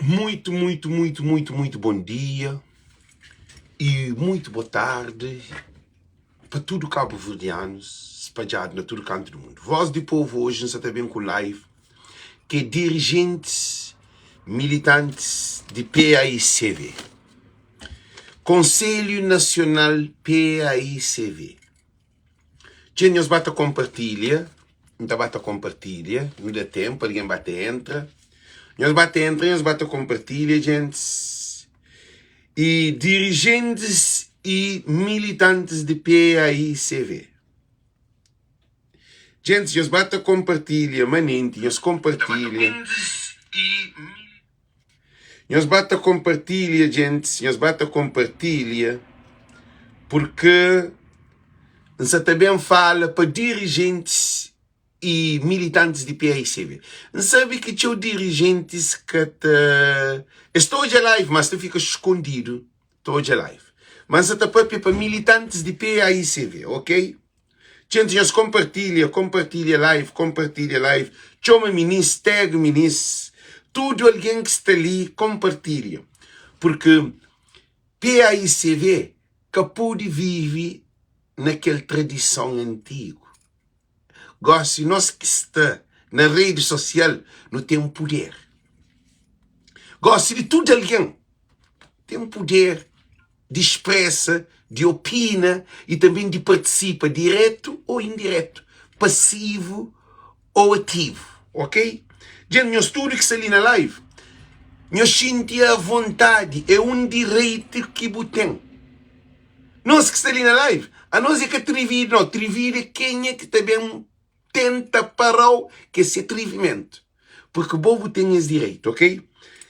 Muito, muito, muito, muito, muito bom dia e muito boa tarde pa tudo cabo-verdianos spadjadu na tudo kantu do mundo. Voz di Povo hoje nsa ta ben ku live ke dirigentes militantes di PAICV. Conselho Nacional PAICV. Txeu nhos ba ta konpartilha, N ta ba ta konpartilha, nu da tenpu, algen ba ta entra. Nhos ba ta entra, nhos ba ta konpartilha, djentis. I dirijentis i militantis di PAICV. Djentis, nhos ba ta konpartilha manenti, nhos konpartilha. Nhos ba ta konpartilha, djentis, nhos ba ta konpartilha, purkê N sa ta ben fala pa dirijentis y militantis di PAICV. N sabe ki txeu dirijentis ka ta. Es ta odja live, mas ta fika skondidu ta odja live. Ma N sa ta papia pa militantis di PAICV, ok? Djenti nhos konpartilha, konpartilha live, konpartilha live, txoma minis, tag minis, tudu algen ki sta li konpartilha, purki PAICV ka pode vive na kel tradison antigu. Gosi nos ki sta na redi sosial nu ten puder. Gosi di tudu algen ten puder di spresa, di opina y tanben di partisipa diretu ô indiretu, pasivu ô ativu, ok? Djent nhos tudu ki sta li na live, nhos xinti avontadi, é un direitu ki bu ten. Nos ki sta li na live, anos é ka trividu nau, trividu é kenha ki ta ben tenta parau ke se trivimentu porque bo bu ten es direito, ok?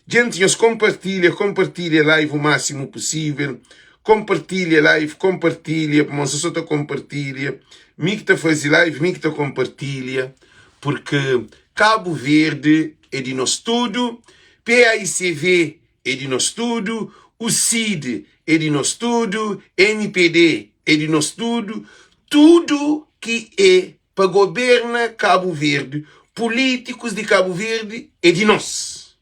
Djenti nhos konpartilha, konpartilha live o máximo possível, konpartilha live, konpartilha, pamodi nsa so ta konpartilha, mi ki ta faze live, mi ki ta konpartilha, porque Cabo Verde é di nos tudu, PAICV é di nos tudu, UCID é di nos tudu, MPD é di nos tudu, tudu ki é pa goberna Kabu Verdi, pulítikus di Kabu Verdi é di nos.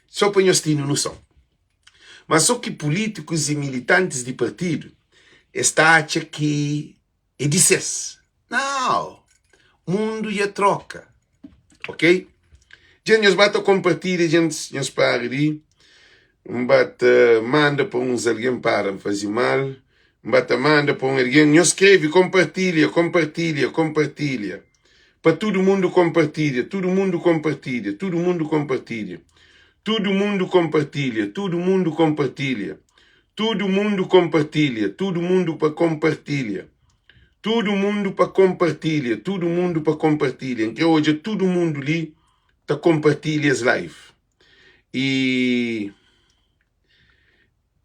Só pa nhos tene noson. Má só ki pulítikus i militantis di partidu es ta atxa ki É di ses. Nau! Mundu dja troka. Ok? Dja nhos ba ta konpartilha, djentis, nhos para di. N ba ta manda pa uns algen para N faze mal. N ba ta manda pa un algen. Nhos skrebe, konpartilha, konpartilha, konpartilha. Pa tudu mundu konpartilha, tudu mundu konpartilha, tudu mundu konpartilha. Tudu mundu konpartilha, tudu mundu konpartilha. Tudu mundu konpartilha, tudu mundu pa konpartilha Tudu mundu pa konpartilha, tudu mundu pa konpartilha N kre odja tudu mundu li ta konpartilha es live I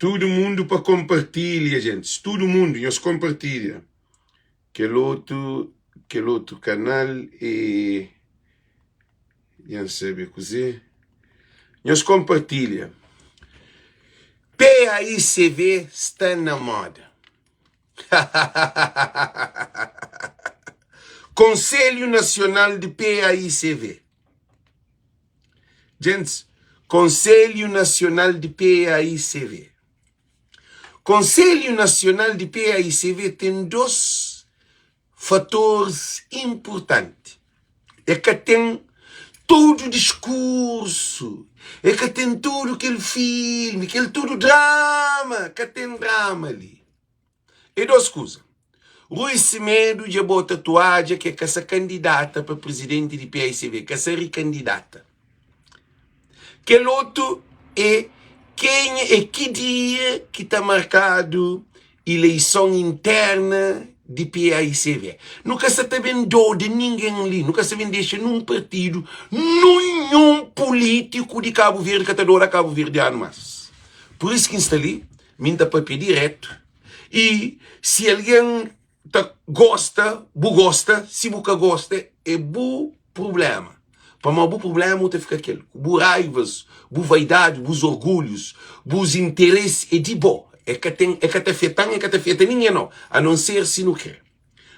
tudu mundu pa konpartilha, gentis Tudu mundu, nhos konpartilha Kel otu, kel otu kanal e. Dja N sabe kuzê. Nhos konpartilha. PAICV sta na moda. Konselhu Nasional di PAICV. Gentis, Konselhu Nasional di PAICV. Konselhu Nasional di PAICV ten dos Fatoris inpurtanti. E ka ten tudu diskursu, e ka ten tudu kel filmi, kel tudu drama, ka ten drama li. E dos kuza, Rui Semedo dja bota tuadja ke ka sa kandidata pa prizidenti di paicv, ka sa rikandidata. Kel otu é kenha é ki dia ki ta markadu ileison interna di PAICV. Nu ka sa ta ben doda ningen li, nu ka sa ben dexa nun partidu, nunhun pulitiku di Kabu Verdi ka ta doda kabuverdianu mas. Pur isu ki N sta li, mi N ta papia diretu i si algen ta gosta, bu gosta, si bu ka gosta é bu prubléma. Pamodi bu prubléma bu ta fika kel ku bu raivas, bu vaidadi, bus orgulhus, bus interesi é di bo. É ka ten, é ka ta afeta-m, é ka ta afeta ningen nau, a non ser si nu kre.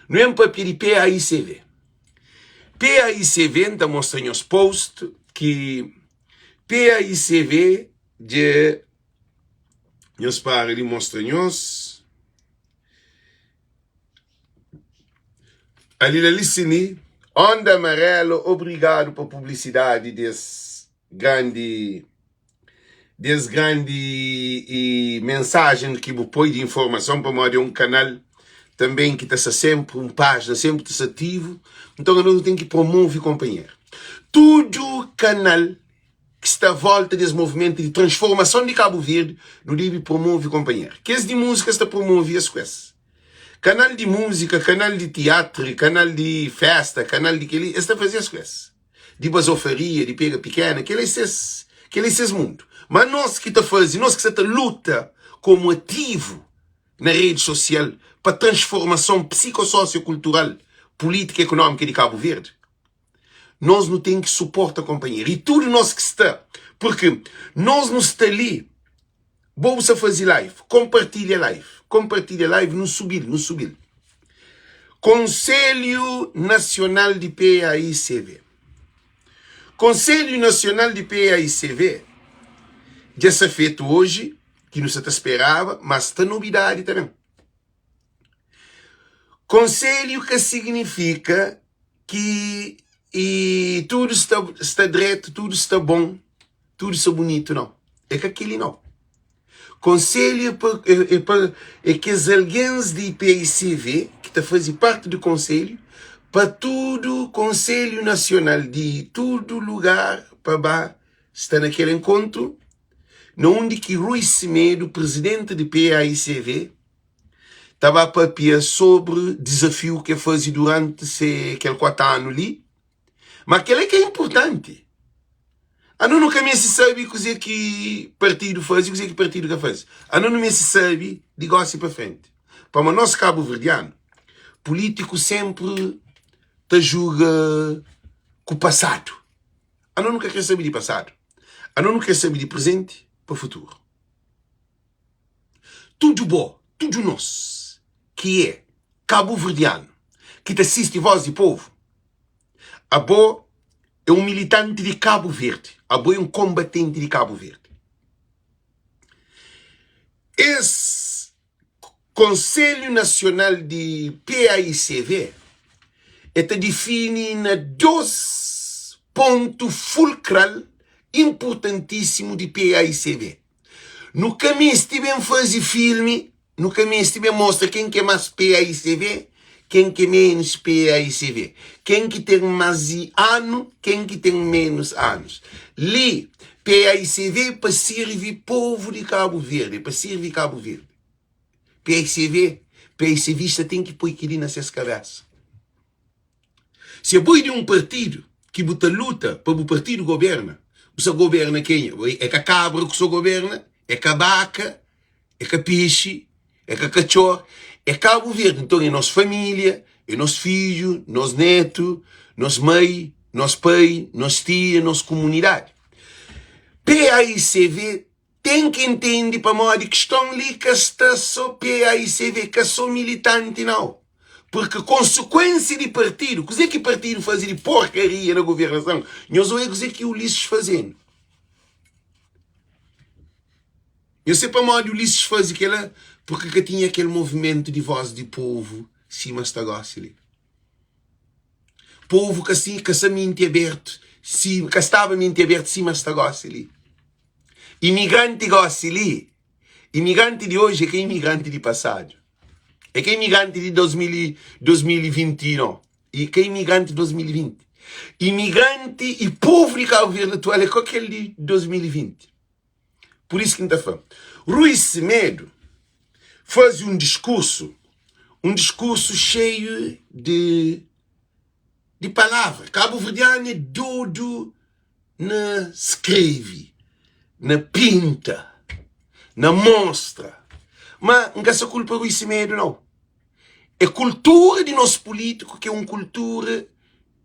Nu ben papia di PAICV. PAICV, N ta mostra nhos post ki. PAICV dja nhos para di mostra nhos. Ali la li si li, Onda Amarela obrigadu pa publisidadi des grandi des grandi i mensajen ki bu poi di informason pamodi é un kanal tanben ki ta sta senpri un pájina senpri ta sta ativu nton anos nu ten ki promove konpanheru tudu kanal ki sta volta des movimentu di transformason di Kabu Verdi nu debe promove konpanheru kes di múzika sta promove es ku es kanal di múzika kanal di tiatru kanal di festa kanal di kel-li es ta faze es ku es. di bazofaria, di pega pikena, kel-la é ses, kel-la é ses mundu. Má nos ki ta faze, nos ki sa ta luta komu ativu na redi sosial pa transformason psikososiokultural, pulítika i ekonómika di Kabu Verdi, nos nu ten ki suporta konpanheru. I tudu nos ki sta, purki nos nu sta li, bo bu sa faze live, konpartilha live, konpartilha live, nu subi-l, nu subi-l. Konselhu Nasional di PAICV Konselhu Nasional di PAICV dja sta fetu oji, ki nu sa ta speraba, ma sta nobidadi ta ben. Konselhu ka signifika ki i tudu sta sta dretu, tudu sta bon, tudu sta bunitu, nau. É ka kel-li nau. Konselhu é pa é pa é kes algens di PICV ki ta faze parti di konselhu pa tudu konselhu nasional di tudu lugar pa ba sta na kel enkontru na undi ki Rui Semedo, prizidenti di PAICV, ta ba papia sobri dizafiu ki el faze duranti se kel 4 anu li. Ma kel-la ki é inportanti. Anu nu ka meste sabe kuzê ki partidu faze i kuzê ki partidu ka faze. Anu nu meste sabe di gósi pa frenti. Pamodi nos kabuverdianu, pulítiku sénpri ta juga ku pasadu. Anu nu ka krê sabe di pasadu. Anu nu krê sabe di prezenti pa futuru. Tudu bo, tudu nos ki é kabuverdianu ki ta sisti Voz di Povu, abo é un militanti di Kabu Verdi, abo é un konbatenti di Kabu Verdi. Es Konselhu Nasional di PAICV e ta difini na dos pontu fulkral inpurtantísimu di PAICV. Nu ka meste ben faze filmi, nu ka meste ben mostra ken ki é más PAICV, ken ki é ménus PAICV, ken ki ten más anu, ken ki ten ménus anus. Li, PAICV é pa sirvi povu di Kabu Verdi, é pa sirvi Kabu Verdi. PAICV, PAICVista ten ki poi kel-li na ses kabésa. Si abo é di un partidu ki bu ta luta pa bu partidu goberna, bu sa goberna kenha? É ka kabra ku sa goberna, é ka baka, é ka pexi, é ka katxor, é Kabu Verdi. Nton é nos família, é nos fidju, nos netu, nos mai, nos pai, nos tia, nos kumunidadi. PAICV Ten ki intende pamodi kiston li ka sta so PAICV, ka so militanti nau. Purki konsekuensia di partidu, kuze ki partidu faze di porkaria na governason, nhos oia kuze ki Ulisses fazenu. Nhos se pamodi Ulisses faze kela? Purki ka tinha kel movimentu di voz di povu sima sta gosi li. Povu ka si ka sta minti abertu si ka staba minti abertu sima sta gosi li. Imigranti gosi li, imigranti di oji é ka imigranti di pasadu. É ka imigranti di 2020 no. E ka imigranti di 2020. Imigranti i povu di Kabu Verdi atual é ka kel di 2020. Pur isu ki N ta fla, Rui Semedo faze un diskursu, un diskursu xeiu di di palavra. Kabuverdianu é dodu na skrebe, na pinta, na mostra. Ma N ka sa kulpa Rui Semedo nau. É kultura di nos pulítiku ki é un kultura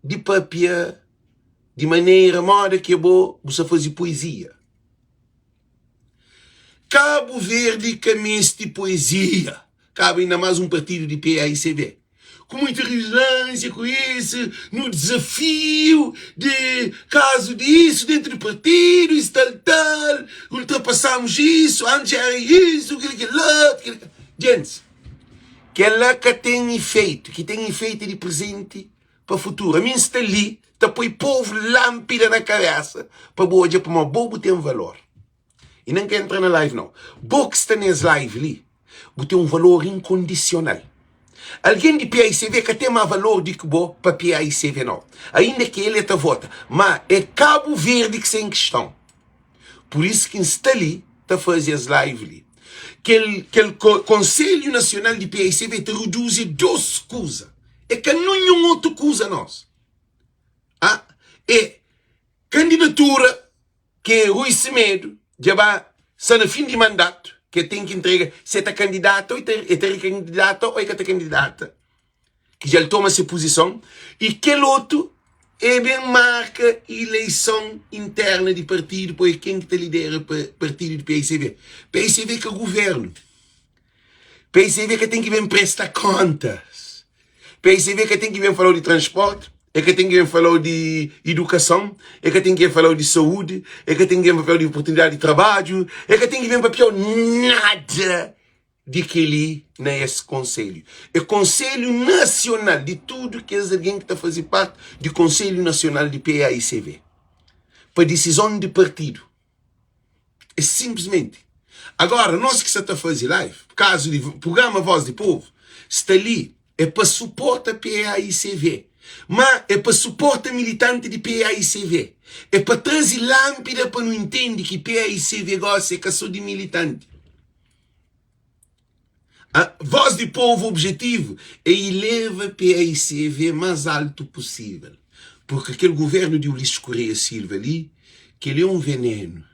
di papia di manera moda ki abo bu sa faze poezia. Kabu Verdi ka meste poezia, kaba inda más un partidu di PAICB. Ku muita rilânsia ku isso, no desafio de caso disso dentro do partido, isso tal tal, ultrapassamos isso, antes era isso, aquilo aquilo outro, aquilo. Gente, kel-la ka ten ifeitu, ki ten ifeitu é di prezenti pa futuru. Ami N sta li ta poi povu lánpida na kabésa pa bu odja pamodi bo bu ten valor. I nen ka entra na live nau. Bo ki sta nes live li, bu ten un valor inkondisional. Algen di paicv ka ten ma valor di ki bo pa paicv nau. Ainda ki el e ta vota, ma e Kabu Verdi ki sta en kiston. Pur isu ki N sta li ta faze es live li. Kel kel Konselhu Nasional di paicv ta reduzi a dos kuza. E ka ninhun otu kuza nos. Ah, e kandidatura ke Rui Semedo dja ba sta na fin di mandatu ke ten ki entrega se e ta kandidata ou e ta rikandidata ou e ka ta kandidata ki dja el toma se puzison i kel otu e ben marka ileison interna di partidu pa oia ken ki ta lidera partidu di paicv. Paicv ka guvernu. Paicv ka ten ki ben presta kontas. PSV ka ten ki ben falau di transporti, e ka ten ki ben falau di idukason, e ka ten ki ben falau di saúdi, e ka ten ki ben falau di oportunidadi di trabadju, e ka ten ki ben papiau nada di keli na es konselhu. É konselhu nasional di tudu kes algen ki ta faze parti di konselhu nasional di PAICV pa disizon di partidu. É simplesmente. Agora, nós ki sa ta faze live, kazu di programa Voz di Povo, sta li é pa suporta PAICV, ma é pa suporta militante di PAICV, é pa traze lânpida pa nu intende ki PAICV gosi é ka so di militante. A Voz di Povo objetivo é ileva PAICV más altu pusível, porque kel governo di Ulisses Correia Silva li, kel é un veneno.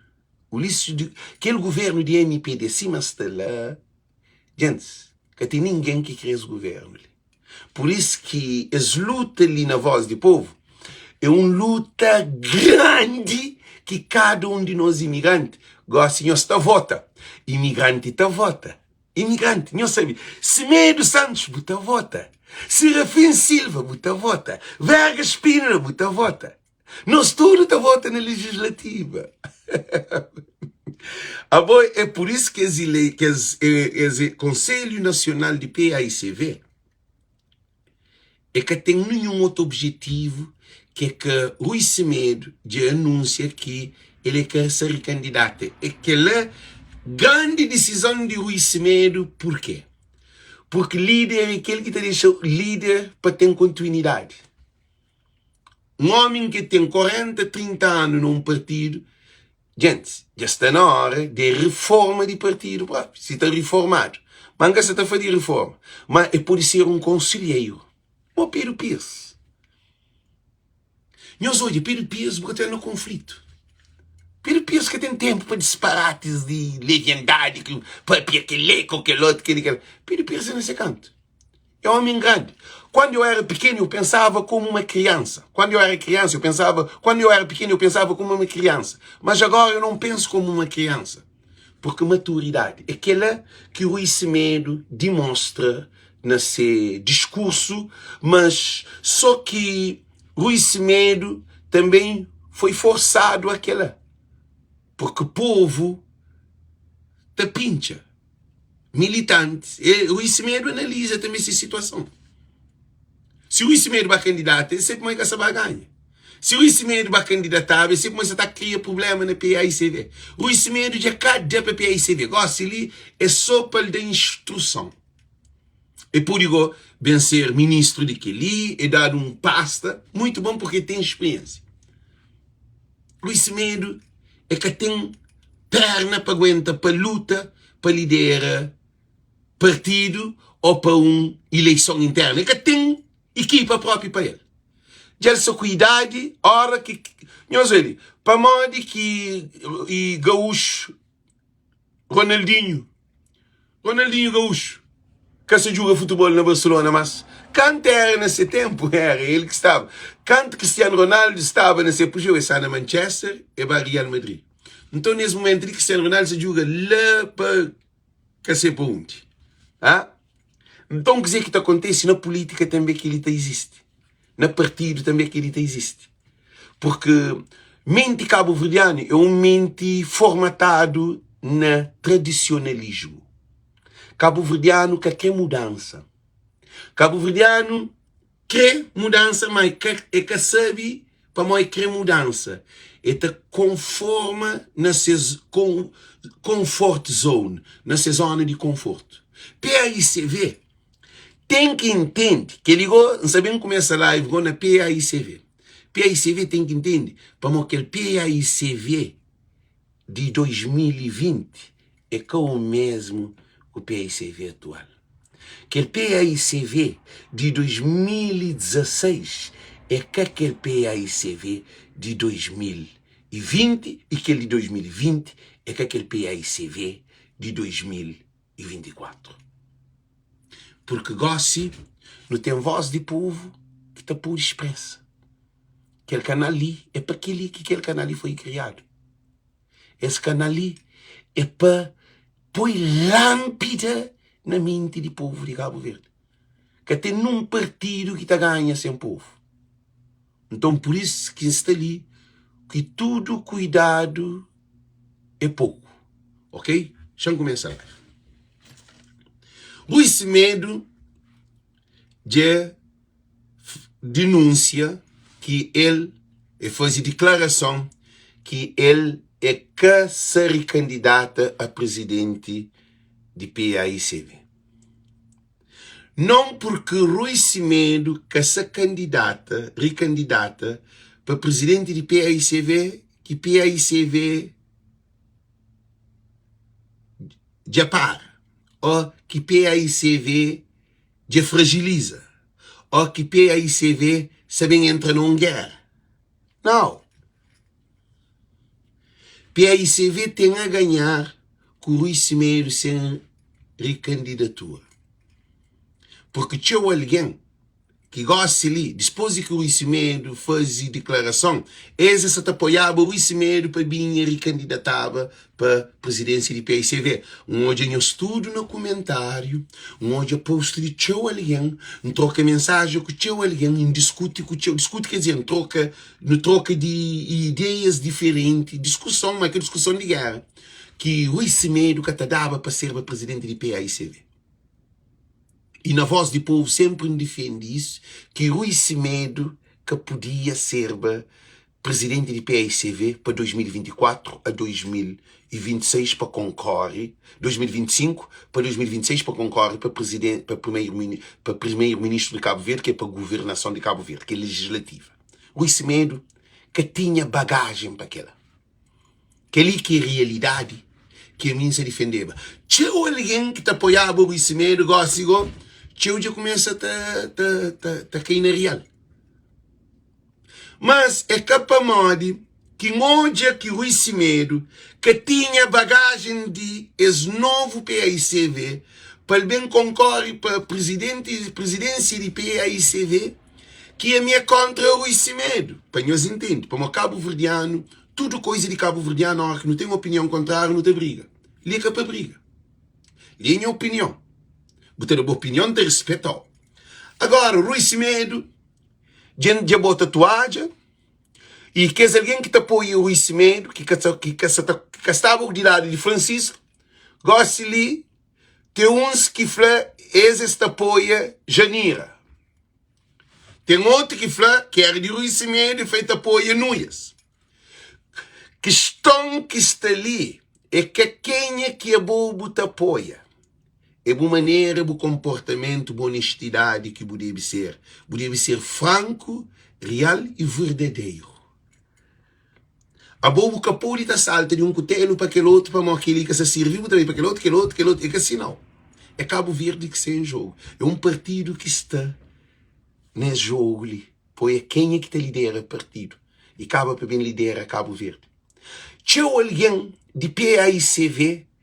Ulisses di, kel governo di mpd sima sta la, gentis, ka ten ningen ki kre es governo li. Pur isu ki es luta li na Voz di Povo é un luta grandi ki kada un di nos imigranti, gosi nhos ta vota, imigranti ta vota, imigranti, nhos sabe, Semedo Santos bu ta vota, Serafim Silva bu ta vota, Verga Spínola bu ta vota. Nos tudu ta vota na legislativa. Abo é por isso que es ele, que es, es Conselho Nacional de PAICV é ka ten nenhum outro objetivo que é que Rui Semedo dja anuncia que ele quer se recandidata. É kela grande decisão de Rui Semedo, porquê? Porque líder é kel ki ta dexa líder pa ten continuidade. Un ómi ki ten 40, 30 anu na un partidu, gentis, dja sta na óra di reforma di partidu própi. Si ta reformadu, ma N ka sa ta fla di reforma, ma e pode ser un konselheiru. Mo Pedro Pires. Nhos odja, Pedro Pires bu ka ten na konflitu. Pedro Pires ka ten tenpu pa disparatis di leviandadi, ki papia kel-li ku kel-otu, kel-li, kel-la. Pedro Pires é na se kantu. É homem grande. Quando eu era pequeno, eu pensava como uma criança. Quando eu era criança, eu pensava. Quando eu era pequeno, eu pensava como uma criança. Mas agora eu não penso como uma criança. Porque maturidade é aquela que o Rui Semedo demonstra na seu discurso, mas só que Rui Semedo também foi forçado àquela. Porque o povo te pincha. Militantis, e Rui Semedo analiza tanbe se situason. Si Rui Semedo ba kandidata, el sabe ma el ka sa ba ganha. Si Rui Semedo ba kandidataba, el sabe ma el sa ta kria prublema na PAICV. Rui Semedo dja ka da pa PAICV. Gosi li é so pa el da instruson. El pode go ben ser ministru di kel-li, el dadu un pasta muitu bon purki el ten spriensia. Rui Semedo e ka ten perna pa aguenta pa luta pa lidera partidu o pa un ileison interna. E ka ten ekipa propi pa el. Dja el sta ku idadi, ora ki nhos obi pamodi ki gaúxu Ronaldinho Ronaldinho Gaúcho ka sa djuga futebol na Barcelona mas kantu era na se tempu era el ki staba kantu Cristiano Ronaldo staba na se apogeu el sta na Manchester el ba Real Madrid nton nes momentu li Cristiano Ronaldo sa djuga la pa ka se pa undi ha. Nton kuzê ki ta kontese na pulítika tanbê kel-li ta izisti. Na partidu tanbê kel-li ta izisti. Purki menti kabuverdianu é un menti formatadu na tradisionalismu. Kabuverdianu ka kre mudansa. Kabuverdianu kre mudansa ma e ka e ka sabe pamodi e kre mudansa. E ta konforma na ses comfort zone, na se zona di konfortu. PAICV ten ki intende, kel-li go N sa ben kumesa live go na PAICV. PAICV ten ki intende pamodi kel PAICV di 2020 é ka o mesmu ku paicv atual. Kel paicv di 2016 é ka kel paicv di 2020 i kel di 2020 é ka kel paicv di 2024. Purki gósi nu ten vós di povu ki ta pode spresa. Kel kanal li é pa kel-li ki kel kanal li foi kriadu. Es kanal li é pa poi lánpida na menti di povu di Kabu Verdi. Ka ten nun partidu ki ta ganha sen povu. Nton, pur isu ki N sta li ki tudu kuidadu é poku. Ok? Xa-m kumesa live. Rui Semedo dja dinúnsia ki el e faze diklarason ki el é ka sa rikandidata a prizidenti di PAICV. Non purki Rui Semedo ka sa kandidata rikandidata pa prizidenti di PAICV ki PAICV dja para o ki PAICV dja frajiliza o ki PAICV sa ben entra na un géra. Nau. PAICV ten a ganhar ku Rui Semedo sen rikandidatura. Purki txeu algen ki gósi li, dispôs di ki Rui Semedo faze diklarason, es es sa ta apoiaba Rui Semedo pa binha rikandidataba pa prizidénsia di paicv. N odja nhos tudu na kumentáriu, N odja post di txeu algen, N troka mensajen ku txeu algen, N diskuti ku txeu, diskuti ker dizer, N troka, nu troka di ideias diferenti, diskuson, ma ka diskuson di géra, ki Rui Semedo ka ta daba pa serba prizidenti di paicv. I na Voz di Povo senpri N difende isu, ki Rui Semedo ka pudia serba prizidenti di paicv pa 2024 a 2026 pa konkore, 2025 pa 2026 pa konkore pa priziden, pa primeiro pa primeiro ministru di Kabu Verdi, ki é pa guvernason di Kabu Verdi, ki é legislativa. Rui Semedo ka tinha bagajen pa kela. Kel-li ki é rialidadi ki ami N sa difendeba. Txeu algen ki ta apoiaba Rui Semedo gósi gó, txeu dja kumesa ta ta ta ta kai na rial. Mas é ka pamodi ki N odja ki Rui Semedo ka tinha bagajen di es novu paicv pa el ben konkore pa prizidenti prizidénsia di paicv ki ami é kóntra Rui Semedo. Pa nhos intende, pamodi kabuverdianu Tudu koiza di kabuverdianu ora ki nu ten opinion kontrariu nu ta briga. Li é ka pa briga. Li é nha opinion. Bu ta da bu opinion, N ta rispeta-u. Agora, Rui Semedo dja dja bota tuadja i kes algen ki ta apoia Rui Semedo, ki ka ki ka sa ta ki ka staba di ladu di Francisco, gosi li ten uns ki fla es es ta apoia Janira. Ten otu ki fla ki era di Rui Semedo e fla el ta apoia Nuias. Kiston ki sta li é ka kenha ki abo bu ta apoia. É bu manera, bu konportamentu, bu onestidadi ki bu debe ser. Bu debe ser franku, rial i verdaderu. Abo bu ka pode ta salta di un kutelu pa kel otu pamodi kel-li ka sa sirbi, bu ta bai pa kel otu, kel otu, kel otu. É ka si nau. É Kabu Verdi ki sta en jogu. É un partidu ki sta nes jogu li. Poi é kenha ki ta lidera partidu i kaba pa ben lidera Kabu Verdi. Txeu algen di paicv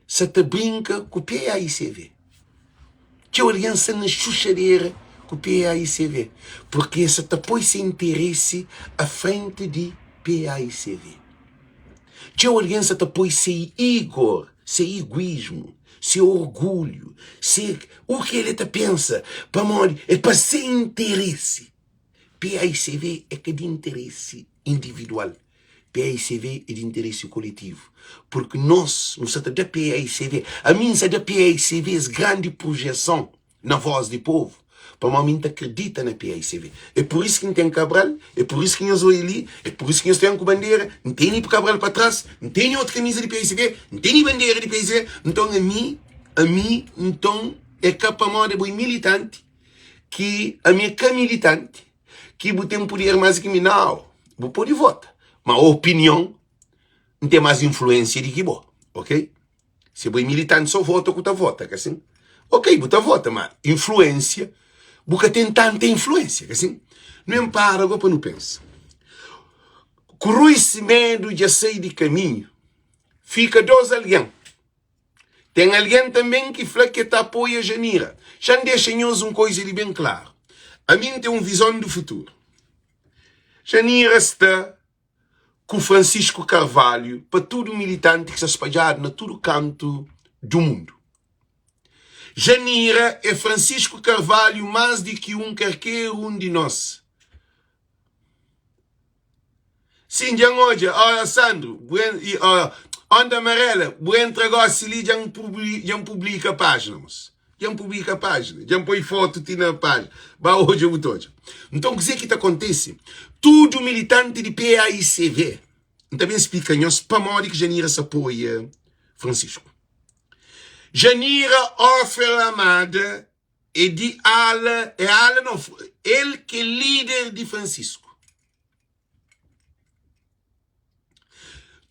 sa ta brinka ku paicv. Txeu algen sta na xuxadera ku paicv purki es sa ta poi se interesi a frenti di paicv. Txeu algen sa ta poi se igor, se iguismu. Se orgulhu, se u ki el ta pensa, pamodi é pa se interesi. PAICV é ka di interesi individual, PAICV é di interesi koletivu. Purki nos, nu sa ta da PAICV, ami N sa da PAICV es grandi projeson na voz di povu, pamodi mi N ta kridita na PAICV. É pur isu ki N ten Cabral, é pur isu ki nhos oi li, é pur isu ki nhos ten ku bandera, N tene Cabral pa tras, N tene otu kamiza di PAICV, N tene bandera di PAICV. Nton ami, ami nton é ka pamodi bo é militanti ki ami é ka militanti ki bu ten puder más ki mi. Nau, bu pode vota, ma opinion N ten más influénsia di ki bo, ok? Si bo é militanti so vota ku ta vota, ka sin? Ok, bu ta vota, ma influénsia, bu ka ten tanta influénsia, ka sin? Nu en para go pa nu pensa. Ku Rui Semedo dja sai di kaminhu, fika dos algen. Ten algen tanben ki fla ke ta apoia Janira. Xa N dexa nhos un koiza li ben klaru. Ami N ten un vizon di futuru. Janira sta ku Francisco Carvalho pa tudu militanti ki sta spadjadu na tudu kantu du mundu. Janira é Francisco Carvalho más di ki un karker un di nos. Sim, dja N odja. Ó, Sandro, bu en, i, ó, Onda Amarela, bu entra gósi li, dja N publi, dja N publika pájina, mos. Dja N publika pájina, dja N poi fotu ti na pájina. Ba odja, bu ta odja. Nton, kuzê ki ta kontise? Tudu militanti di PAICV, N ta ben splika nhos pamodi ki Janira sa apoia Francisco. Janira Ofer Amada é di ala, é ala não, el ki é líder di Francisco.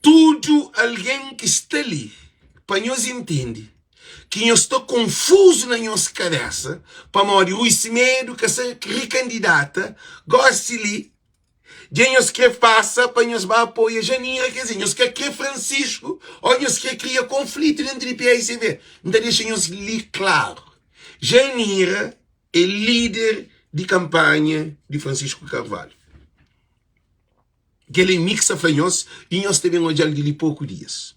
Tudu algen ki sta li, pa nhos intende ki nhos sta konfuzu na nhos kabésa pamodi Rui Semedo ka sa rikandidata gósi li, dja nhos kre pasa pa nhos ba apoia Janira, ker dizer, nhos ka kre Francisco ô nhos kre kria konflitu dentu di PAICV. N ta dexa nhos li klaru, Janira é líder di kanpanha di Francisco Carvalho. Kel é mi ki sta fla nhos i nhos ta ben odja-l di li poku dias.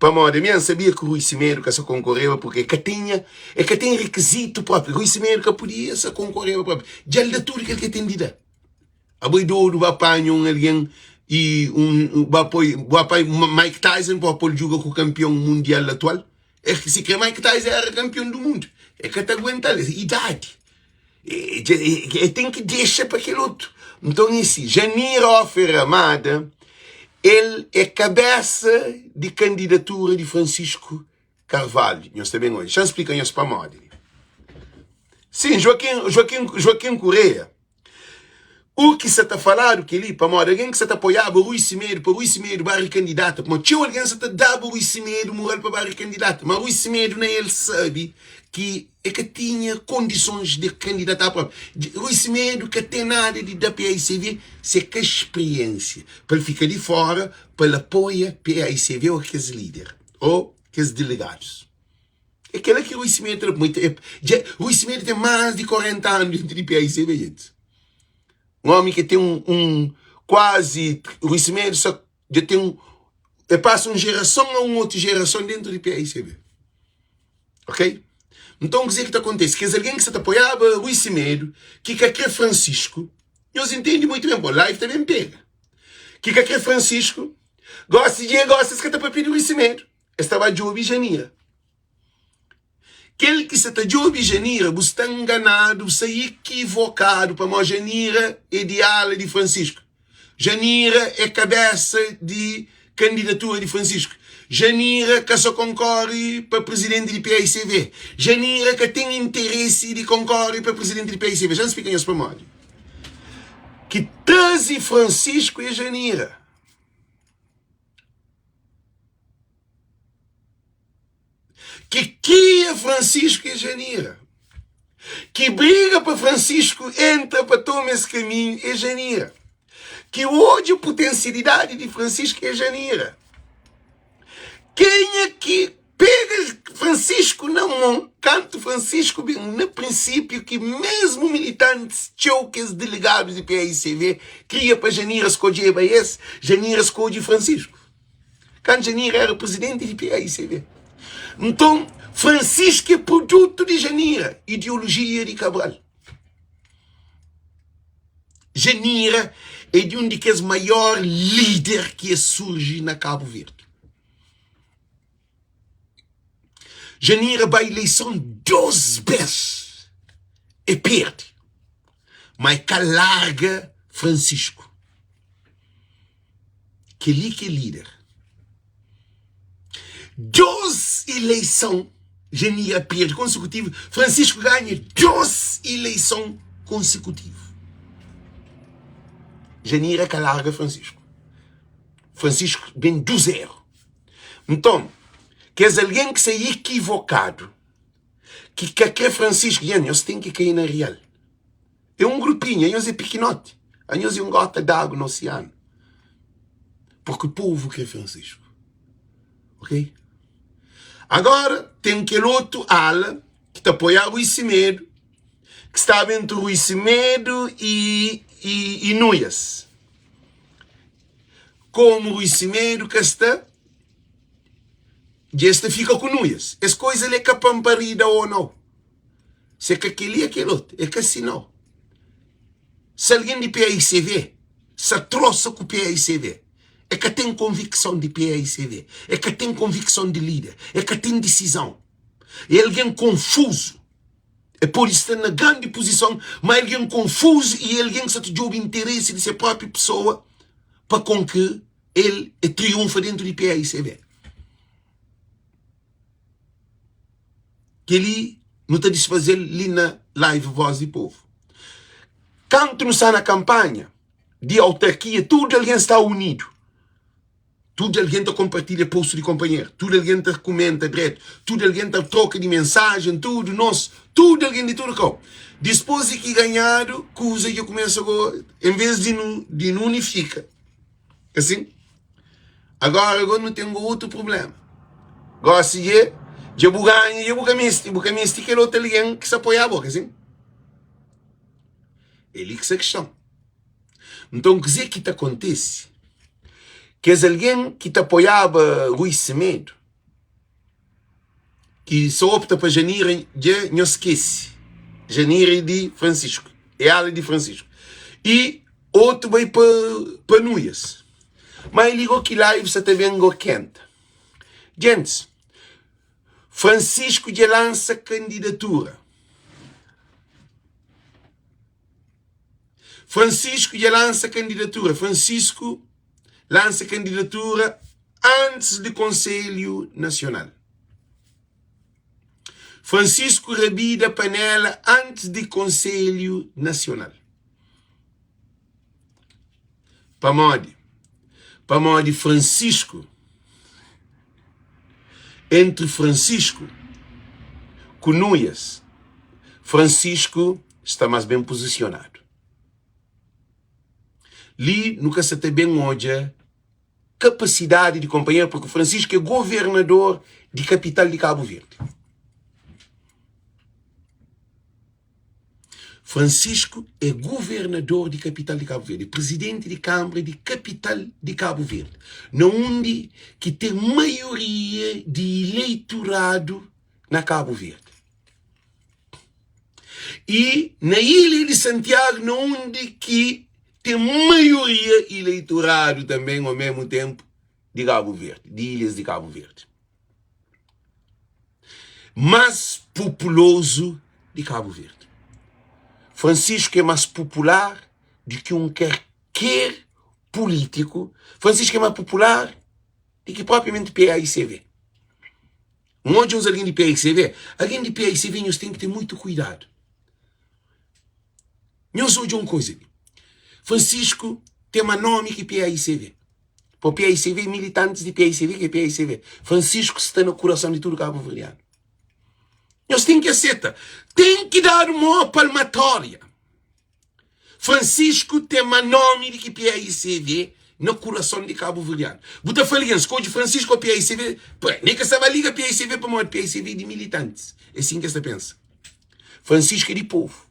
Pamodi ami N sabia ki Rui Semedo ka sa konkoreba purki e ka tinha, e ka ten rikizitu propi. Rui Semedo ka podia sa konkoreba propi. Dja el da tudu kel ki el ten di da. Abo é dodu ba panha un algen i un ba poi ba panha Mike Tyson pa pô-l djuga ku kanpion mundial atual? É ki si kre Mike Tyson era kanpion du mundu, e ka ta aguenta-l, idadi. E ten ki dexa pa kel otu. Nton e si, Janir Ofer Ramada, el é kabesa di kandidatura di Francisco Carvalho. Nhos ta ben odja. Xa-m splika nhos pamodi. Sin, Joaquim, Joaquim, Joaquim Correia. U ki sa ta faladu kel-li, pamodi algen ki sa ta apoiaba Rui Semedo pa Rui Semedo ba rikandidata, pamodi txeu algen sa ta daba Rui Semedo mural pa ba rikandidata, ma Rui Semedo na el sabe ki e ka tinha kondisons di kandidata propi. Rui Semedo ka ten nada di da paicv se ka spriensia pa el fika di fora pa el apoia paicv o kes lider o kes delegadus. É kela ki Rui Semedo ta da. É, dja, Rui Semedo tem mais de 40 anos dentro de PAICB, gente. Um homem que tem um, um quase. Rui Semedo só, já tem um. É passa uma geração a uma outra geração dentro de PAICB. Ok? Então, o que é que acontece? Que alguém que se apoiava Rui Semedo, que quer Francisco, nós entende muito bem, pô, live também pega. Que quer Francisco, gosta de gosta, se que tá para pedir Rui Semedo. Es ta ba djobe Janira. Kel ki sa ta djobe Janira, bu sta nganadu, bu sta ikivokadu, pamodi Janira é di ala di Francisco. Janira é kabesa di kandidatura di Francisco. Janira ka sa konkore pa prizidenti di paicv. Janira ka ten interesi di konkore pa prizidenti di paicv. Xa N splika nhos pamodi ki traze Francisco é Janira. Ki kria Francisco e Janira. Ki briga pa Francisco entra pa toma es kaminhu e Janira. Ki odja potensialidadi di Francisco e Janira. Kenha ki pega Francisco na mon kantu Francisco ben na prinsipiu ki mesmu militantis txeu kes delegadus di paicv kria pa Janira skodjeba es, Janira skodje Francisco. Kantu Janira era prizidenti di paicv. Nton, Francisco é produtu di Janira, ideolojia di Cabral. Janira é di un di kes maior líder ki es surji na Kabu Verdi. Janira bai ileison 2 bes, e perde, ma e ka larga Francisco. Kel-li ki é líder. 2 ileison Janira perde konsekutivu, Francisco ganha 2 ileison konsekutivu. Janira ka larga Francisco. Francisco ben du zeru. Nton, kes algen ki sta ikivokadu, ki ka kre Francisco, nha, nhos ten ki kai na real. É un grupinhu, anhos é pikinoti, anhos é un gota d'agu na osianu. Porque povu kre Francisco. Ok? Agora, ten kel otu ala ki ta apoia Rui Semedo, ki staba entri Rui Semedo i, i, i Nuias. Komu Rui Semedo ka sta, dja es ta fika ku Nuias. Es koiza li é ka panparida o nau. Se ka kel-li é kel otu. É ka si nau. Se algen di paicv sa trosa ku paicv, é ka ten konvikson di paicv, é ka ten konvikson di lider, é ka ten disizon. É algen konfuzu. É pode sta na grandi puzison, ma é algen konfuzu i é algen ki sa ta djobe interesi di se própi pesoa pa kon ki el é triunfa dentu di paicv. Kel-li nu ta disfaze-l li na live Voz di Povo. Kantu nu sta na kanpanha di autarkia, tudu algen sta unidu. Tudu algen ta konpartilha postu di konpanheru, tudu algen ta kumenta dretu, tudu algen ta troka di mensajen, tudu nos, tudu algen di tudu kau. Dispôs di ki ganhadu, kuza dja kumesa go, en vês di nu di nu unifika, asin. Agora go nu ten go otu prublema. Gosi dje dja bu ganha dja bu ka meste, bu ka meste kel otu algen ki sa apoia bo, ka sin? É li ki sta kiston. Nton kuzê ki ta kontise? Kes algen ki ta apoiaba Rui Semedo, ki sa opta pa Janira dja nhos skese. Janira é di Francisco, é ala di Francisco. I otu bai pa pa Nuias. Ma el ligou ki live sa ta ben go kenta. Gentis, Francisco dja lansa kandidatura. Francisco dja lansa kandidatura. Francisco lansa kandidatura antis di Konselhu Nasional. Francisco rabida panela antis di Konselhu Nasional. Pamodi? Pamodi Francisco, entri Francisco ku Nuias, Francisco sta más ben pozisionadu. Li nu ka sa ta ben odja kapasidadi di konpanheru, porque Francisco é governador di kapital di Kabu Verdi. Francisco é governador di kapital di Kabu Verdi, prezidenti di kanbra di kapital di Kabu Verdi, na undi ki ten maioria di ileituradu na Kabu Verdi. I na ilha di Santiagu, na undi ki ten maioria ileituradu tanben, o mesmu tenpu, di Kabu Verdi, di ilhas di Kabu Verdi. Más populozu di Kabu Verdi. Francisco é más popular di ki un karker pulítiku. Francisco é más popular di ki propriamenti PAICV. N odja uns algen di PAICV, algen di PAICV nhos ten ki ten muitu kuidadu. Nhos odja un kuza li, Francisco ten ma nomi ki PAICV. Pa PAICV, militantis di PAICV ki é PAICV. Francisco sta na kurason di tudu kabuverdianu. Nhos ten ki aseta. Ten ki dadu mo palmatória. Francisco ten ma nomi di ki PAICV na kurason di kabuverdianu. Bu ta fla algen skodje Francisco ô PAICV, pa nem ka sta ba liga PAICV pamodi PAICV é di militantis. É sin ki es ta pensa. Francisco é di povu.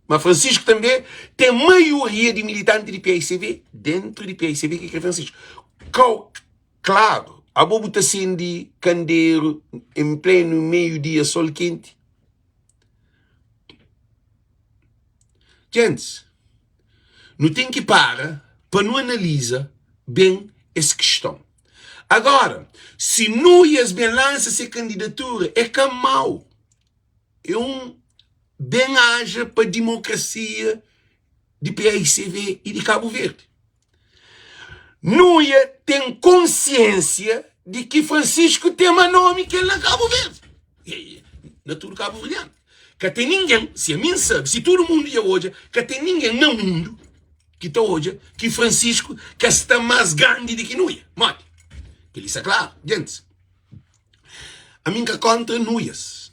Ma Francisco tanbe ten maioria di militanti di PAICV dentru di PAICV ki kre Francisco. Kau klaru. Abo bu ta sende kanderu en plenu meiu dia sol kenti? Gentis, nu ten ki para pa nu analiza ben es kiston. Agora, si Nuias ben lansa se kandidatura, é ka mau. É un ben aja pa dimokrasia di paicv i di Kabu Verdi. Nuia ten konsiensia di ki Francisco ten ma nomi ki el na Kabu Verdi. Na tudu kabuverdianu. Ka ten ningen, si ami N sabe, si tudu mundu dja odja, ka ten ningen na mundu ki ta odja ki Francisco ka sta mas grandi di ki Nuia. Modi? Kel-li sta klaru, gentis. Ami N ka kontra Nuias.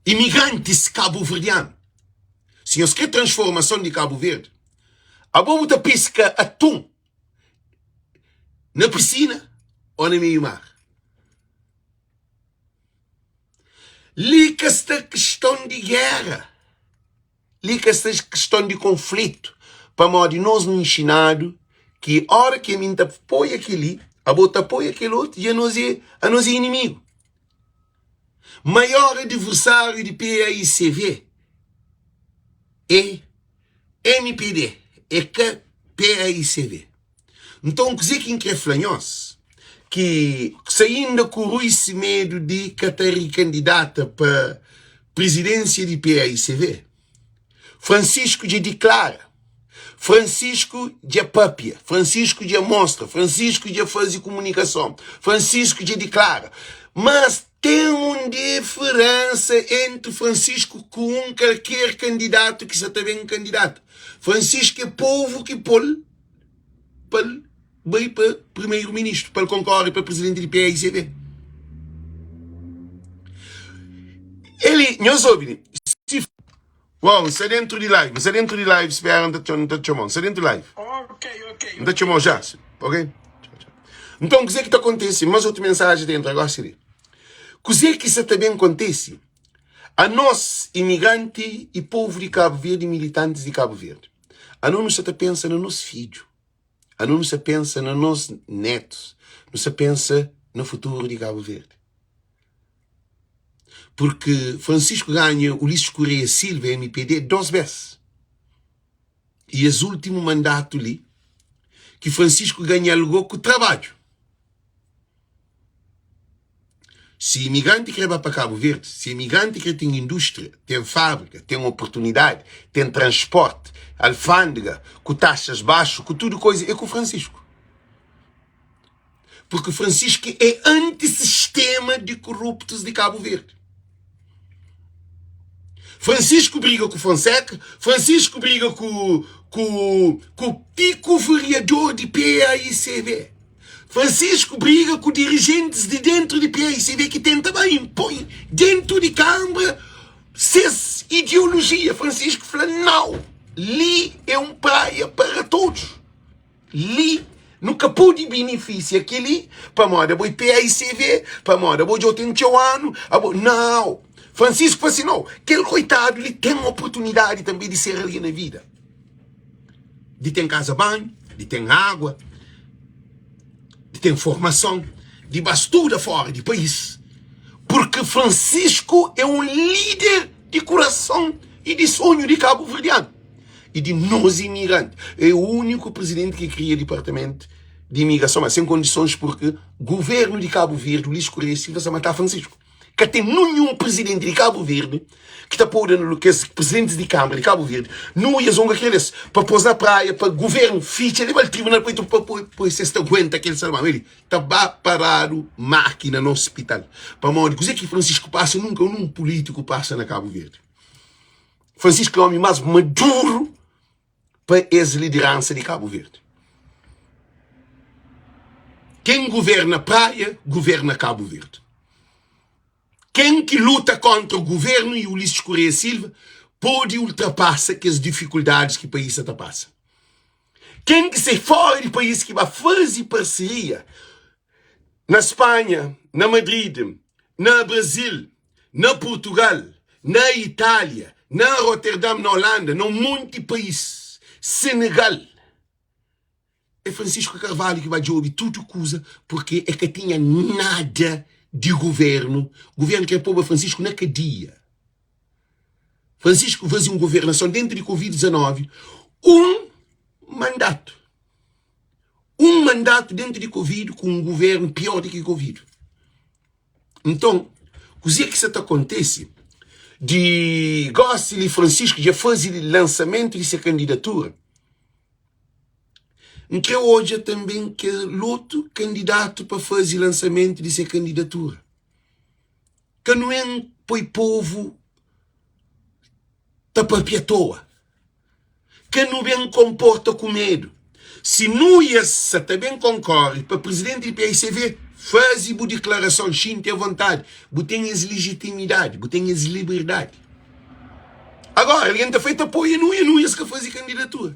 Imigrantis kabuverdianu. Si nhos kre transformason di Kabu Verdi, abo bu ta piska atun na pisina o na meiu mar? Li ka sta kiston di gera, li ka sta kiston di konflitu, pamodi nos nu inxinadu ki ora ki ami N ta apoia kel-li, abo ta apoia kel otu i anos é anos é inimigu. Maior adversário di paicv é mpd, é ka paicv. Nton kuzê ki N krê fla nhos, ki se inda ku Rui Semedo di ka ta rikandidata pa prizidênsia di paicv, Francisco dja diklara, Francisco dja papia, Francisco dja mostra, Francisco dja faze kumunikason, Francisco dja diklara. Mas ten un diferensa entri Francisco ku un kalker kandidatu ki sa ta ben kandidata. Francisco é povu ki pô-l pa el bai pa primeiro ministro, pa el konkorre pa presidenti di PAIGB. Ele, nhos obi li, si Uau, nsta dentro di live, nsta dentro di live, spera nta nta txomau, nsta dentro di live. Ok, ok. Nta txomau já, ok? Tchau, tchau. Nton, kuzê ki ta kontese? Mas otu mensaji ta entra gosi li. Kuzê ki sa ta ben kontese? Anos, imigranti i povu di Kabu Verdi, militantis di Kabu Verdi, anos nu sa ta pensa na nos fidju. Anu nu sa pensa na nos netus, nu sa pensa na futuru di Kabu Verdi. Purki Francisco ganha Ulisses Correia Silva, MPD, dos bes. I es ultimu mandatu li ki Francisco ganha-l go ku trabadju. Si imigranti kre ba pa Kabu Verdi, si imigranti kre ten indústria, ten fábrika, ten oportunidadi, ten transporti, alfândega, ku taxas baxu, ku tudu koiza, é ku Francisco. Purki Francisco é anti-sistema di koruptus di Kabu Verdi. Francisco briga ku Fonseca, Francisco briga ku, ku, ku ti ku vereador di PAICV. Francisco briga ku dirijentis di dentru di PAICV ki tenta ba inpoi dentru di Kambra ses ideolojia. Francisco fla, Nau, li é un praia para todos. Li nu ka pode benefisia kel-li pamodi abo é PAICV, pamodi abo dja ten txeu anu, abo. Nau! Francisco fla si, Nau, kel koitadu li ten oportunidadi tanbe di ser algen na vida. Di ten kaza banhu, di ten agua, di ten formason, di ba studa fora di país. Purki Francisco é un líder di kurason i di sonhu di kabuverdianu i di nos imigranti. É úniku prizidenti ki kria dipartamentu di imigrason, ma sen kondisons purki guvernu di Kabu Verdi, Ulisses Correia Silva, sa matá Francisco. Ka ten ninhun prizidenti di Kabu Verdi ki ta poda na kes prizidentis di Kâmara di Kabu Verdi nu es onga kel es pa pôs na praia pa guvernu fitxa leba-l tribunal pa pa poi si es ta aguenta kel salmão eli ta ba paradu mákina na ospital pamodi kuzê ki Francisco pasa nunka nun pulítiku pasa na Kabu Verdi Francisco é omi más maduru pa es lideransa di Kabu Verdi. Ken governa Praia, governa Kabu Verdi. Ken ki luta kontra governu i Ulisses Correia Silva pode ultrapasa kes difikuldadis ki país sa ta pasa. Ken ki sai fora di país ki ba faze parseria na Spanha, na Madrid, na Brasil, na Portugal, na Itália, na Roterdam, na Holanda, na un monti país, Senegal. É Francisco Carvalho ki ba djobe tudu kuza porque é ka tinha nada di governo. Governo kre poba Francisco na kadia. Francisco faze un governason dentu di Covid 19, un mandato. Un mandato dentu di Covid ku un governo pior di ki Covid. Nton, kuzê ki sa ta kontese di gósi li Francisco dja faze lansamentu di se kandidatura. N kre odja tanben kel otu kandidatu pa faze lansamentu di se kandidatura. Ka nu en poi povu ta papia atoa. Ka nu ben konporta ku medu. Si Nuias sa ta ben konkore pa prizidenti di paicv, faze bu diklarason, xinti avontadi. Bu ten es lijitimidadi, bu ten es liberdadi. Agora, algen ta fla, ta apoia Nuias, Nuias ka faze kandidatura.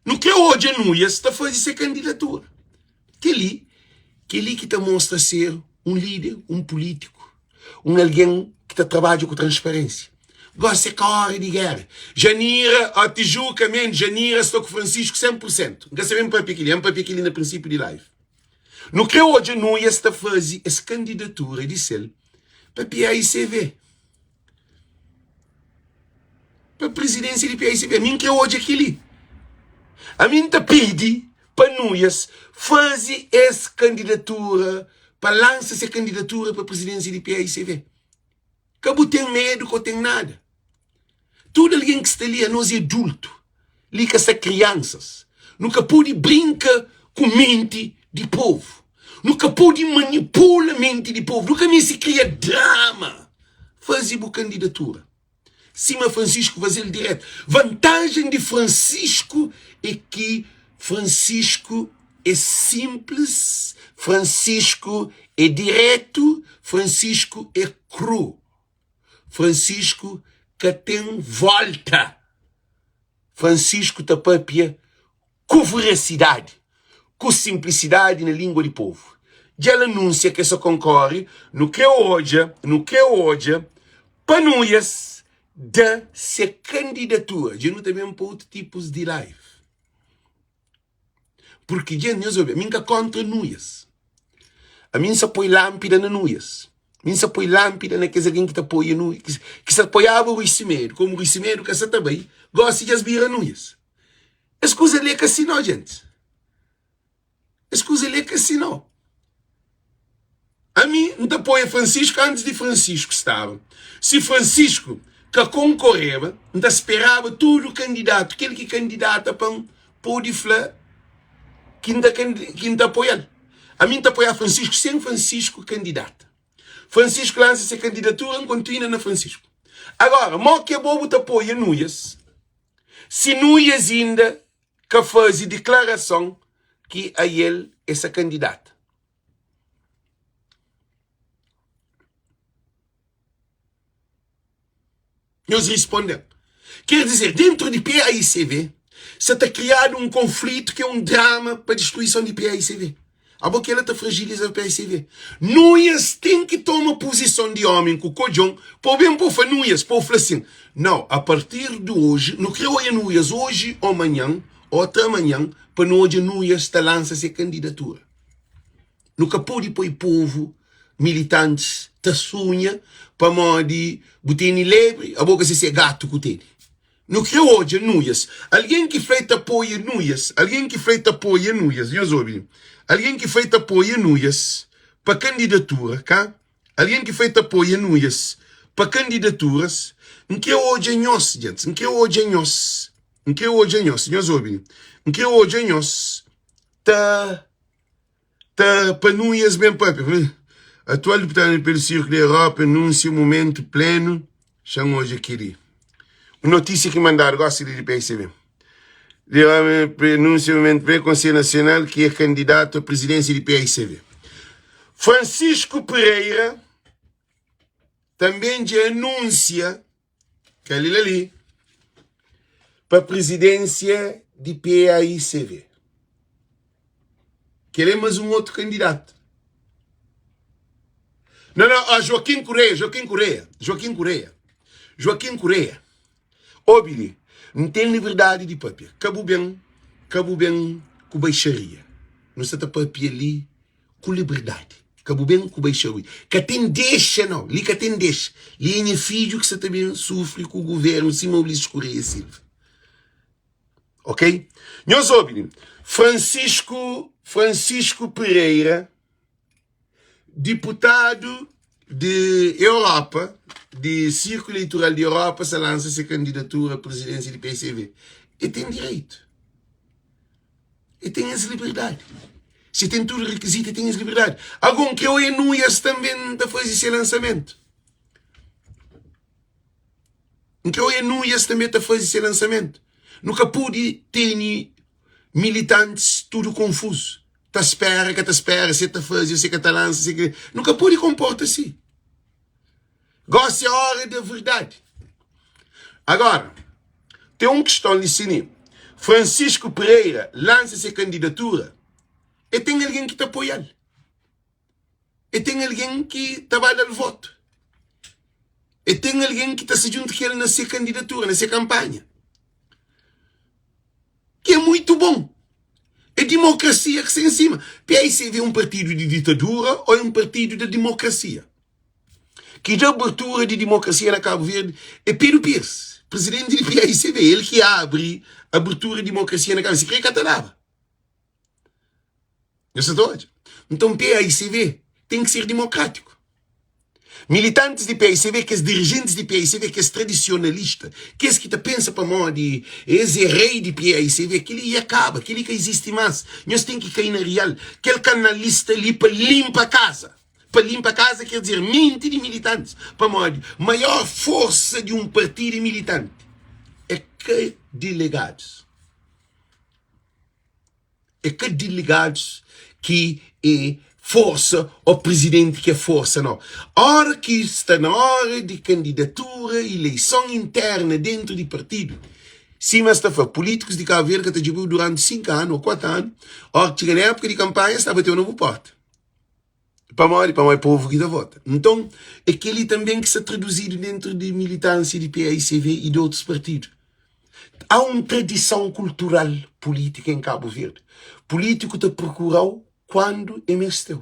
Nu kre odja Nuias ta faze se kandidatura. Kel-li, kel-li ki ta mostra ser un líder, un pulítiku, un algen ki ta trabadja ku transparénsia. Gósi é ka óra di géra. Janira, ó Tijuka, Mendes, Janira sta ku Francisco 100 pur sentu. N ka sabe N papia kel-li, N papia kel-li na prinsípiu di live. Nu kre odja Nuias ta faze es kandidatura di sel pa PAICV. Pa prizidênsia di PICB. Ami N kre odja kel-li. Ami N ta pidi pa Nuias faze es kandidatura, pa lansa se kandidatura pa prizidênsia di PICB. Ka bu ten medu, ka bu ten nada. Tudu algen ki sta li, anos é adultu. Li ka sta kriansas. Nu ka pode brinka ku menti di povu. Nu ka pode manipula menti di povu. Nu ka meste kria drama. Faze bu kandidatura. Sima Francisco faze-l diretu. Vantajen di Francisco é ki Francisco é sinplis, Francisco é diretu, Francisco é kru. Francisco ka ten volta. Francisco ta papia ku verasidadi, ku sinplisidadi na lingua di povu. Dja el anunsia ke sa konkore, nu kre odja, nu kre odja Panuias da se kandidatura. Dja nu ta ben pa otu tipus di live. Purki dja nhos obi, ami N ka kontra nuias. Ami N sa poi lanpida na nuias. Mi N sa poi lanpida na kes algen ki ta apoia nuias, ki sa apoiaba Rui Semedo. Komu Rui Semedo ka sa ta bai, gosi dja es bira nuias. Es kuza li é ka si no, djentis. Es kuza li é ka si no. Ami N ta apoia Francisco antis di Francisco staba. Si Francisco ka konkoreba, N ta speraba tudu kandidatu, kel ki kandidata pa N pode fla ki N ta ki N ta apoia-l. Ami N ta apoia Francisco sen Francisco kandidata. Francisco lansa se kandidatura, N kontinua na Francisco. Agora, mo ki abo bu ta apoia Nuias, si Nuias inda ka faze diklarason ki ael é sa kandidata? Nhos risponde-m. Ker dizer, dentru di PAICV sa ta kriadu un konflitu ki é un drama pa distruison di PAICV. Abo kela ta fragiliza PAICV. Nuias ten ki toma puzison di omi ku kodjon pa o ben pa o fla Nuias, pa o fla sin, Nau, a partir di oji, nu kre oia Nuias oji o manhan o atra manhan pa nu odja Nuias ta lansa se kandidatura. Nu ka pode poi povu, militantis ta sunha pamodi bu tene lebri, abo ka se se gatu ku tene. Nu kre odja nuias. Algen ki fla e ta apoia nuias, algen ki fla e ta apoia nuias, nhos obi, algen ki fla e ta apoia nuias pa kandidatura, ka? Algen ki fla e ta apoia nuias pa kandidaturas, N kre odja nhos, djentis, N kre odja nhos, N kre odja nhos, nhos obi, N kre odja nhos ta. Ta pa Nuias ben papia. Atual deputadu pelu Sirkulu di Europa anunsia mumentu plenu Xa-m odja kel-li. Un notísia ki mandadu gosi li di PSB. Di anunsia mumentu plenu Konselhu Nasional ki é kandidatu a prizidensia di PSB. Francisco Pereira tanben dja anunsia Kel-li la li pa prizidénsia di PAICV. Kel-li é más un otu kandidatu. Não, não, ah, Joaquim Correia, Joaquim Correia, Joaquim Correia, Joaquim Correia. Obi li. N ten liberdadi di papia. Ka bu ben, ka bu ben ku baixaria. Nu sta ta papia li ku liberdadi. Ka bu ben ku baixaria. Ka ten dexa nau, li ka ten dexa. Li é nha fidju ki sta ta ben sufri ku guvernu sima Ulisses Correia Silva. Ok? Nhos obi li. Francisco, Francisco Pereira, diputadu di Europa, di Sirkulu Eleitoral di Europa, sa lansa se kandidatura a prizidensia di PSV. E ten direitu. E ten es liberdadi. Se ten tudu rikizitu, e ten es liberdadi. Agon, ke oia Nuias tanbe ta faze se lansamentu. N kre oia Nuias tanbe ta faze se lansamentu. Nu ka pode tene militantis tudu konfuzu. Ta spera, ka ta spera, se ta faze, se ka ta lansa, se ka... Nu ka pode konporta si. Gosi é ora da verdadi. Agora, ten un kiston li si Francisco Pereira lansa se kandidatura, e ten algen ki ta apoia-l. E ten algen ki ta ba da-l votu. E ten algen ki ta sta djuntu ku el na se kandidatura, na se kanpanha. Ki é muitu bon. É dimokrasia ki sta en sima. PAICV é un partidu di ditadura ô é un partidu da dimokrasia? Ki da abertura di dimokrasia na Kabu Verdi é Pedro Pires, prizidenti di PAICV. El ki abri abertura di dimokrasia na Kabu Verdi. Si kre ka ta daba. Nhos sa ta odja? Nton PAICV ten ki ser dimokrátiku. Militantis di PAICV, kes dirijentis di PAICV, kes tradisionalista, kes ki ta pensa pamodi es é rei di PAICV, kel-li ia kaba, kel-li ka izisti más. Nhos ten ki kai na rial. Kel kanalista li pa linpa kaza. Pa linpa kaza ker dizer menti di militantis, pamodi maior forsa di un partidu é militanti, é ka delegadus. É ka delegados ki é forsa ô prizidenti ki é forsa nau. Ora ki sta na ora di kandidatura, ileison interna dentu di partidu, sima es ta fla, pulítikus di Kabu Verdi ka ta djobe-u duranti 5 anu ô 4 anu, ora ki txiga na épuka di kanpanha es ta bateu na bu porta. Pamodi? Pamodi é povu ki ta vota. Nton, é kel-li tanben ki sta traduzidu dentru di militánsia di paicv y di otus partidu. Há un tradison kultural pulítika en Kabu Verdi. Pulítiku ta prokura-u kuandu e meste-u.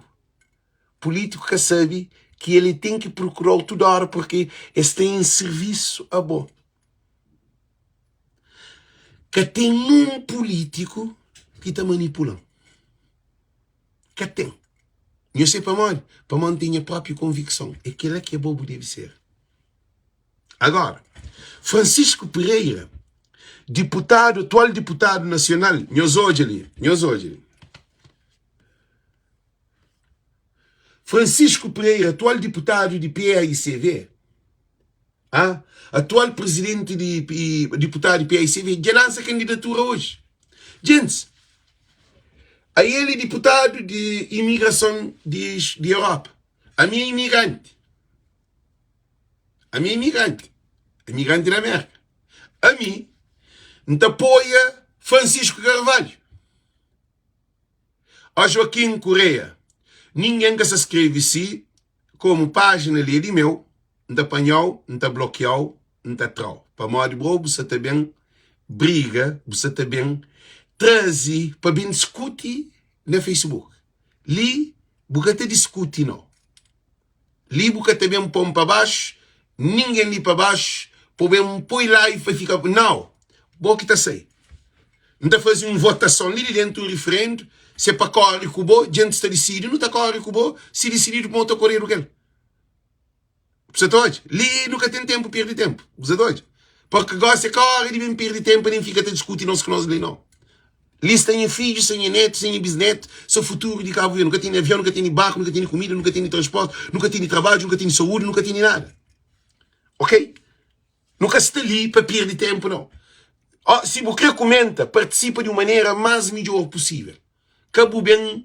Pulítiku ka sabe ki el e ten ki prokura-u tudu óra purki es ten en sirvisu a bo. Ka ten nun pulítiku ki ta manipula-m. Ka ten. Nho se pamodi? Pamodi N ten nha própi konvikson. É kel-la ki abo bu debe ser. Agora, Francisco Pereira, diputadu, atual diputadu nasional, nhos odja li, nhos odja li. Francisco Pereira, atual diputadu di PAICV, ah, atual presidenti di diputadu di PAICV, dja lansa kandidatura oji. Gentis, a el é diputadu di imigrason di, di Europa. Ami é imigranti. Ami é imigranti. Imigranti na Amérika. Ami, N ta apoia Francisco Carvalho. Ó Joaquim Correia, ningen ka sa skrebe si, komu pájina li é di meu, N ta panha-u, N ta blokia-u, N ta tra-u. Pamodi bo bu sa ta ben briga, bu sa ta ben traze pa ben diskuti na Facebook. Li bu ka ta diskuti no. Li bu ka ta ben pô-m pa baxu, ningen li pa baxu pa bu ben poi live pa fika. Nau, bo ki ta sai. N ta faze un votason li di dentu, un riferendu, se pa kore ku bo, djentis ta disidi, nu ta kore ku bo, si disididu kuma bu ta koredu ku el. Bu sa ta odja? Li nu ka ten tenpu perde tenpu. Bu sa ta odja? Porque gosi é ka ora di ben perde tenpu nen fika ta diskuti nos ku nos li, nau. Li sta nha fidju, sta nha netu, sta nha bisnetu, sta futuru di Kabu Verdi. Nu ka tene avion, nu ka tene barku, nu ka tene kumida, nu ka tene transporti, nu ka tene trabadju, nu ka tene saúdi, nu ka tene nada. Ok? Nu ka sta li pa perde tenpu, nau. Oh, si bu kre kumenta, partisipa di un manera más midjor pusível. Ka bu ben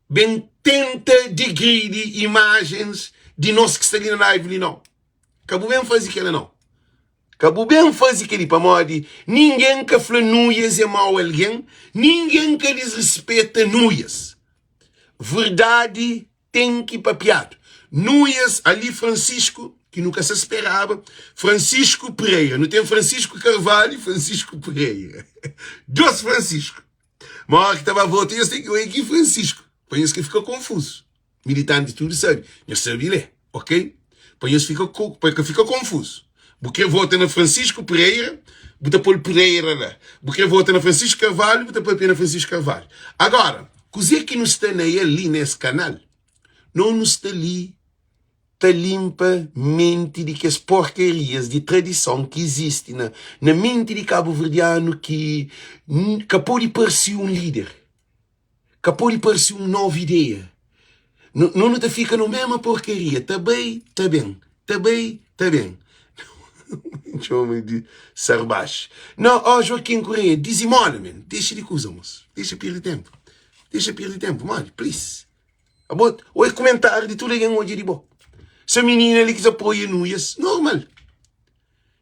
ben tenta digridi imajens di nos ki sta li na live li nau. Ka bu ben faze kela nau. Ka bu ben faze keli pamodi ningen ka fla Nuias é mau algen, ningen ka disrispeta Nuias. Verdadi ten ki papiadu. Nuias ali Francisco. ki nu ka sa speraba, Francisco Pereira. Nu ten Francisco Carvalho e Francisco Pereira. Dos Francisco. Ma ora ki ta ba vota, nhos ten ki oia ki Francisco, pa nhos ka fika konfuzu. Militanti tudu sabe, nhos sabe lé, ok? Pa nhos fika pa ka fika konfuzu. Bu kre vota na Francisco Pereira, bu ta pol Pereira la. Bu kre vota na Francisco Carvalho, bu ta papia na Francisco Carvalho. Agora, kuzê ki nu sta na el li nes kanal? No nu sta li ta limpa menti di kes porkerias di tradison ki izisti na na menti di kabuverdianu ki ka pode parse un lider, ka pode parse un novu ideia. No nu ta fika no mema porkeria, ta bai ta ben, ta bai ta ben. Txoma di sarbaxi. No, ó Joaquim Correia, dizimola men, dexa di kuza mos, dexa pirdi tempu, dexa pirdi tempu, modi, please. Abo, oi kumentáriu di tudu algen odja di bo. Sa minina li ki sa apoia Nuias, normal.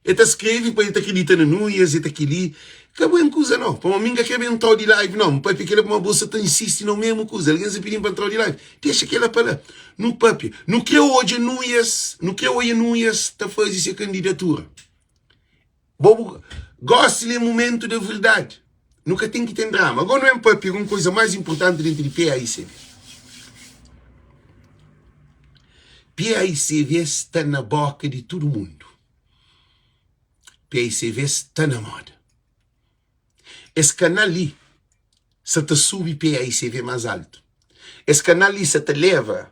E ta skrebe pa e ta kridita na Nuias, e ta kili. Ka bo en kuza no. Pamodi mi N ka krebe entrau di live no. N papia kila pamodi bo sa ta insisti na mesmu kuza. Algen sa pidi-m pa entrau di live. Dexa kila pa la. Nu papia. Nu kre odja Nuias, nu kre oia Nuias ta faze se kandidatura. Bo bu gosi li é mumentu da verdadi. Nu ka ten ki ten drama. Agora nu ben papia un koisa mais importanti dentro di PAICV. PAICV sta na boka di tudu mundu. PAICV sta na moda. Es kanal li sa ta subi PAICV mais altu. Es kanal li sa ta leva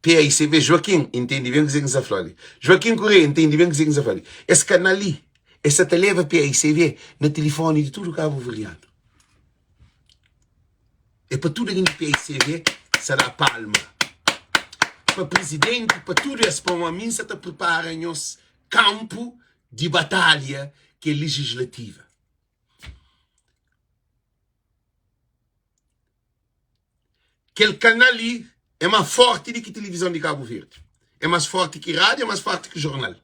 PAICV, Joaquim, intende ben kuzê ki N sta fla li. Joaquim Correia, intende ben kuzê ki N sta fla li. Es kanal li, es sa ta leba PAICV na tilifoni di tudu kabuverdianu. É pa tudu algen di PAICV sa da palma. Pa prizidenti, pa tudu es, pamodi ami N sa ta pripara nhos kanpu di batalha ki é lejislativa. Kel kanal li é más fórti di ki tilivizon di Kabu Verdi. É más fórti ki rádiu, é más fórti ki jornal.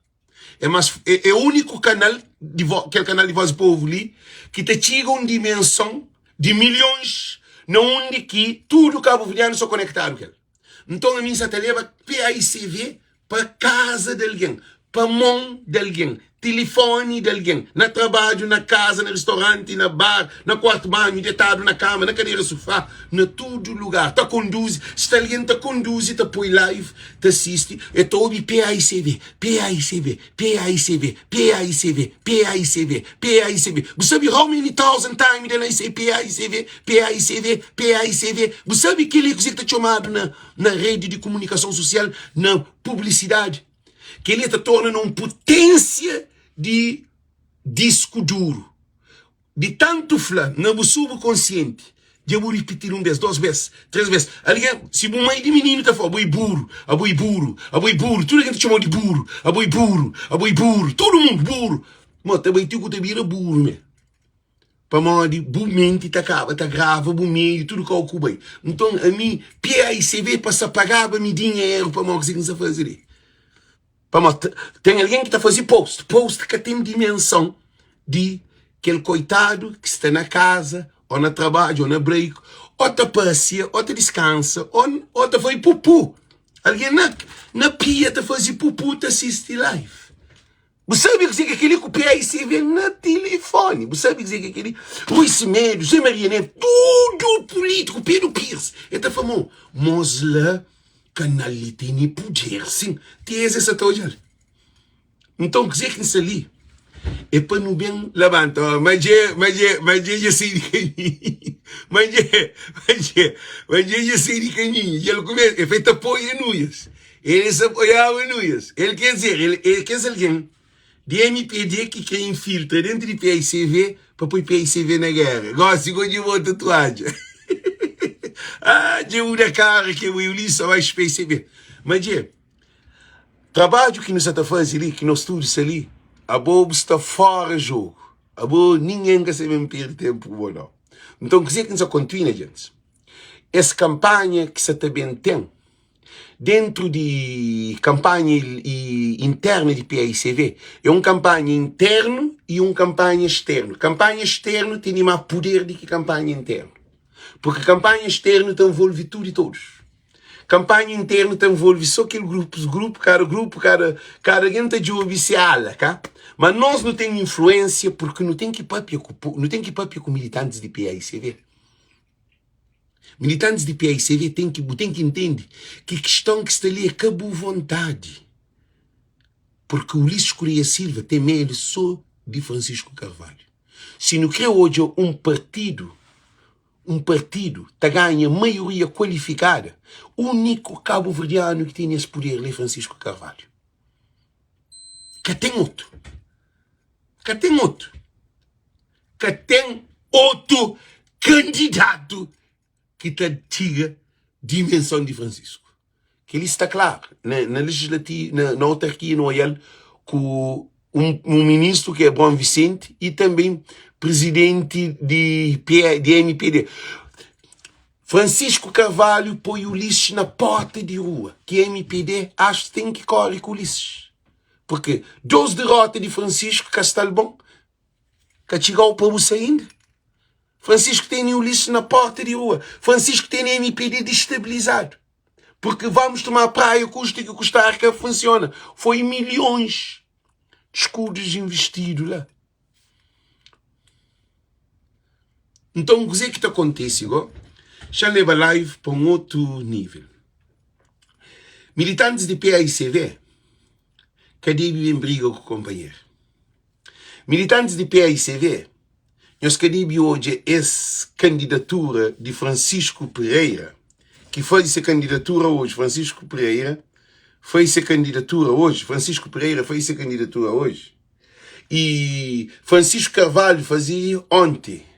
É más, é, é úniku kanal di vo, kel kanal di Voz di Povu li ki ta txiga un dimenson di milhons na undi ki tudu kabuverdianu sta konektadu ku el. Nton ami N sa ta leba PAICV pa kaza di algen, pa mon di algen, tilifoni di algen, na trabadju, na kaza, na ristoranti, na bar, na kuartu banhu, detadu na kama, na kadera sufá, na tudu lugar. Ta konduzi, sta algen ta konduzi, ta poi live, ta sisti, e ta obi PAICV, PAICV, PAICV, PAICV, PAICV, PAICV. Bu sabi how many thousand time then I say PAICV, PAICV, PAICV? Bu sabi keli kuzê ki ta txomadu na na redi di komunikason sosial, na publisidadi. Kel-li ta torna na un puténsia di disku duru. Di tantu fla na bu subkonsienti, dja bu ripiti-l un bês, dôs bês, três bês. Algen, si bu mai di mininu ta fla, abo é buru, abo é buru, abo é buru, tudu algen ta txoma-u di buru, abo é buru, abo é buru, tudu mundu buru. Mo ta bai ti ku ta bira buru mê. Pamodi bu menti ta kaba ta grava bu meiu tudu kau ku bai. Nton ami PAICV pa sa pagaba mi dinheru pamodi kuzê ki N sa faze li. Pamodi ten algen ki ta faze post, post ka ten dimenson di kel koitadu ki sta na kaza ô na trabadju ô na break ô ta pasia ô ta diskansa ô ta faze pupu. Algen na pia ta faze pupu ta sisti live. Bu sabe kuzê ki é kel-li ku PAICV na tilifóni? Bu sabe kuzê ki é kel-li? Rui Semedo, José Maria Neves, tudu pulítiku, Pedro Pires, el ta fla mo, mos la kanal li tene puder sin, ti es es sa ta odja-l. Nton kuzê ki N sta li é pa nu ben labanta. Ó, ma dje, ma dje, ma dje dja sai di kaminhu, ma dje, ma dje, ma dje dja sai di kaminhu, dja el kumesa, el fla el ta apoia Nuias. El es apoiaba Nuias. El quer dizer, el é kes algen di MPD ki kre infiltra dentu di PAICV pa poi PAICV na guerra. Gosi go dja bota tuadja. Ah, dja muda kara ke bo Ulisses abaixo PAICV. Ma dje, trabadju ki nu sa ta faze li, ki nos tudu sta li, abo bu sta fora jogo. Abo ningen ka sa ben perde tempu ku bo nau. Nton kuzê ki nu sa kontinua, djentis? Es kampanha ki sa ta ben ten Dentru di kanpanha internu di PAICV, é un kanpanha internu y un kanpanha externu. Kanpanha externu tene má puder di ki kanpanha internu, purki kanpanha externu ta nvolve tudu y todus. Kanpanha internu ta nvolve so kel grupus, grupu, kada grupu, kada kada algen ta djobe se ala, ka? Ma nos nu ten influensia purki nu ten ki papia ku po, nu ten ki papia ku militantis di paicv. Militantis di paicv ten ki, bu ten ki ntende ki kiston ki sta li é ka bu vontadi. Purki Ulisses Correia Silva ten medu so di Francisco Carvalho. Si nu kre odja un partidu un partidu ta ganha maioria kualifikada, úniku kabuverdianu ki tene es puder li é Francisco Carvalho. Ka ten otu. Ka ten otu. Ka ten otu kandidatu ki ta txiga dimenson di Francisco. Kel-li sta klaru na, na legislati, na, na autarkia nu oial ku un, un ministru ki é Abraão Vicente e tanbê presidenti di, P, di MPD. Francisco Carvalho poi Ulisses na porta di rua, ki MPD acha ten ki kore ku Ulisses. Porque dos derrota di Francisco ka sta-l bon, ka txiga-u pa bu sai inda. Francisco tene Ulisses na porta di rua. Francisco tene MPD destabilizadu. Porque vamos tomar praia custa que custar ka funciona. Foi milhões de escudos investido lá. Então, kuzê ki ta kontise go? Xa leba live pa um outro nível. Militantes di PAICV ka debe ben briga ku kompanheru. Militantis di paicv, nhos ka debe odja es kandidatura di Francisco Pereira, ki faze se kandidatura oji, Francisco Pereira faze se kandidatura oji, Francisco Pereira faze se kandidatura oji, y Francisco Carvalho faze onti.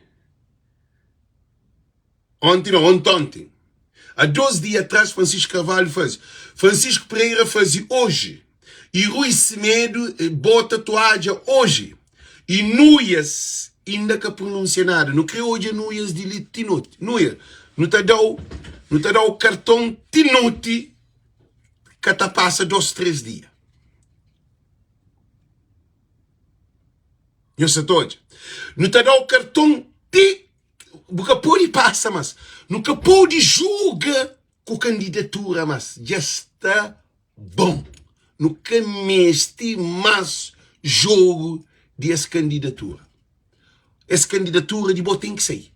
Onti não, ontonte. Há 2 dia atrás Francisco Carvalho faze. Francisco Pereira faze hoje. E Rui Semedo eh, bota toalha hoje. E Nuias inda ka pronuncia nada. Nu kre odja Nuias di li ti noti. Nuia, nu ta dau, nu ta dau karton ti noti ka ta pasa 2, 3 dia. Nhos sa ta odja. Nu ta dau karton ti Bu ka pode pasa mas. Nu ka pode juga ku kandidatura mas. Dja sta bon. Nu ka meste mas jogu di es kandidatura. Es kandidatura di bo ten ki sai.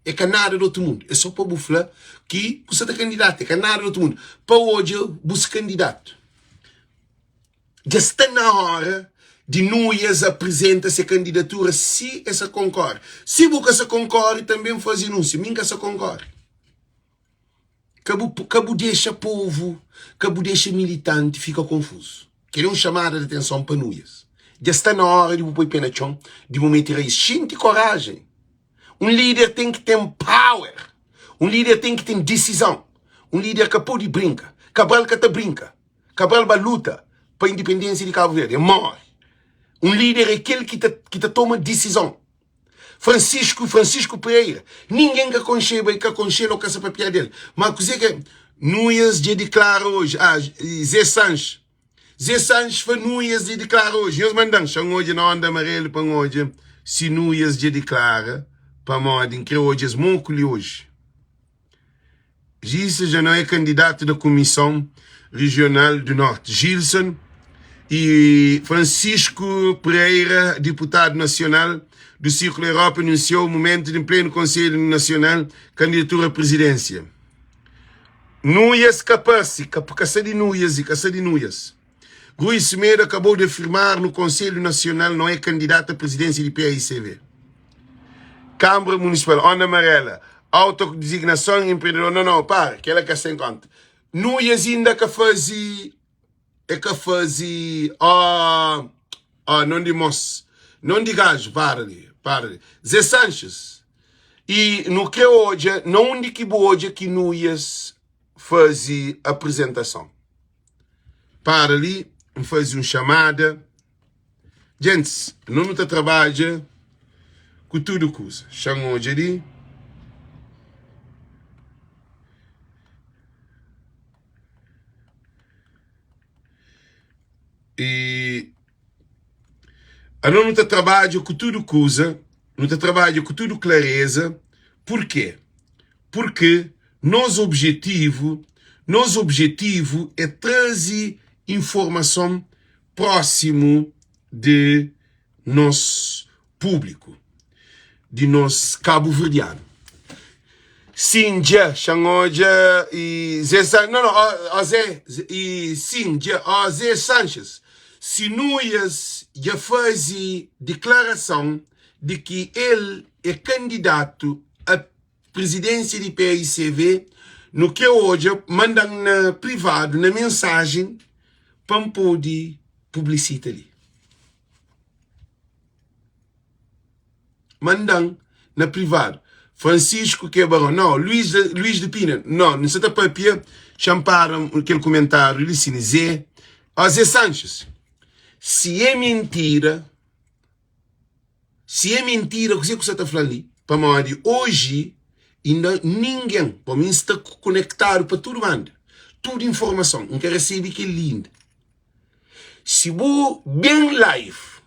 É ka nada di otu mundu. É so pa bu fla ki bu sa ta kandidata. É ka nada di otu mundu. Pa odja bus kandidatu. Dja sta na óra di Nuias aprizenta se kandidatura si e sa konkore. Si bu ka sa konkore, tanbe faze anúnsiu, Mi N ka sa konkore. Ka bu, ka bu dexa povu, ka bu dexa militanti fika konfuzu. Kel é un xamada di atenson pa Nuias. Dja sta na óra di bu poi pé na txon, di bu mete rais. Xinti korajen. Un líder ten ki ten power. Un líder ten ki ten disizon. Un líder ka pode brinka. Cabral ka ta brinka. Cabral ba luta pa indipendênsia di Cabo Verde, e morre. Un líder é kel ki ta, ki ta toma disizon. Francisco, Francisco Pereira, ninguém ka konxeba e ka konxel ou ka sa papia del. Ma kuzê ke Nuias dja diklara hoje? Ah, Zé Sanches. Zé Sanches fla Nuias dja diklara hoje. Nhos mandan, xa N odja na onda amarelo pa N odja si Nuias dja diklara pamodi N kre odja es moku li hoje. Gilson já não é candidato da Comissão Regional do Norte. Gilson e Francisco Pereira, deputado nacional do Círculo Europa, anunciou o momento de pleno Conselho Nacional candidatura à presidência. Nuias Capaci, Caça de Nuias e Caça de Nuias. Rui Semedo acabou de afirmar no Conselho Nacional não é candidato à presidência de PAICV. Câmara Municipal, Onda Amarela, autodesignação empreendedor. Não, não, para, que ela quer sem conta. Nuias ainda que faze, é que faze, ó, ó, não de moço, não de gajo, para ali, para ali. Zé Sanches, e no que hoje, não onde que hoje que Nuias faze apresentação. Para li, N faze un xamada. Gentis, no nu ta trabadja ku tudu kuza. Xa-m odja li. I ano nu ta trabadja ku tudu kuza, nu ta trabadja ku tudu klareza. Purkê? Purkê nos objetivu. Nos objetivu é traze informason prósimu di nos públiku, di nos kabuverdianu. Sin, dja, xa-m odja i Zé San, no, no, ó, Zé, i sin, dja, ó, Zé Sanches, si Nuias dja faze diklarason di ki el é kandidatu a Presidência di paicv nu ke odja mandan na privado na mensagem pam pode publicita li mandan na privado Francisco ke barão não Luís Luís de Pina não nu sa ta papia xa para kel comentário li si Zé ó Zé Sanches si é mentira Si é mintira kuzê ku sa ta fla li? Pamodi oji inda ningen, pa mi N sta konektadu pa tudu banda, tudu informason, N ka resebe kel li inda. Si bu ben live,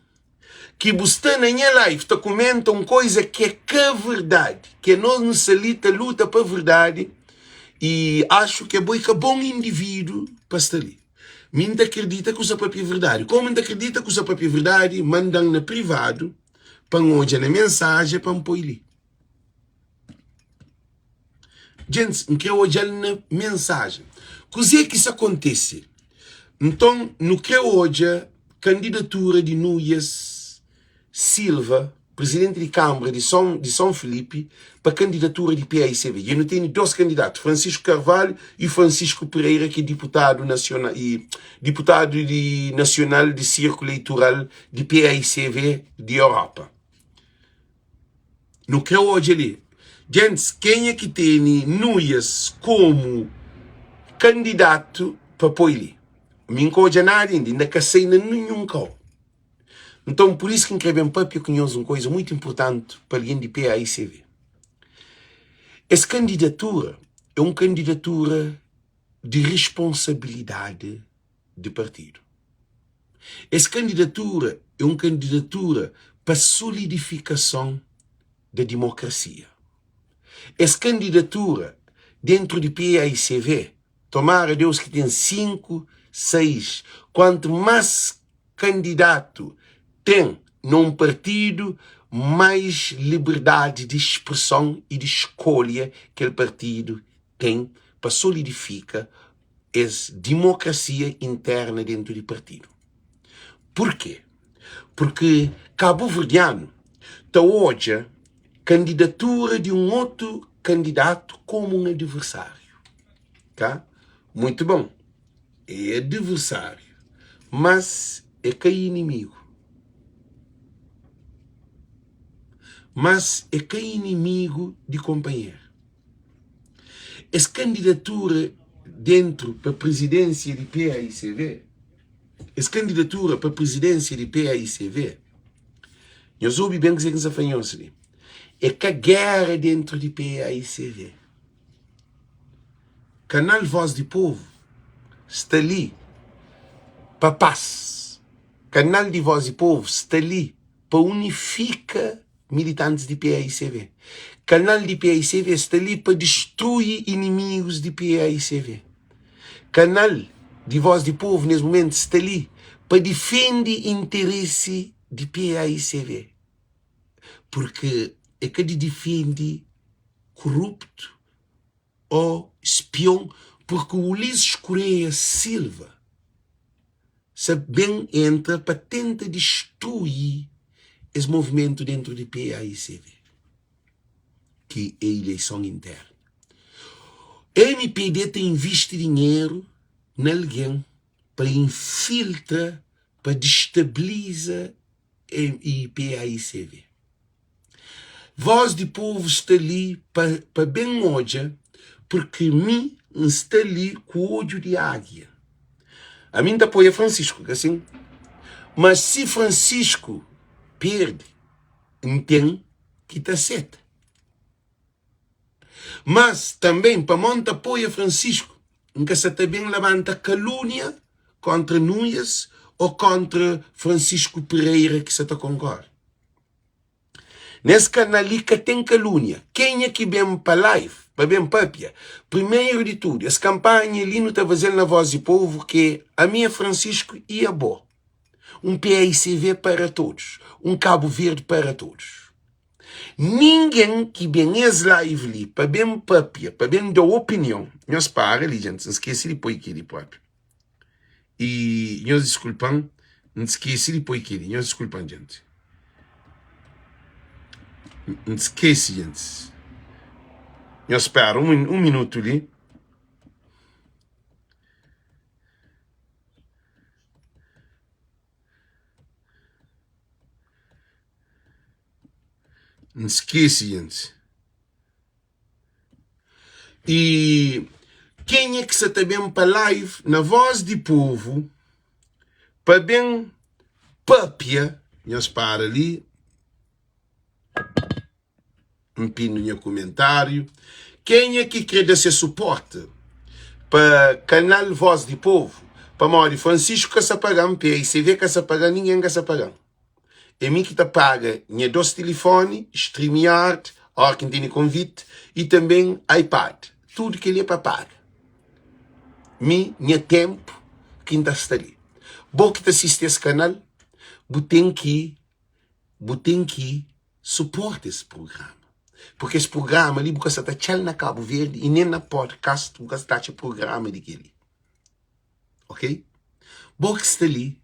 ki bu sta na nha live ta komenta un koisa ki é ka verdadi, ki anos nu sta li ta luta pa verdadi i axu ki abo é ka bon individu pa sta li. Mi N ta kridita ku sa papia verdadi. Komu N ta kridita ku sa papia verdadi, manda-m na privadu pa N odja na mensajen pa N poi li. Djentis, N kre odja-l na mensajen. Kuzê ki sa kontise? Nton, nu kre odja kandidatura di Nuias Silva, Presidenti di Kanbra di Son di Son Filipi, pa kandidatura di paicv. Dja nu tene dos kandidatu, Francisco Carvalho y Francisco Pereira, ki é diputadu nasiona y diputadu di nasional di sirkulu eitural di paicv di Europa. Nu kre odja li, djentis, kenha ki tene Nuias komu kandidatu pa poi li. Mi N ka odja nada inda, inda ka sai na ninhun kau. Nton, pur isu ki N krê ben pâpia ku nhos un kuza mutu inportanti pa algen di PAICV. Es kandidatura é un kandidatura di responsabilidadi di partidu. Es kandidatura é un kandidatura pa solidifikason da dimokrasia. Es kandidatura dentru di PAICV, tomara Deus ki ten 5, 6, kuantu más kandidatu ten na un partidu, mais liberdadi di spreson y di skolha kel partidu ten pa solidifika es dimokrasia interna dentu di partidu. Purkê? Purki kabuverdianu ta odja kandidatura di un otu kandidatu komu un adiversáriu. Ka? Muitu bon. É adversário, mas é ka inimigu. Mas é ka inimigu di konpanheru. Es kandidatura dentru pa prizidénsia di paicv, es kandidatura pa prizidénsia di paicv, nhos obi ben kuzê ki N sta fla nhos li, é ka géra dentru di paicv. Kanal Voz di Povu sta li pa pas. Kanal di Voz di Povu sta li pa unifika militantis di paicv. Kanal di paicv sta li pa distrui inimigus di paicv. Kanal di Voz di Povu nes mumentu sta li pa difende interesi di paicv. Purki e ka di difende kuruptu ô spion purki Ulisses Correia Silva sa ben entra pa tenta distrui es movimentu dentru di paicv ki é ileison interna. Mpd ta invisti dinheru na algen pa infiltra pa distabiliza MIPAICV. Voz di povu sta li pa pa ben odja purki mi N sta li ku odju di águia. Ami N ta apoia Francisco, ka sin? Mas si Francisco perde, N ten ki ta seta. Mas tanben pamó N ta apoia Francisco, N ka sa ta ben labanta kalúnia kóntra Nunes ô kóntra Francisco Pereira ki sa ta konkore. Nes kanal li ka ten kalúnia. Kenha ki ben pa live. pa ben papia. Primeru di tudu, es kanpanha li nu ta faze-l na Voz di Povu ki ami é Francisco i abo. Un paicv para todos, un Cabo Verde para todos. Ningen ki ben es live li pa ben papia, pa ben da opinion, nhos para li djentis, N skese di poi keli propi. I nhos diskulpa-m, N skese di poi keli, nhos diskulpa-m djenti. N skese djentis. Nhos spera un, un minutu li. N skese djentis. I kenha ki sa ta ben pa live na Voz di Povu pa ben papia, nhos para li, N pinu nha kumentáriu. Kenha ki kre da se suporti pa kanal Voz di Povu, pamodi Francisco ka sa paga-m, PICV ka sa paga-m, ningen ka sa paga-m. É mi ki ta paga nha dos tilifoni, StreamYard, óra ki N tene konviti, i tanben iPad. Tudu kel-li é pa paga. Mi, nha ténpu ki N ta sta li. Bo ki ta sisti es kanal, bu ten ki bu ten ki suporta es prugrama. Purki es prugrama li bu ka sa ta atxa-l na Kabu Verdi i nen na podcast bu ka sa ta atxa prugrama di kel-li. Ok? Bo ki sta li,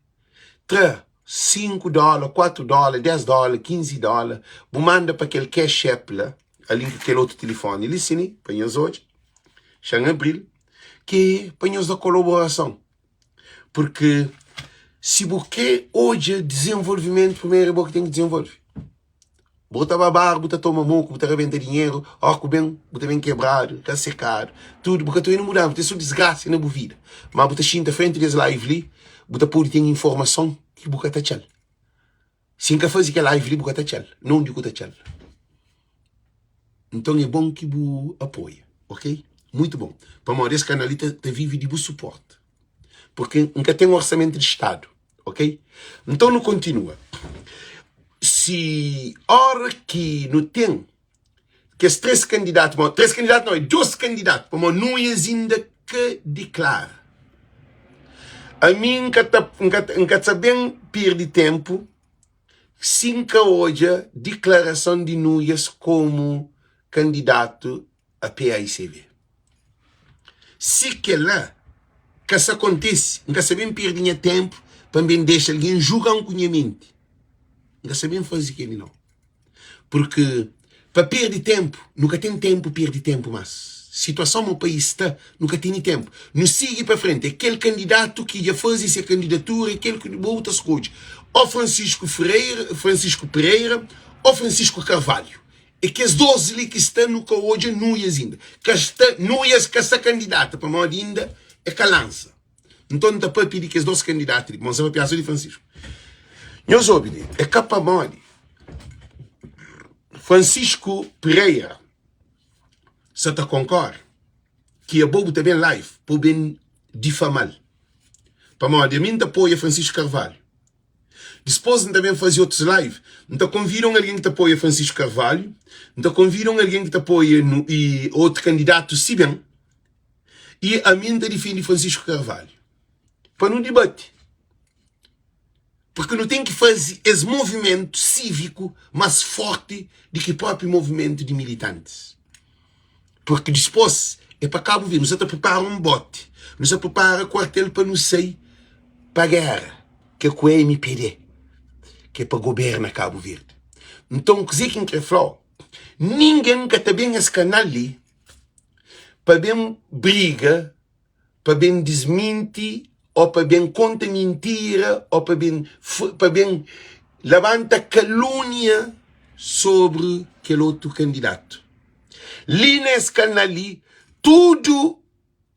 tra 5 dóla, 4 dóla, 10 dóla, 15 dóla, bu manda pa kel Cash App la, ali ku kel otu tilifoni li si ni, pa nhos odja, xa-m abri-l, ki é pa nhos da kolaborason. Purki si bu kre odja dizenvolvimentu, primeru é bo ki ten ki dizenvolve. Bu ta ba bar, bu ta toma moku, bu ta rabenta dinheru, óra ku ben, bu ta ben kebradu, rasekadu, tudu, bu ka ta obi mudansa, bu ten so disgrasa na bu vida. Ma bu ta xinta frenti des live li, bu ta pode ten informason ki bu ka ta atxa-l. Si N ka faze kel live li, bu ka ta atxa-l. Na undi ku ta atxa-l? Nton é bon ki bu apoia, ok? Muitu bon. Pamodi es kanal li ta vive di bu suporti. Purki N ka ten orsamentu di stadu. Ok? Nton nu kontinua. Si ora ki nu ten kes 3 kandidatu, bom, 3 kandidatu não, é 2 kandidatu, pamodi Nunes inda ka diklara. Ami N ka ta, N ka, N ka ta ben pirdi tempu si N ka odja diklarason di Nunes komu kandidatu a paicv. Si kel-la ka sa kontise, N ka sa ben perde nha ténpu pa N ben dexa algen juga-m ku nha menti. N ka sa ben faze kel-li nau. Purki pa perde ténpu, nu ka ten ténpu perde ténpu más. Situason ma país sta, nu ka tene ténpu. Nu sigi pa frenti. É kel kandidatu ki dja faze se kandidatura, é kel ki bo ta skodje. Ô Francisco Ferreira, Francisco Pereira ô Francisco Carvalho. É kes 2 li ki sta nu ka odja Nuias inda ka sta Nuias ka sta kandidata pamodi inda é ka lansa nton nta papia di kes 2 kandidatu li pamodi nsa papia so di Francisco nhos obi li é ka pamodi Francisco Pereira sa ta konkore ki abo bu ta ben live pa bu ben difamal pamodi ami nta apoia Francisco Carvalho Dispôs N ta ben faze otus live. N ta konvida un algen ki ta apoia Francisco Carvalho, N ta konvida un algen ki ta apoia nu i otu kandidatu si ben, i ami N ta difende Francisco Carvalho. Pa nu dibati. Purki nu ten ki faze es movimentu síviku más fórti di ki própi movimentu di militantis. Purki dispôs é pa Kabu Verdi. Nu sa ta pripara un bóti, nu sa pripara kuartel pa nu sai pa géra, ke ku MPD, ke pa goberna Kabu Verdi. Nton, kuzê ki N kre fla-u, ningen ka ta ben es kanal li pa ben briga pa ben disminti ô pa ben konta mintira ô pa ben pa ben labanta kalúnia sobri kel otu kandidatu. Li na es kanal li, tudu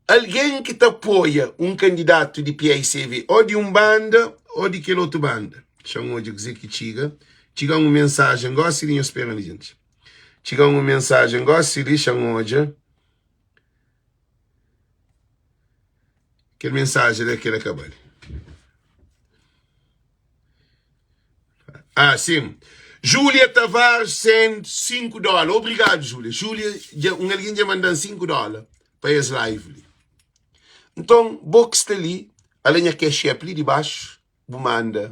algen ki ta apoia un kandidatu di PICV ô di un banda ô di kel otu banda. Xa-m odja kuzê ki txiga. Txiga-m un mensajen gósi li, nhos spera li, djenti. Txiga-m un mensajen gósi li, xa-m odja. Kel mensajen la kel akaba li. Ah, sim. Júlia Tavares send 5 dóla. Obrigado, Júlia. Júlia, dja, un algen dja manda-m 5 dóla pa es live li. Nton, bo ki sta li, ala nha cash app li di baxu, bu manda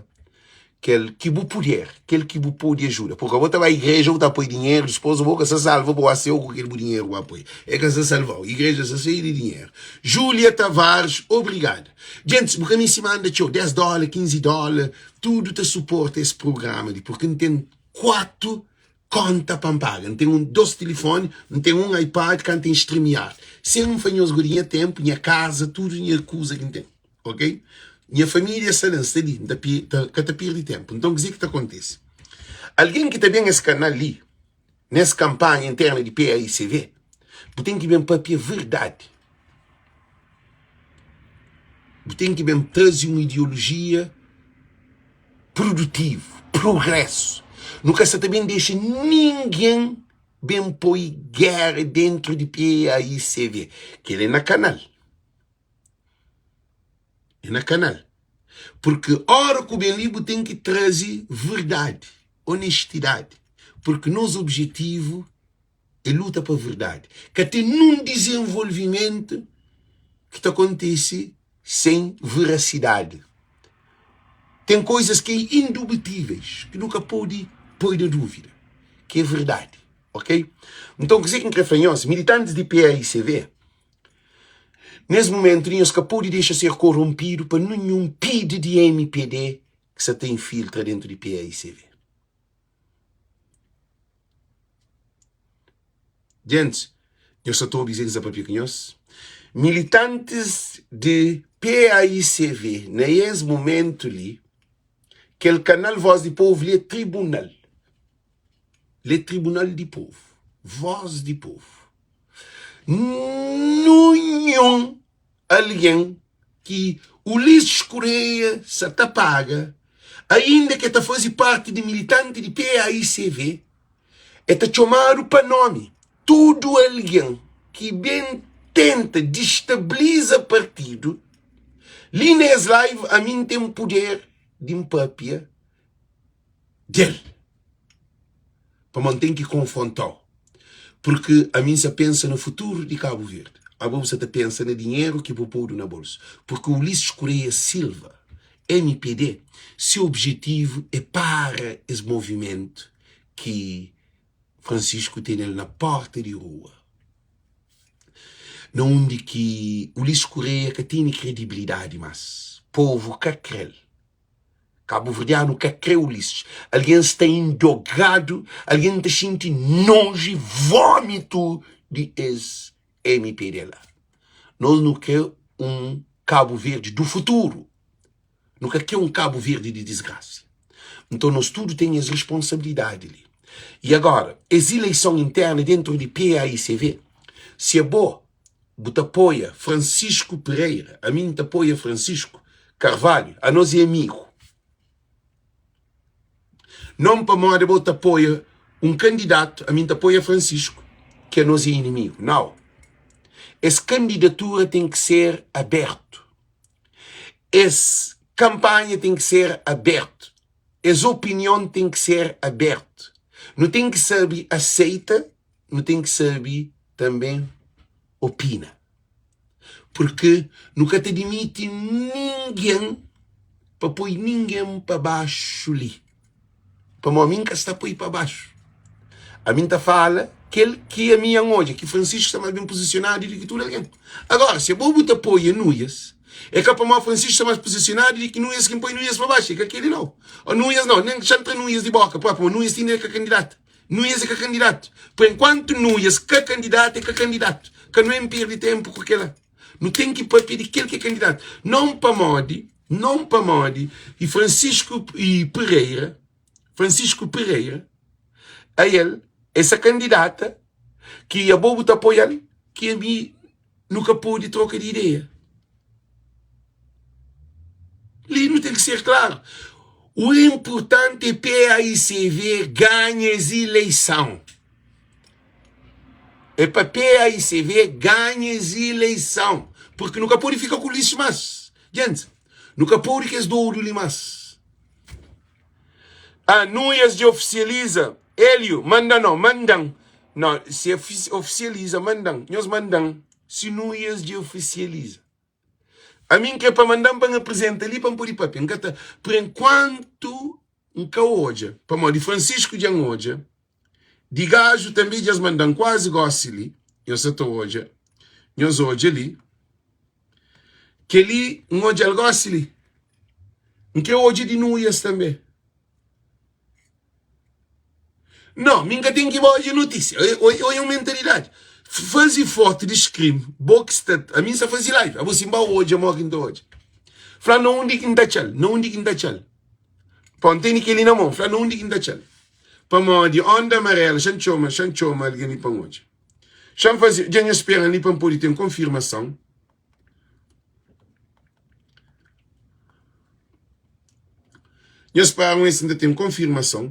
kel ki bu puder, kel ki bu pode ajuda. Purka bo ta bai igreja, bu ta poi dinheru, dispos bo ka sa salva, bo ba seu ku kel bu dinheru ba poi. E ka sa salvau. Igreja sa xeiu di dinheru. Júlia Tavares, obrigada. Gentis, bu ka meste manda txeu, 10 dóla, 15 dóla, tudu ta suporta es prugrama li, purka N ten 4 konta pa N paga. N ten un, dos tilifoni, N ten un iPad ka N ten StreamYard. Sen N fla nhos godi nha tenpu, nha kaza, tudu nha kuza ki N ten. Ok? Nha família sta la, N sta li, N ta ta, ka ta pirdi tenpu. Nton, kuzê ki ta kontise? Algen ki ta ben es kanal li, nes kanpanha interna di PAICV, bu ten ki ben papia verdadi. Bu ten ki ben traze un ideolojia produtivu, progresu. Nu ka sa ta ben dexa ningen ben poi géra dentru di PAICV. Kel-li é na kanal. É na kanal. Porque ora ku ben li bu ten ki traze verdadi, honestidadi. Porque nos objetivo é luta pa verdadi. Ka ten nun dizenvolvimentu ki ta kontise sen verasidadi. Ten koizas ki é indubitíveis, ki nu ka pode poi na dúvida, ki é verdadi. Ok? Nton, kuzê ki N krê fla nhos, militantis di PAICV, Nes mumentu li nhos ka pode dexa ser koronpidu pa ninhun pidi di mpd ki sa ta infiltra dentu di paicv. Gentis, nhos sa ta obi kuzê ki N sa papia ku nhos? Militantis di paicv na es mumentu li, kel kanal Voz di Povu li é tribunal. Li é tribunal di povu, voz di povu. Nunhun algen ki Ulisses Correia sa ta paga, ainda ki el ta faze parti di militanti di PAICV, el ta txomadu pa nomi. Tudu algen ki ben tenta distabiliza partidu, li na es live ami N ten puder di N papia del pamodi N ten ki konfrontau purki ami N sa pensa na futuru di Kabu Verdi abo bu sa ta pensa na dinheru ki bu podu na bolsu purki Ulisses Correia Silva mpd se objetivu é para es movimentu ki Francisco tene-l na porta di rua na undi ki Ulisses Correia ka tene kredibilidadi mas povu ka kre-l. Kabuverdianu ka kre Ulisses. Algen sta indogadu, algen ta xinti noju i vomitu di es mpd la. Nos nu kre un Kabu Verdi du futuru. Nu ka kre un Kabu Verdi di disgrasa. Nton nos tudu ten es responsabilidadi li. I agora, es ileison interna dentru di PAICV, si abo bu ta apoia Francisco Pereira, ami N ta apoia Francisco Carvalho, anos é amigu. Non pamodi bo ta apoia un kandidatu, ami N ta apoia Francisco, ki anos é inimigu. Nau. Es kandidatura ten ki ser abertu. Es kanpanha ten ki ser abertu. Es opinion ten ki ser abertu. Nu ten ki sabe aseita nu ten ki sabe tanbê opina. Purkê nu ka ta dimiti ningen pa poi ningen pa baxu li. Pamodi mi N ka sta poi pa baxu. Ami N ta fala kel ki ami N odja, ki Francisco sta más ben pozisionadu di ki tudu algen. Agora, si abo bu ta apoia Nuias, é ka pamodi Francisco sta más pozisionadu di ki Nuias ki N poi Nuias pa baxu. É ka keli nau. Ô Nuias nau, nen xa N tra Nuias di boka, pamodi Nuias ti inda é ka kandidatu. Nuias é ka kandidatu. Por enkuantu Nuias ka kandidatu, é ka kandidatu. Ka nu en perdi tenpu ku kela. Nu ten ki papia di kel ki é kandidatu. Non pamodi, non pamodi i Francisco i Pereira, Francisco Pereira, a el, é sa kandidata ki abo bu ta apoia-l, ki ami nu ka pode troka di ideia. Li nu ten ki ser klaru. O inpurtanti é PAICV ganha es ileison. É pa PAICV ganha es ileison. Porque nu ka pode fika ku lixu mas. Gente, nu ka pode kes dodu li mas. Ah, Nuias dja ofisializa. Hélio, manda no, manda-m. No, si e ofisializa, manda-m. Nhos manda-m si Nuias dja ofisializa. Ami N kre pa manda-m pa N aprizenta li pa N pode papia. N ka ta, por enkuantu N ka odja, pamodi Francisco dja N odja, di gaju tanbe dja es manda-m kuazi gosi li, nhos sa ta odja, nhos odja li. Kel-li N odja-l gosi li. N kre odja di Nuias tanbe. No, mi N ka ten ki ba odja notisia. Oia un mentalidadi. Faze fotu di screen, bo ki sta, ami N sta faze live, abo si N ba odja mo ki N ta odja. Fla na undi ki N ta atxa-l, na undi ki N ta atxa-l. Pô, N tene kel-li na mon, fla na undi ki N ta atxa-l. Pamodi onda amarela, xa N txoma, xa N txoma algen li pa N odja. Xa N faze, dja nha spera-m li pa N pode ten konfirmason. Nhos para un es N ta ten konfirmason.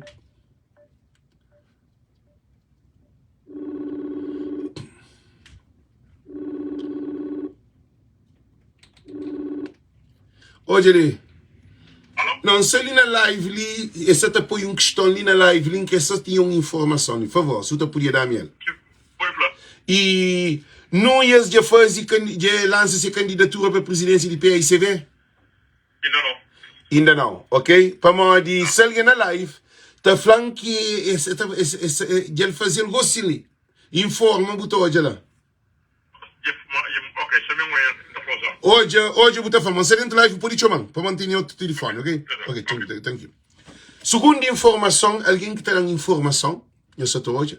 Odja li. Não, N sta li na live li, e sa ta poi un kiston li na live li, N kre sa tinha un informason li. Favor, si bu ta podia da-mi el. E Nuias dja faze, dja lansa se kandidatura pa prizidensia di PAICV? Inda nau. Inda nau, ok. Pamodi si algen na live ta fla-m ki dja el faze-l gosi li, informa bu ta odja la. Ok, si mi n ta fla za. Odja, odja bu ta fla-m, ma si dentu live bu pode txoma-m, pamodi N tene otu tilifoni, ok? Ok, thank you. Sugundu informason, algen ki ta da-m informason, Nhos sa ta odja?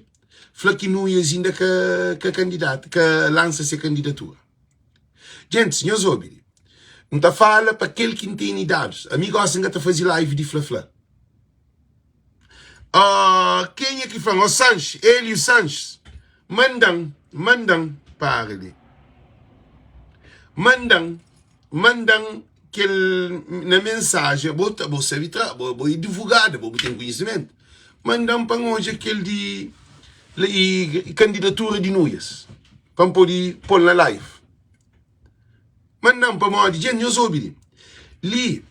Fla ki Nuias inda ka ka kandidata, ka lansa se kandidatura. Gentis, nhos obi li. N ta fala pa kel ki N tene dadus. Ami gosi N ka ta faze live di fla-fla. Oh, kenha ki fla-m? Oh, Sanches, Hélio Sanches, manda-m, manda-m, para li. Manda-m Manda-m kel na mensajen, bo ta bo sabe tra, bo bo é divulgada, bo bu ten konhisimentu. Manda-m pa N odja kel di i kandidatura di Nuias, pa N pode pô-l na live. Manda-m pamodi, dja nhos obi li, li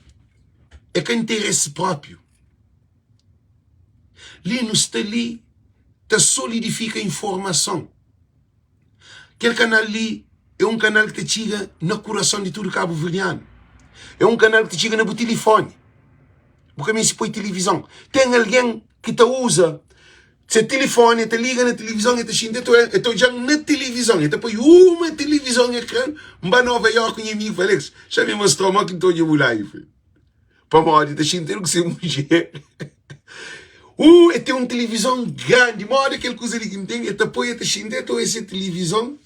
é ka interesi própiu. Li nu sta li ta solidifika informason. Kel kanal li é un kanal ki ta txiga na kurason di tudu kabuverdianu. É un kanal ki ta txiga na bu tilifoni. Bu ka meste poi tilivizon. Ten algen ki ta uza se tilifoni, el ta liga na tilivizon, el ta xinti, el ta odja-m na tilivizon, el ta poi uma tilivizon ekran. N ba Nova York, nha amigu fla, Alex, xa-m mostra-u modi ki N ta odja bu live. Pamodi ta xinti el ku se mudjer. Uh, el ten un tilivizon grandi, moda kel kuza li ki N ten, el ta poi, el ta xinti, el ta odja se tilivizon,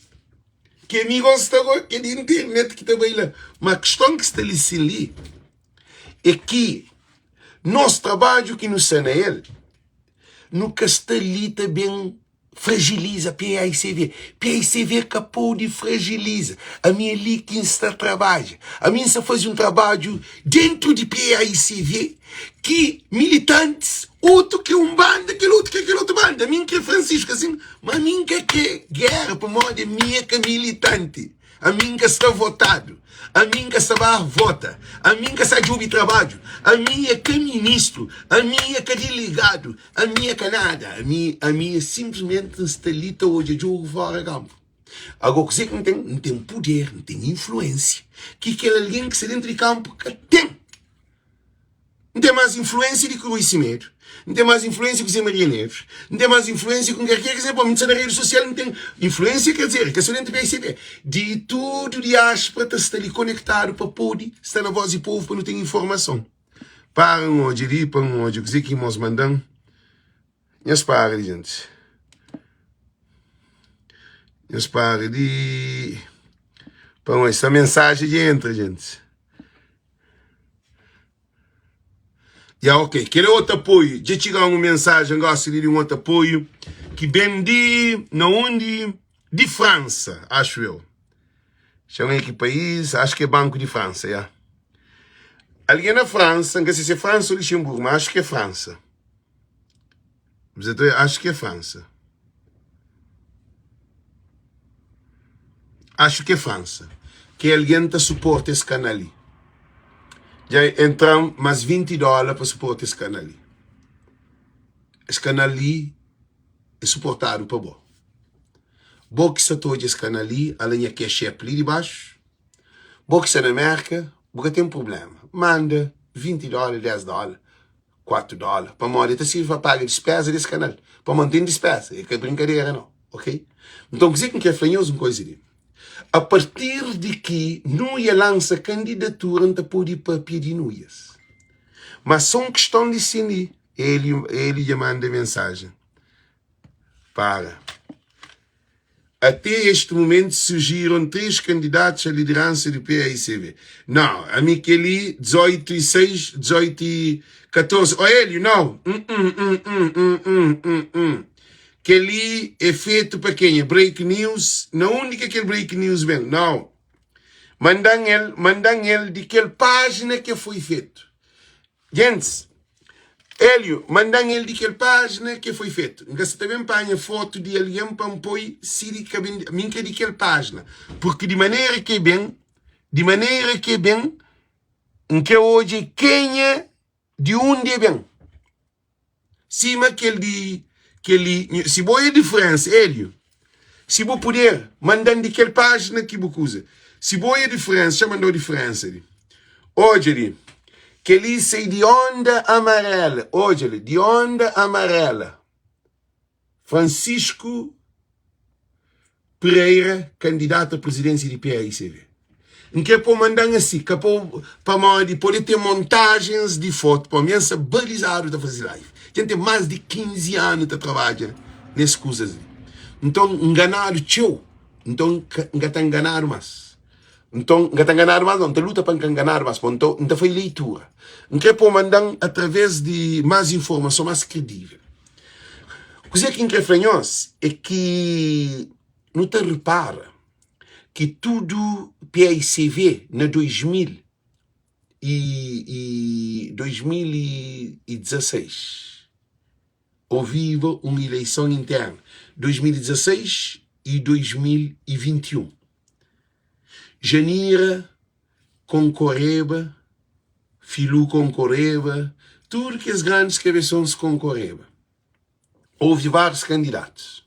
ki ami gosta go, kel internet ki ta bai la. Ma kiston ki sta li sin li, é ki nos trabadju ki nu sta na el, nu ka sta li ta ben Fragiliza PAICV. PAICV ka pode fragiliza. Ami é li ki N sta trabadja. Ami N sta faze un trabadju dentu di PAICV ki militantis, otu kre un banda, kel otu kre kel otu banda. Ami N kre Francisco asin, ma ami N ka kre gera pamodi ami é ka militanti. Ami N ka sta votadu, ami N ka sta ba vota, ami N ka sta djobe trabadju, ami é ka ministru, ami é ka delegadu, ami é ka nada, ami, ami é sinplismenti N sta li ta odja djogu fora kanpu. Agora kuzê ki N ten? N ten puder, N ten influensia ki kel algen ki sta dentu di kanpu ka ten. N ten más influênsia di ki Rui Semedo, N ten más influênsia ki Zé Maria Neves, N ten más influênsia ki un ker ker, pô, mi N sta na redi sosial, N ten influênsia, ker dizer, ka sta dentu PICB. Di tudu diáspora ta sta li konektadu pa pode sta na vós di povu pa nu ten informason. Para N odja li, pa N odja kuzê ki irmons manda-m. Nhos para li, gentis. Nhos para li. Pa N odja, sta mensajen dja entra, gentis. Ya ok, kel é otu apoiu. Dja txiga un mensajen gosi li di un otu apoiu ki ben di na undi? Di Fransa, axu eu. Xa un é ki país, axu ki é Banku di Fransa, ya. Algen na Fransa, N ka sei si é Fransa ou Luxemburgo, ma axu ki é Fransa. Acho que é França. Acho que é França. Que alguém ta suporta esse canal ali. Já entram mais 20 dólares para suporta esse canal ali. Es kanal li é suportadu pa bo. Bo ki sa ta odja es kanal li, ala nha cash app li di baxu. Bo ki sta na Merka, bu ka ten prubléma. Manda 20 dóla, 10 dóla, 4 dóla, pamodi el ta sirvi pa paga dispéza di es kanal. Pamodi N ten dispéza, é ka brinkadera nau, ok? Nton, kuzê ki N krê fla nhos un koza li. A partir di ki Nuia lansa kandidatura, N ta pode pâpia di Nuias. Má sô un kiston di sin li, Eli dja manda mensajen para. Até este momento surgiram 3 candidatos à liderança do PAICV. Não, ami kel-li 18 e 6, 18 e 14. Ó Hélio, não. Hum, hum, hum, hum, hum, hum, hum, hum. Kel-li é fetu pa kenha? Break news? Na undi ki kel break news ben? Não. Mandan el, mandan el di kel página ke foi fetu. Gentis, Hélio manda-m el di kel pájina ke foi fetu. N ka sa ta ben panha fotu di algen pa N poi si di ka ben di, mi N ka di kel pájina. Purki di manera ke ben, di manera ke ben, N kre odja kenha di undi e ben. Sima kel di kel li, si bo é diferensa, Hélio, si bu puder, manda-m di kel pájina ki bu kuza. Si bo é diferensa, xa mandau diferensa li. Odja li, kel li sai di onda amarela, odja li, di onda amarela. Francisco Pereira, kandidatu a prezidensia di PAICV. N kre pa-u manda-m asi, ka pa-u, pamodi pode ten montajens di fotu, pamodi mi N sta balizadu ta faze live. Dja N ten más di 15 anu ta trabadja nes kuzas li. Nton, N nganadu txeu, nton N ka ta nganadu más. Nton, N ka ta nganadu más nau, N ta luta pa N ka nganadu más, pamodi nton N ta fai leitura. N kre pa-u manda-m através di más informason más kredível. Kuzê ki N krê fla nhos é ki nu ta repara ki tudu PAICV na 2000 i 2016 oviba un ileison interna 2016 i 2021 Janira konkoreba Filu konkoreba, tudu kes grandis kabesons konkoreba. Houve várius kandidatus.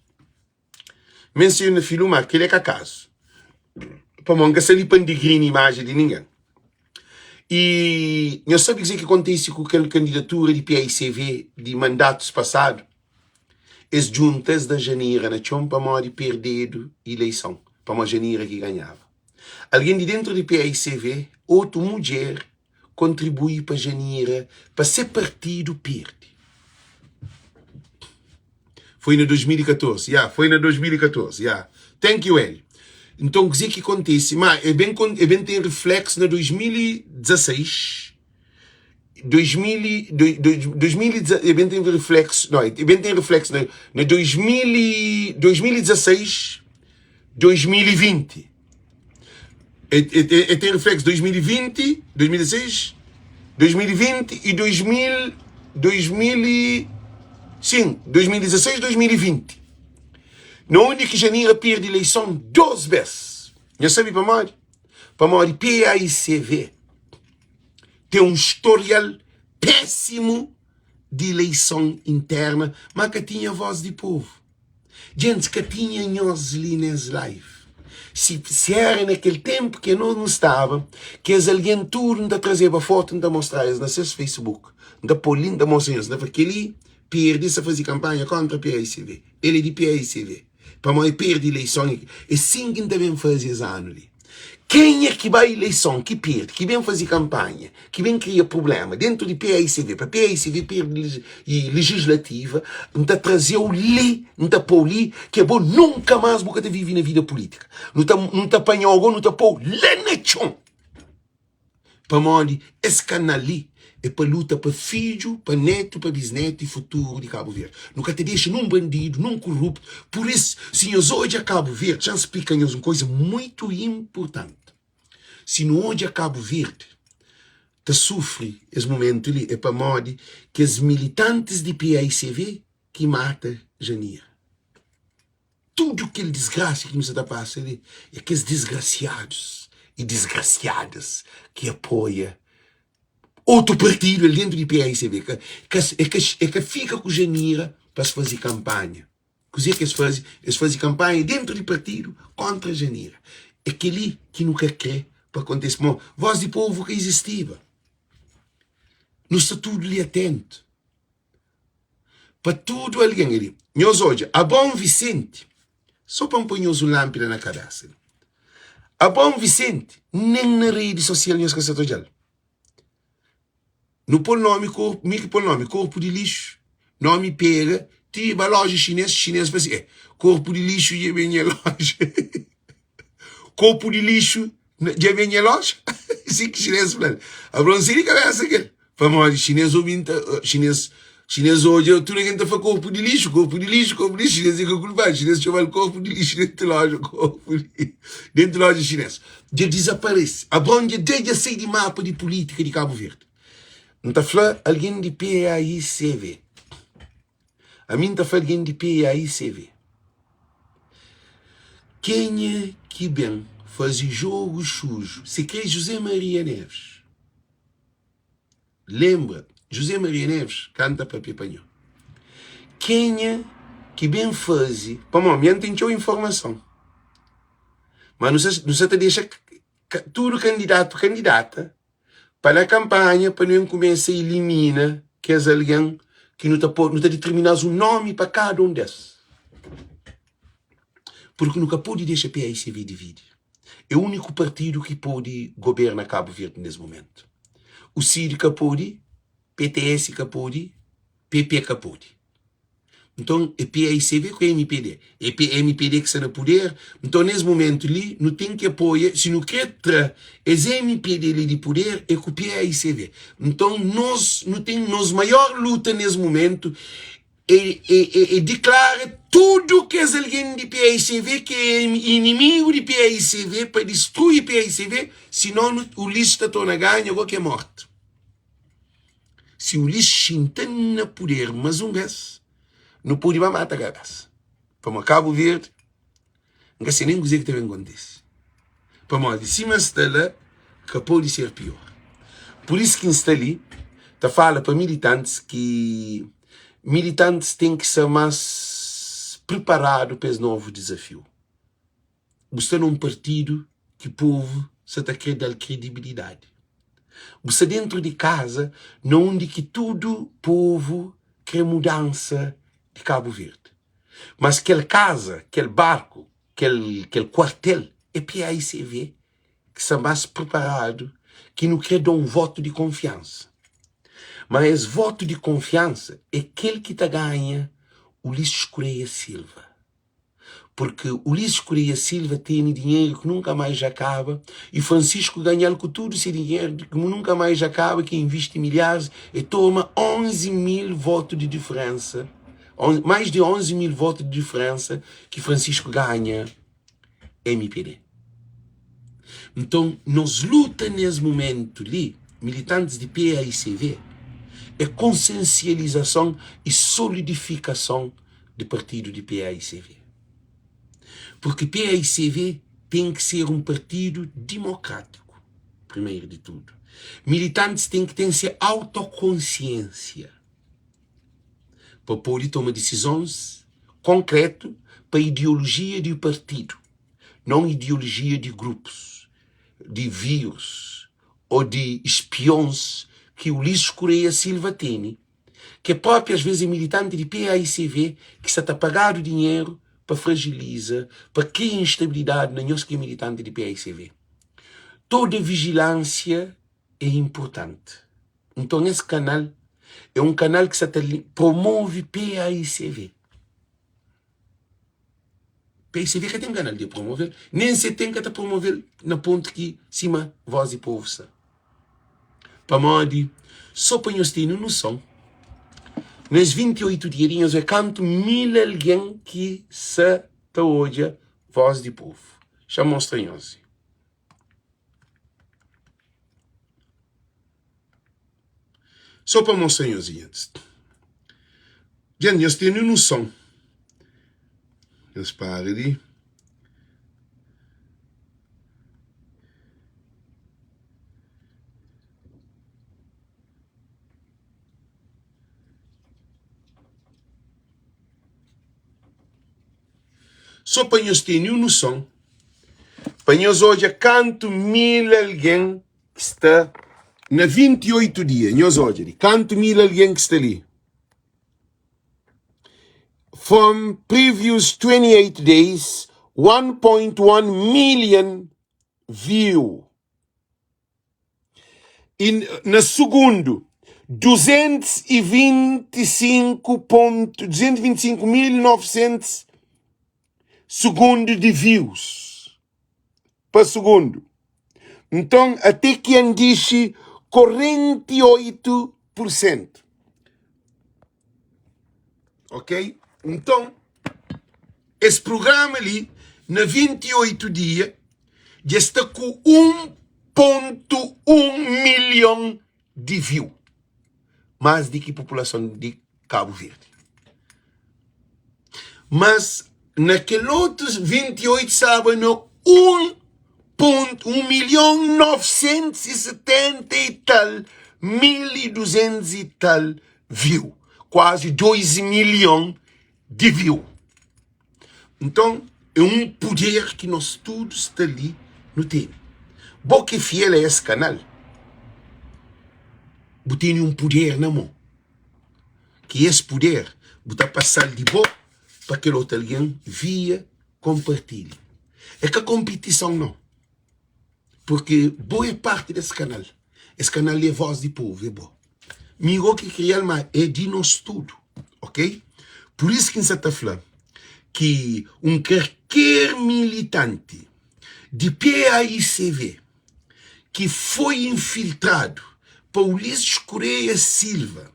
Mensiona Filu, ma kel é ka kazu. Pamodi N ka sta li pa N digrina imajen di ningen. I nhos sabe kuzê ki kontise ku kel kandidatura di PAICV di mandatus pasadu? Es djunta, es da Janira na txon pamodi perdedu ileison, pamodi Janira ki ganhaba. Algen di dentru di paicv, otu mudjer kontribui pa Janira pa se partidu perde. Foi na 2014, ya, foi na 2014, ya. Thank you, Hélio. Nton, kuzê ki kontise? Ma e ben, e ben ten refleksu na 2016, 2000, 2016, e ben ten refleksu, não, e ben ten refleksu na, na 2000, 2016, 2020. E, e, e tem reflexo 2020, 2016, 2020 e 2000, 2000 e, sim, 2016, 2020. Na onde que Janira perde eleição duas vezes. Já sabe pamodi? Pamodi PAICV tem um historial péssimo de eleição interna, mas que tinha voz de povo. Djentis ka tinha nhos li nes live Si si era na kel tenpu ke nos nu staba Kes algen tudu N ta trazeba fotu N ta mostra es na ses facebook N ta po li N ta mostra nhos N ta fla kel-li perde sa faze kanpanha kontra PAICV El é di PAICV pamodi el perde ileison É sin ki N ta ben faze es anu li Kenha ki bai ileison ki perde ki ben faze kanpanha ki ben kria prublema dentu di paicv pa paicv perde legislativa N ta traze-u li N ta pô-u li ki abo nunka mas bu ka ta vive na vida pulitika nu ta nu ta panha-u ago nu ta pô-u la na txon pamodi es kanal li é pa luta pa fidju pa netu pa bisnetu i futuru di Kabu Verdi nu ka ta dexa nun bandidu nun kuruptu pur isu si nhos odja Kabu Verdi xa N splika nhos un koza muitu inpurtanti. Si nu odja Kabu Verdi ta sufri es mumentu li é pamodi kes militantis di paicv ki mata Janira. Tudu kel disgrasia ki nu sa ta pasa li é kes disgrasiadus i disgrasiadas ki apoia. Otu partidu el dentu di PAICB ka ka e ka e ka fika ku Janira pa es faze kanpanha. Kuzê ki es faze? Es faze kanpanha dentu di partidu kontra Janira. É kel-li ki nu ka krê pa kontise pamodi Voz di Povu ka izistiba. Nu sta tudu li atentu pa tudu algen li. Nhos odja, Abraon Visenti, sô pa N poi nhos un lánpida na kabésa li, Abraon Visenti nen na redi sosial nhos ka sa ta odja-l. Nu pô-l nómi korpu, mi ki pô-l nómi korpu di lixu, nómi pega ti ba loja xinês, xinês fla si, eh, korpu di lixu dja ben nha loja, korpu di lixu dja ben nha loja, si ki xinês fla-l. Abraon sai di kabésa kel, pamodi xinês obi ta, xinês, xinês odja tudu algen ta fla korpu di lixu, korpu di lixu, korpu di lixu, xinês é ka kulpadu, xinês txoma-l korpu di lixu dentu loja, korpu di, dentu loja xinês. Dja dizaparese. Abraon dja da dja sai di mapa di pulítika di Kabu Verdi. N ta fla algen di PAICV. Ami N ta fla algen di PAICV. Kenha ki ben faze jogu suju, si kre José Maria Neves. Lenbra, José Maria Neves kanta papia pa nho. Kenha ki ben faze, pamodi mi N ten txeu informason, ma nu sa ta dexa tudu kandidatu kandidata pa na kanpanha pa nu ben kumesa ilimina kes algen ki nu ta pô, nu ta ditirmina-s un nomi pa kada un des. Purki nu ka pode dexa PAICV dividi. É úniku partidu ki pode goberna Kabu Verdi nes mumentu. UCID ka pode, PTS ka pode, PP ka pode. Nton é PAICV ku MPD. É MPD ki sta na puder. Nton nes mumentu li nu ten ki apoia, si nu kre tra es MPD li di puder é ku PAICV. Nton nos nu ten nos maior luta nes mumentu E, e, e, e diklara tudu kes algen di PAICV ki é inimigu di PAICV pa distrui PAICV, sinon Ulisses ta torna ganha go ki é morte. Si Ulisses xinta na puder mas un bes, nu pode ba mata kabesa. Pamodi Kabu Verdi N ka se nen kuzê ki ta ben kontise. Pamodi sima sta la, ka pode ser pior. Pur isu ki N sta li ta fala pa militantis ki militantis ten ki sta más priparadu pa es novu dizafiu. Bu sta na un partidu ki povu sa ta kre da-l kredibilidadi. Bu sta dentru di kaza na undi ki tudu povu kre mudansa di Kabu Verdi. Mas kel kaza, kel barku, kel kel kuartel é PAICV ki sta más preparadu ki nu kre da un votu di konfiansa. Ma es votu di konfiansa é kel ki ta ganha Ulisses Correia Silva. Purki Ulisses Correia Silva tene dinheru ki nunka mais dja kaba i Francisco ganha-l ku tudu se dinheru ki nunka mais dja kaba ki invisti milharis e toma 11 mil votu di diferensa Mais di 11 mil votu di diferensa ki Francisco ganha mpd. Nton, nos luta nes mumentu li, militantis di PAICV, é konsensializason i solidifikason di partidu di PAICV. Purki PAICV ten ki ser un partidu dimokrátiku, primeru di tudu. Militantis ten ki ten se autokonsiensia. pa pode toma disizons konkretu pa ideolojia di partidu, non ideolojia di grupus, di virus o di spions ki Ulisses Correia Silva tene, ke propi as ves é militanti di PAICV ki sa ta pagadu dinheru pa fragiliza, pa kria instabilidadi na nhos ki é militanti di PAICV. Toda vigilânsia é inpurtanti. Nton es kanal é un kanal ki sa ta promove PAICV. PAICV ka ten kanal di promove-l, nen se ten ka ta promove-l na pontu ki sima Voz di Povu sta. Pamodi, so pa nhos tene noson, nes 28 dia di nhos oe kantu mil algen ki sa ta odja Voz di Povu. Xa mostra nhos. Só pa mostra nhos gentis. Gente, nhos tene noson. Nhos para di. Sô pa nhos tene un noson, pa nhos odja kantu mil algen ki sta na 28 dia. Nhos odja li, kantu mil algen ki sta li. From previous 28 days, 1.1 million view. I na sugundu, 225 pontu, 225.900 sugundu di views pa sugundu. Nton, ate ki N dixi 48 pur sentu. Ok? Nton, es prugrama li, na 28 dia, dja sta ku 1.1 milhon di view. Más di ki populason di Kabu Verdi. Mas na kel otu 28 staba na 1 pontu 1 milhon 970 i tal mil i 200 i tal view. Kuazi 2 milhon di view. Nton, é un puder ki nos tudu sta li nu tene. Bo ki é fiel a es kanal, bu tene un puder na mô. Ki es puder bu ta pasa-l di bo pa kel otu algen via konpartilha. É ka konpitison nau, purki bo é parti des kanal. Es kanal li é vós di povu, é bo. Mi go ki kria-l ma é di nos tudu, ok? Pur isu ki N sa ta fla ki un karker militanti di PAICV ki foi infiltradu pa Ulisses Correia Silva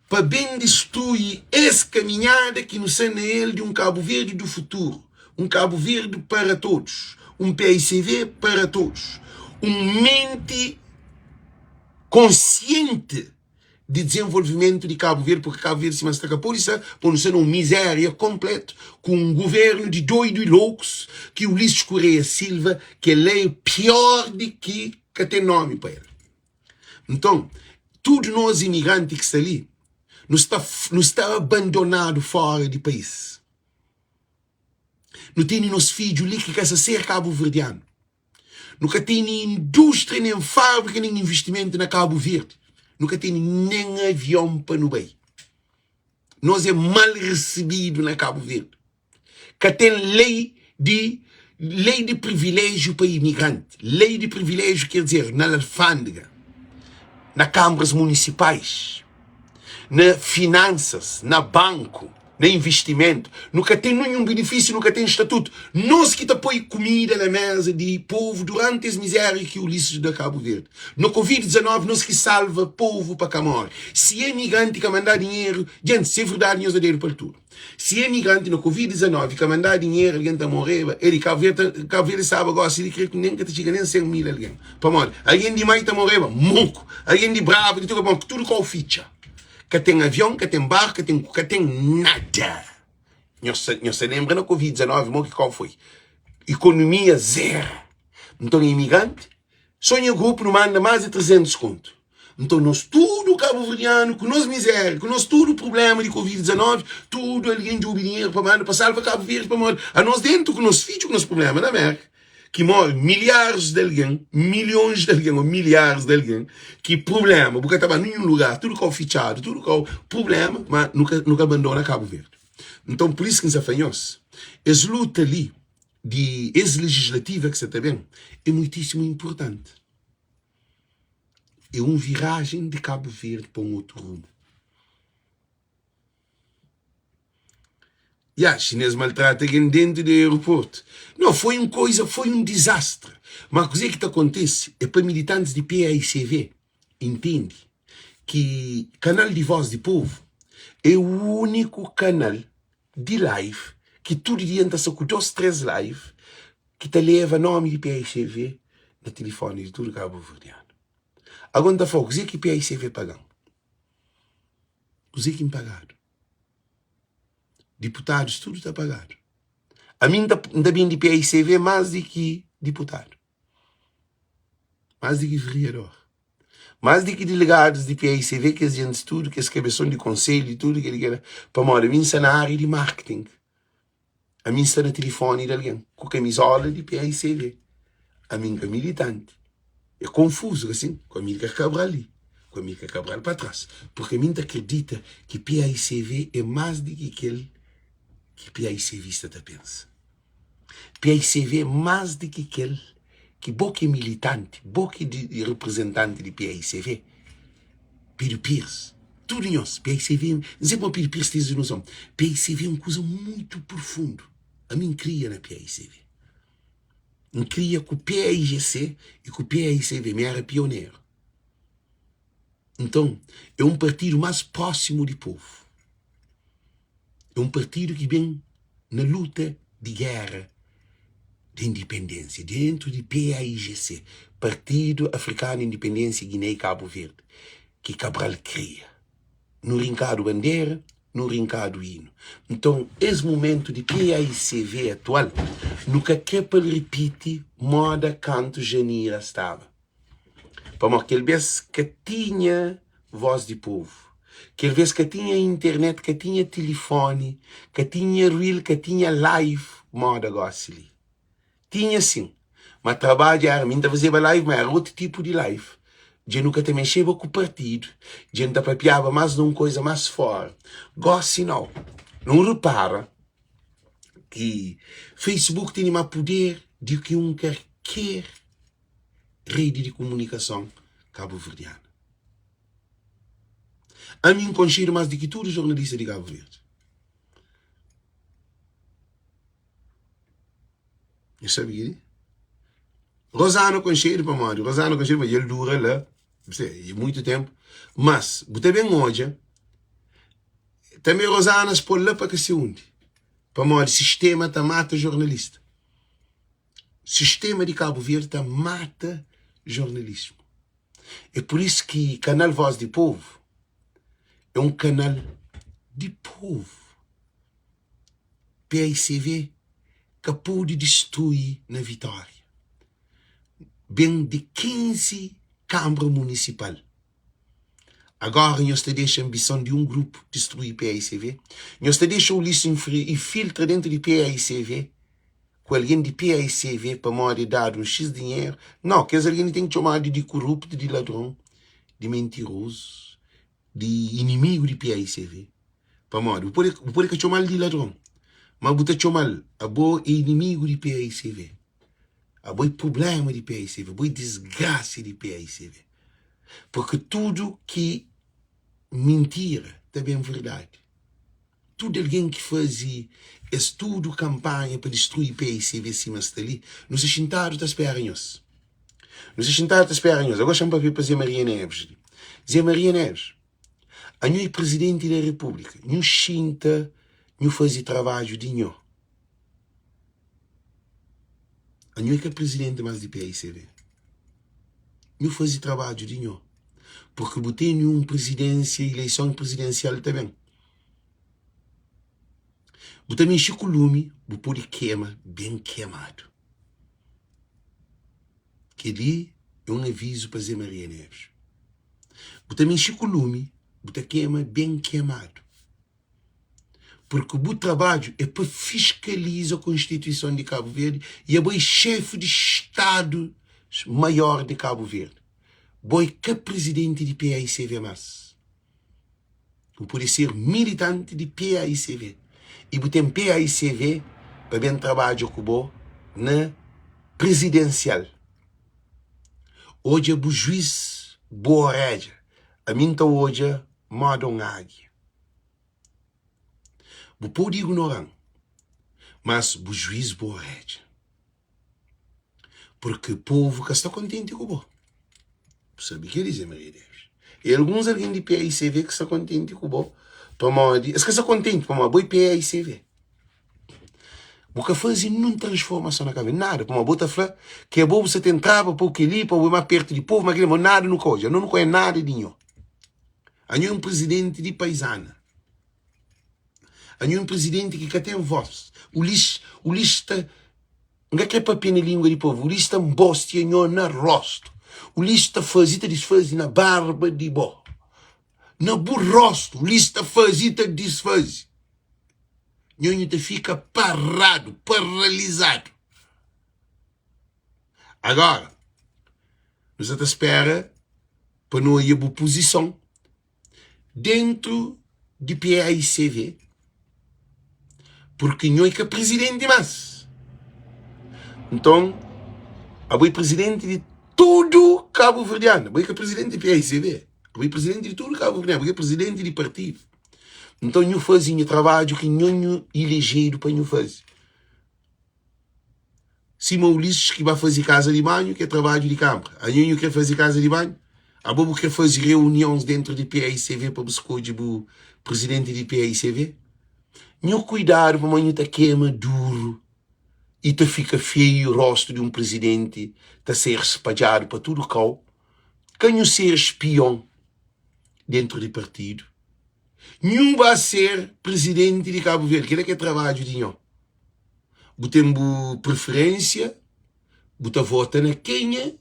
pa ben distrui es kaminhada ki nu sta na el di un Kabu Verdi du futuru, un Kabu Verdi para todos, un PAICV para todos, un menti konsienti di dizenvolvimentu di Kabu Verdi, purki Kabu Verdi sima sta ka podi sta, pa nu sta na un mizéria konplétu ku un guvernu di doidu i loukus ki Ulisses Correia Silva kel-la é pior di ki ka ten nomi pa el. Nton, tudu nos imigranti ki sta li, nu sta nu sta abandonadu fóra di país. Nu tene nos fidju li ki ka sa ser kabuverdianu. Nu ka tene indústria, nen fábrika, nen investimentu na Kabu Verdi. Nu ka tene nen avion pa nu bai. Nos é mal recebidu na Kabu Verdi. Ka ten lei di lei di priviléjiu pa imigranti. Lei di priviléjiu ker dizer na alfândega, na kâmaras munisipais, na finansas, na banku. na investimentu, nu ka ten ninhun benefisiu, nu ka ten statutu. Nos ki ta poi kumida na meza di povu duranti es mizeria ki Ulisses da Kabu Verdi. Na Covid 19 nos ki salva povu pa ka more. Si emigranti ka manda dinheru, djenti, si é verdadi nhos da dedu pa altura. Si emigranti na Covid 19 ka manda dinheru algen ta moreba, el di Kabu Verdi, Kabu Verdi staba gosi di kre ku nen ka ta txiga nen 100 mil algen. Pamodi? Algen di Mai ta moreba, moku, algen di Brava, di tudu, tudu kau fitxa. Ka ten avion, ka ten barku, ka ten ka ten nada. Nhos sa nhos sa lenbra na Covid 19 mo ki kau foi? Ikonomia zero. Nton imigranti, so nha grupu nu manda mas di 300 kontu. Nton nos tudu kabuverdianu ku nos mizeria, ku nos tudu prublema di Covid 19, tudu algen djubi dinheru pa manda pa salva Kabu Verdi pamodi anos dentu ku nos fidju ku nos prublema na Merka. ki móre milharis di algen, milhons di algen ô milharis di algen, ki prubléma, bu ka ta ba ninhun lugar, tudu kau fitxadu, tudu kau prubléma, má nu ka nu ka bandona Kabu Verdi. Nton, pur isu ki N sa fla nhos, es luta li di es lejislativa ki sa ta ben é muitísimu inpurtanti. É un virajen di Kabu Verdi pa un otu rumu. Ya, xinês maltrata algen dentu di aeroportu. Não, foi un koiza, foi un dizastre. Ma kuzê ki ta kontese é pa militantis di PAICV intende ki kanal di Voz di Povu é úniku kanal di live ki tudu dia N ta sta ku dos, três live ki ta leva nomi di PAICV na tilifoni di tudu kabuverdianu. Agora N ta fla-u kuzê ki PAICV paga-m. Kuzê ki N pagadu? Diputadus tudu ta pagadu. Ami N ta, N ta bende PICV más di ki diputadu, más di ki veriador, más di ki delegadus di PICV, kes jentis tudu, kes kabeson di konselhu, tudu kel ki era. Pamodi ami N sta na ária di marketing. Ami N sta na tilifoni di algen ku kamizola di paicv. Ami N ka militanti. É konfuzu ka sin? Ku Amílcar Cabral li, ku Amílcar Cabral pa tras. Purki ami N ta kridita ki paicv é más di ki kel ki paicvista ta pensa. Paicv é más di ki kel ki bo ki é militanti, bo ki é reprezentanti di paicv, Pedro Pires, tudu nhos, paicv, N sai kuma Pedro Pires ten es noson, paicv é un kuza mutu profundu. Ami N kria na paicv. N kria ku PAIGC i ku PAICV, mi éra pioneru. Nton, é un partidu más prósimu di povu. É un partidu ki ben na luta di géra di indipendénsia, déntu di PAIGC, Partidu Afrikanu di Indipendénsia Giné i Kabu Verdi, ki Kabral kria. Nu rinkadu bandera, nu rinkadu inu. Nton, es mumentu di PAICV atual, nu ka kre pa el ripiti moda kantu Janira staba. Pamodi kel bes ka tinha voz di povu, kel bes ka tinha internet, ka tinha tilifoni, ka tinha reel, ka tinha live moda gosi li. Tinha sin, ma trabadju éra, mi N ta fazeba live, ma éra otu tipu di live. Dja nu ka ta mexeba ku partidu, dja N ta papiaba más na un koza más fóra. Gósi nau. Nu repara ki Facebook tene má puder di ki un karker redi di kumunikason kabuverdianu. Ami N konxedu más di ki tudu jornalista di Kabu Verdi. Nhos sabe keli? Rosana konxedu pamodi? Rosana konxedu pamodi el dura la e muitu tenpu. Mas bu ta ben odja tanbe Rosana spol la pa ka se undi. Pamodi sistema ta mata jornalista. Sistema di Kabu Verdi ta mata jornalismu. É pur isu ki kanal Voz di Povu é un kanal di povu. Paicv ka pode distrui na Vitória. Ben di 15 Kanbra Munisipal. Agora nhos ta dexa anbison di un grupu distrui paicv? Nhos ta dexa Ulisses infiltra dentu di paicv ku algen di paicv pamodi e dadu un xis dinheru? Nau, kes algen li ten ki txomadu di kuruptu, di ladron, di mentirozu, di inimigu di paicv. Pamodi? Bu pode, bu pode ka txoma-l di ladron, ma bu ta txoma-l, abo é inimigu di PAICV, abo é prubléma di PAICV, abo é disgrasa di PAICV. Purki tudu ki mintira ta ben verdadi. Tudu algen ki faze es tudu kanpanha pa distrui PAICV sima sta li, nu sta xintadu ta spera nhos. Nu sta xintadu ta spera nhos. Agora xa-m papia pa Zé Maria Neves li. Zé Maria Neves. Anho é Presidenti da Repúblika, nhu xinta nhu faze trabadju di nho. Anho é ka Presidenti mas di paicv. Nhu faze trabadju di nho, purki bu tene un Presidênsia, ileison prizidensial ta ben. Bu ta mexe ku lumi, bu pode kema ben kemadu. Kel-li é un avizu pa Zé Maria Neves. Bu ta mexe ku lumi, bu ta kema ben kemadu. Purki bu trabadju é pa fiskaliza Konstituison di Kabu Verdi i abo é xefi di Stadu Maior di Kabu Verdi. Bo é ka prizidenti di paicv mas. Bu pode ser militanti di paicv i bu ten paicv pa ben trabadja ku bo na prizidensial. Odja bu juiz bu oredja, ami N ta odja moda un águia. Bu pode ignora-m, mas bu juiz bu oredja, purki povu ka sta kontenti ku bo. Bu sabe kel-li, Zé Maria Deus. E alguns algen di PAICV ki sta kontenti ku bo, pamodi es ka sta kontenti pamodi bo é PAICV. Bu ka faze nun transformason na Kabu nada. Pamodi bo ta fla ki abo bu sa ta entraba pa kel-li, pa bu más pertu di povu, ma kel-li, ma nada nu ka odja. Anu nu ka odja nada di nho. Anho é un prizidenti di paizana. Anho é un prizidenti ki ka ten vós. Ulis, Ulis ta, N ka kre papia na língua di povu, Ulis ta nbostia nho na rostu. Ulis ta faze i ta disfaze na barba di bo. Na bu rostu, Ulis ta faze i ta disfaze. Nho nhu ta fika paradu, paralizadu. Agora, nu sa ta spera pa nu oia bu puzison dentu di PAICV, purki nho é ka prizidenti más. Nton, abo é prizidenti di tudu kabuverdianu, abo é ka prizidenti di PAICV, abo é prizidenti di tudu kabuverdianu, abo é prizidenti di partidu. Nton, nhu faze nhu trabadju ki nho nhu ilejedu pa nhu faze. Sima Ulisses ki ba faze kaza di banhu ki é trabadju di kanbra. Anho nhu kre faze kaza di banhu? Abo bu kre faze reunions dentru di PAICV pa bu skodje bu prizidenti di PAICV? Nhu kuidadu pamodi nhu ta kema duru i ta fika feiu rostu di un prizidenti ta ser spadjadu pa tudu kau. Ka nhu ser spion dentru di partidu. Nhu ba ser prizidenti di Kabu Verdi, kel-la ki é trabadju di nho. Bu ten bu preferênsia, bu ta vota na kenha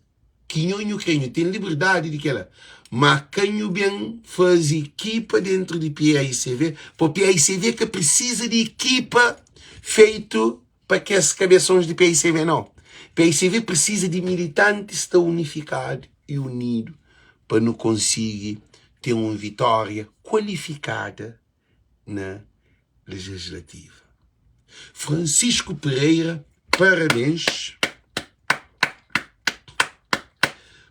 ki nho nhu kre, nhu ten liberdadi di kela. Ma ka nhu ben faze ekipa dentru di PAICV, po PAICV ka prisiza di ekipa feitu pa kes kabesons di PAICV nau. PAICV prisiza di militantis sta unifikadu i unidu pa nu konsigi ten un vitória kualifikada na legislativa. Francisco Pereira, parabéns.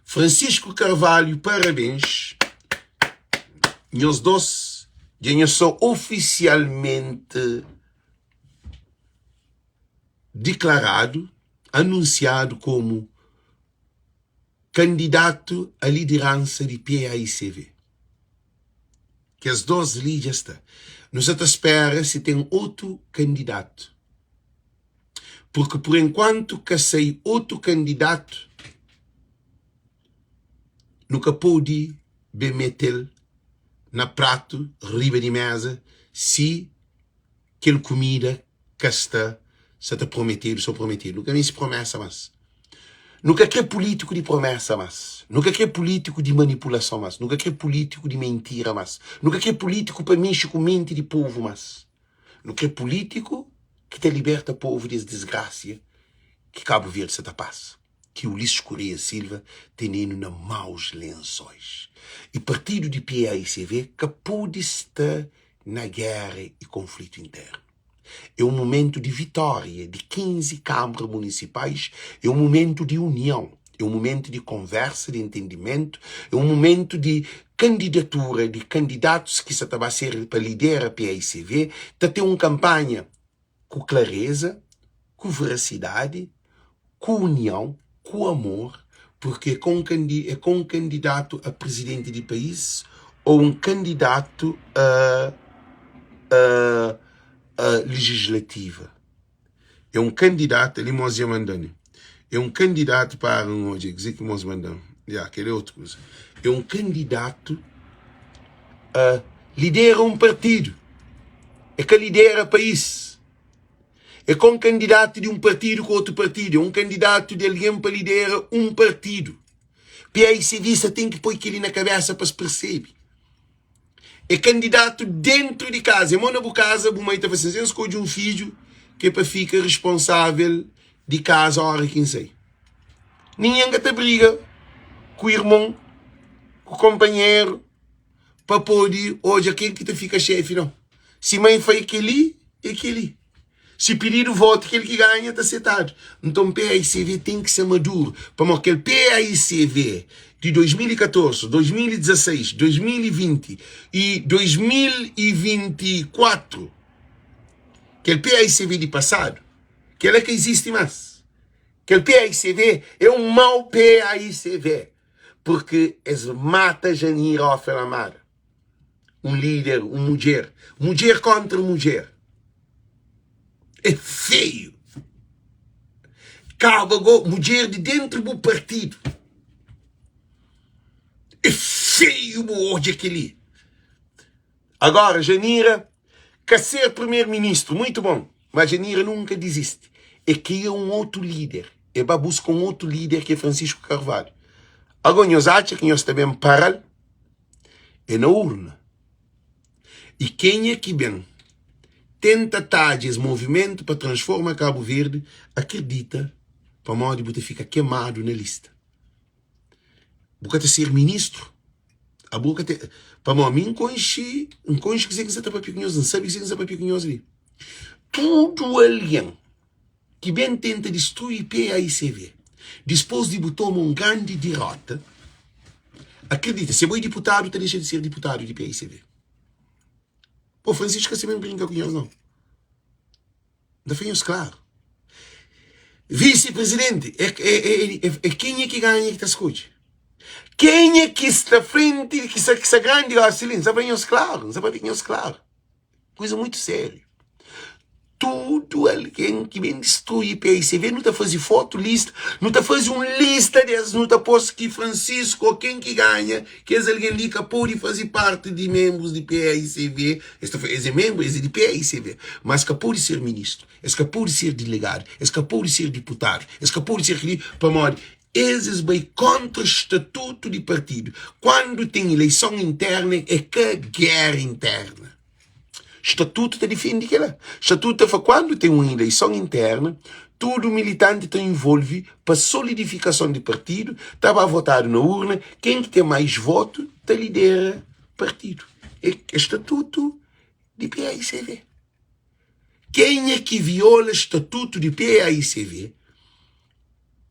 Francisco Carvalho, parabéns. Nhos dos dja nhos sta oficialmente diklaradu, anunsiadu komu kandidatu a lideransa di PAICV. Kes dos li dja sta. Nu sa ta spera si ten otu kandidatu. Purki pur enkuantu ka sai otu kandidatu, nu ka pode ben mete-l na pratu riba di meza si kel kumida ka sta sa ta prometedu so prometedu. Nu ka meste promesa mas. Nu ka kre pulítiku di promesa mas. Nu ka kre pulítiku di manipulason mas. Nu ka kre pulítiku di mentira mas. Nu ka kre pulítiku pa mexe ku menti di povu mas. Nu kre pulítiku ki ta liberta povu di es disgrasia ki Kabu Verdi sa ta pasa. Ki Ulisses Correia Silva tene-nu na maus lensóis. I partidu di PAICV ka pode sta na géra i konflitu internu. É un mumentu di vitória di 15 kanbra munisipais, é un mumentu di union, é un mumentu di konversa, di entendimentu, é un mumentu di kandidatura di kandidatus ki sa ta ba ser pa lidera PAICV, ta ten un kanpanha ku klareza, ku verasidadi, ku union, ku amor, purki é ka un é ka un kandidatu a prizidenti di país ô un kandidatu a a a legislativa. É un kandidatu, ali mos dja manda-m, é un kandidatu, para N odja kuzê ki mos manda-m, ya, kel é otu kuza, é un kandidatu a lidera un partidu, é ka lidera país. É ka un kandidatu di un partidu ku otu partidu, é un kandidatu di algen pa lidera un partidu. PAICVista ten ki poi kel-li na kabésa pa es persebe. É kandidatu déntu di kaza. É mo na bu kaza, bu mai ta fla sin, N skodje un fidju ki é pa fika responsável di kaza óra ki N sai. Ningen ka ta briga ku irmon, ku konpanheru. pa pode odja ken ki ta fika xefi nau. Si mai fai keli, é keli. Si pididu votu, kel ki ganha ta setadu. Nton PAICV ten ki ser maduru, pamodi kel PAICV di 2014, 2016, 2020 i 2024, kel PAICV di pasadu, kela ka izisti mas. Kel PAICV é un mau PAICV. Porque es mata Janira Ofer Amada Um líder, um mudjer Mudjer kontra mudjer É feio Kaba go, mudjer di dentro bu partido É feio bu odja keli Agora Janira ka ser primeiro-ministro, muito bom, mas Janira nunca desiste. É kria um outro líder, é ba busca um outro líder que é Francisco Carvalho. Agora nhos atxa que nhos ta ben paral? É na urna. E kenha ki ben? tenta tadja es movimentu pa transforma Kabu Verdi, akredita pamodi bu ta fika kemadu na lista. Bu ka ta ser ministru, abo ka ta pamodi mi N konxe, N konxe kuzê ki N sa ta papia ku nhos, N sabe kuzê ki N sa papia ku nhos li. Tudu algen ki ben tenta distrui PAICV dispôs di bu toma un grandi dirota, akredita, se bo é diputadu, ta dexa di ser diputadu di PAICV. Pô, Francisco ka sa ben brinka ku nhos, nau. N ta fla nhos klaru. Visi-prizidenti é, é, é, é, é kenha ki ganha ki ta skodje. Kenha ki sta frenti, ki sta, ki sta grandi gosi li, N sa fla nhos klaru, N sa papia ku nhos klaru. Kuza muitu sériu. Tudu algen ki ben distrui PICV, nu ta faze fotu, lista, nu ta faze un lista des, nu ta pos ki Francisco ô ken ki ganha, kes algen li ka pode faze parti di menbrus di PICV, es ta fla, es é menbru, es é di PICV, mas ka pode ser ministru, es ka pode ser dilegadu, es ka pode ser diputadu, es ka pode ser kel-li, pamodi es es bai kontra statutu di partidu. Kuandu ten ileison interna é ka géra interna. Statutu ta difende kela. Statutu ta fla kuandu ten un ileison interna, tudu militanti ta involve pa solidifikason di partidu, ta ba votadu na urna, ken ki ten mais votu ta lidera partidu. É statutu di PAICV. Kenha ki viola statutu di PAICV,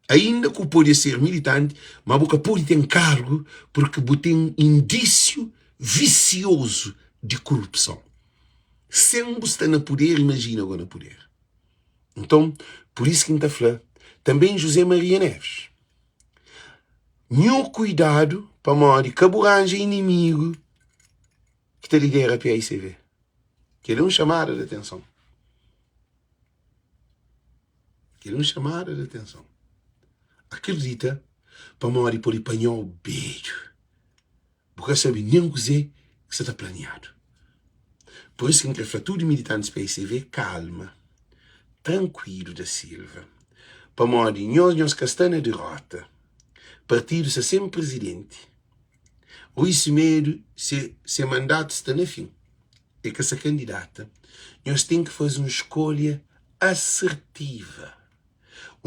ainda ku pode ser militanti, ma bu ka pode ten kargu purki bu ten indísiu visiozu di korupson. Sen bu sta na puder, imajina go na puder. Nton, pur isu ki N ta fla tanbe José Maria Neves, nhu kuidadu pamodi ka bu ranja inimigu ki ta lidera PAICV. Kel-li é un xamada di atenson. Kel-li é un xamada di atenson. Akredita pamodi pode panha-u bedju. Bu ka sabe nen kuzê ki sta ta planiadu. Pur isu ki N krê fla tudu militantis PICV, kalma, trankuilu da Silva, pamodi nhos, nhos ka sta na diróta. Partidu sta sen prizidenti. Rui Semedo se se mandatu sta na fin, e ka sa kandidata. Nhos ten ki faze un skolha asertiva,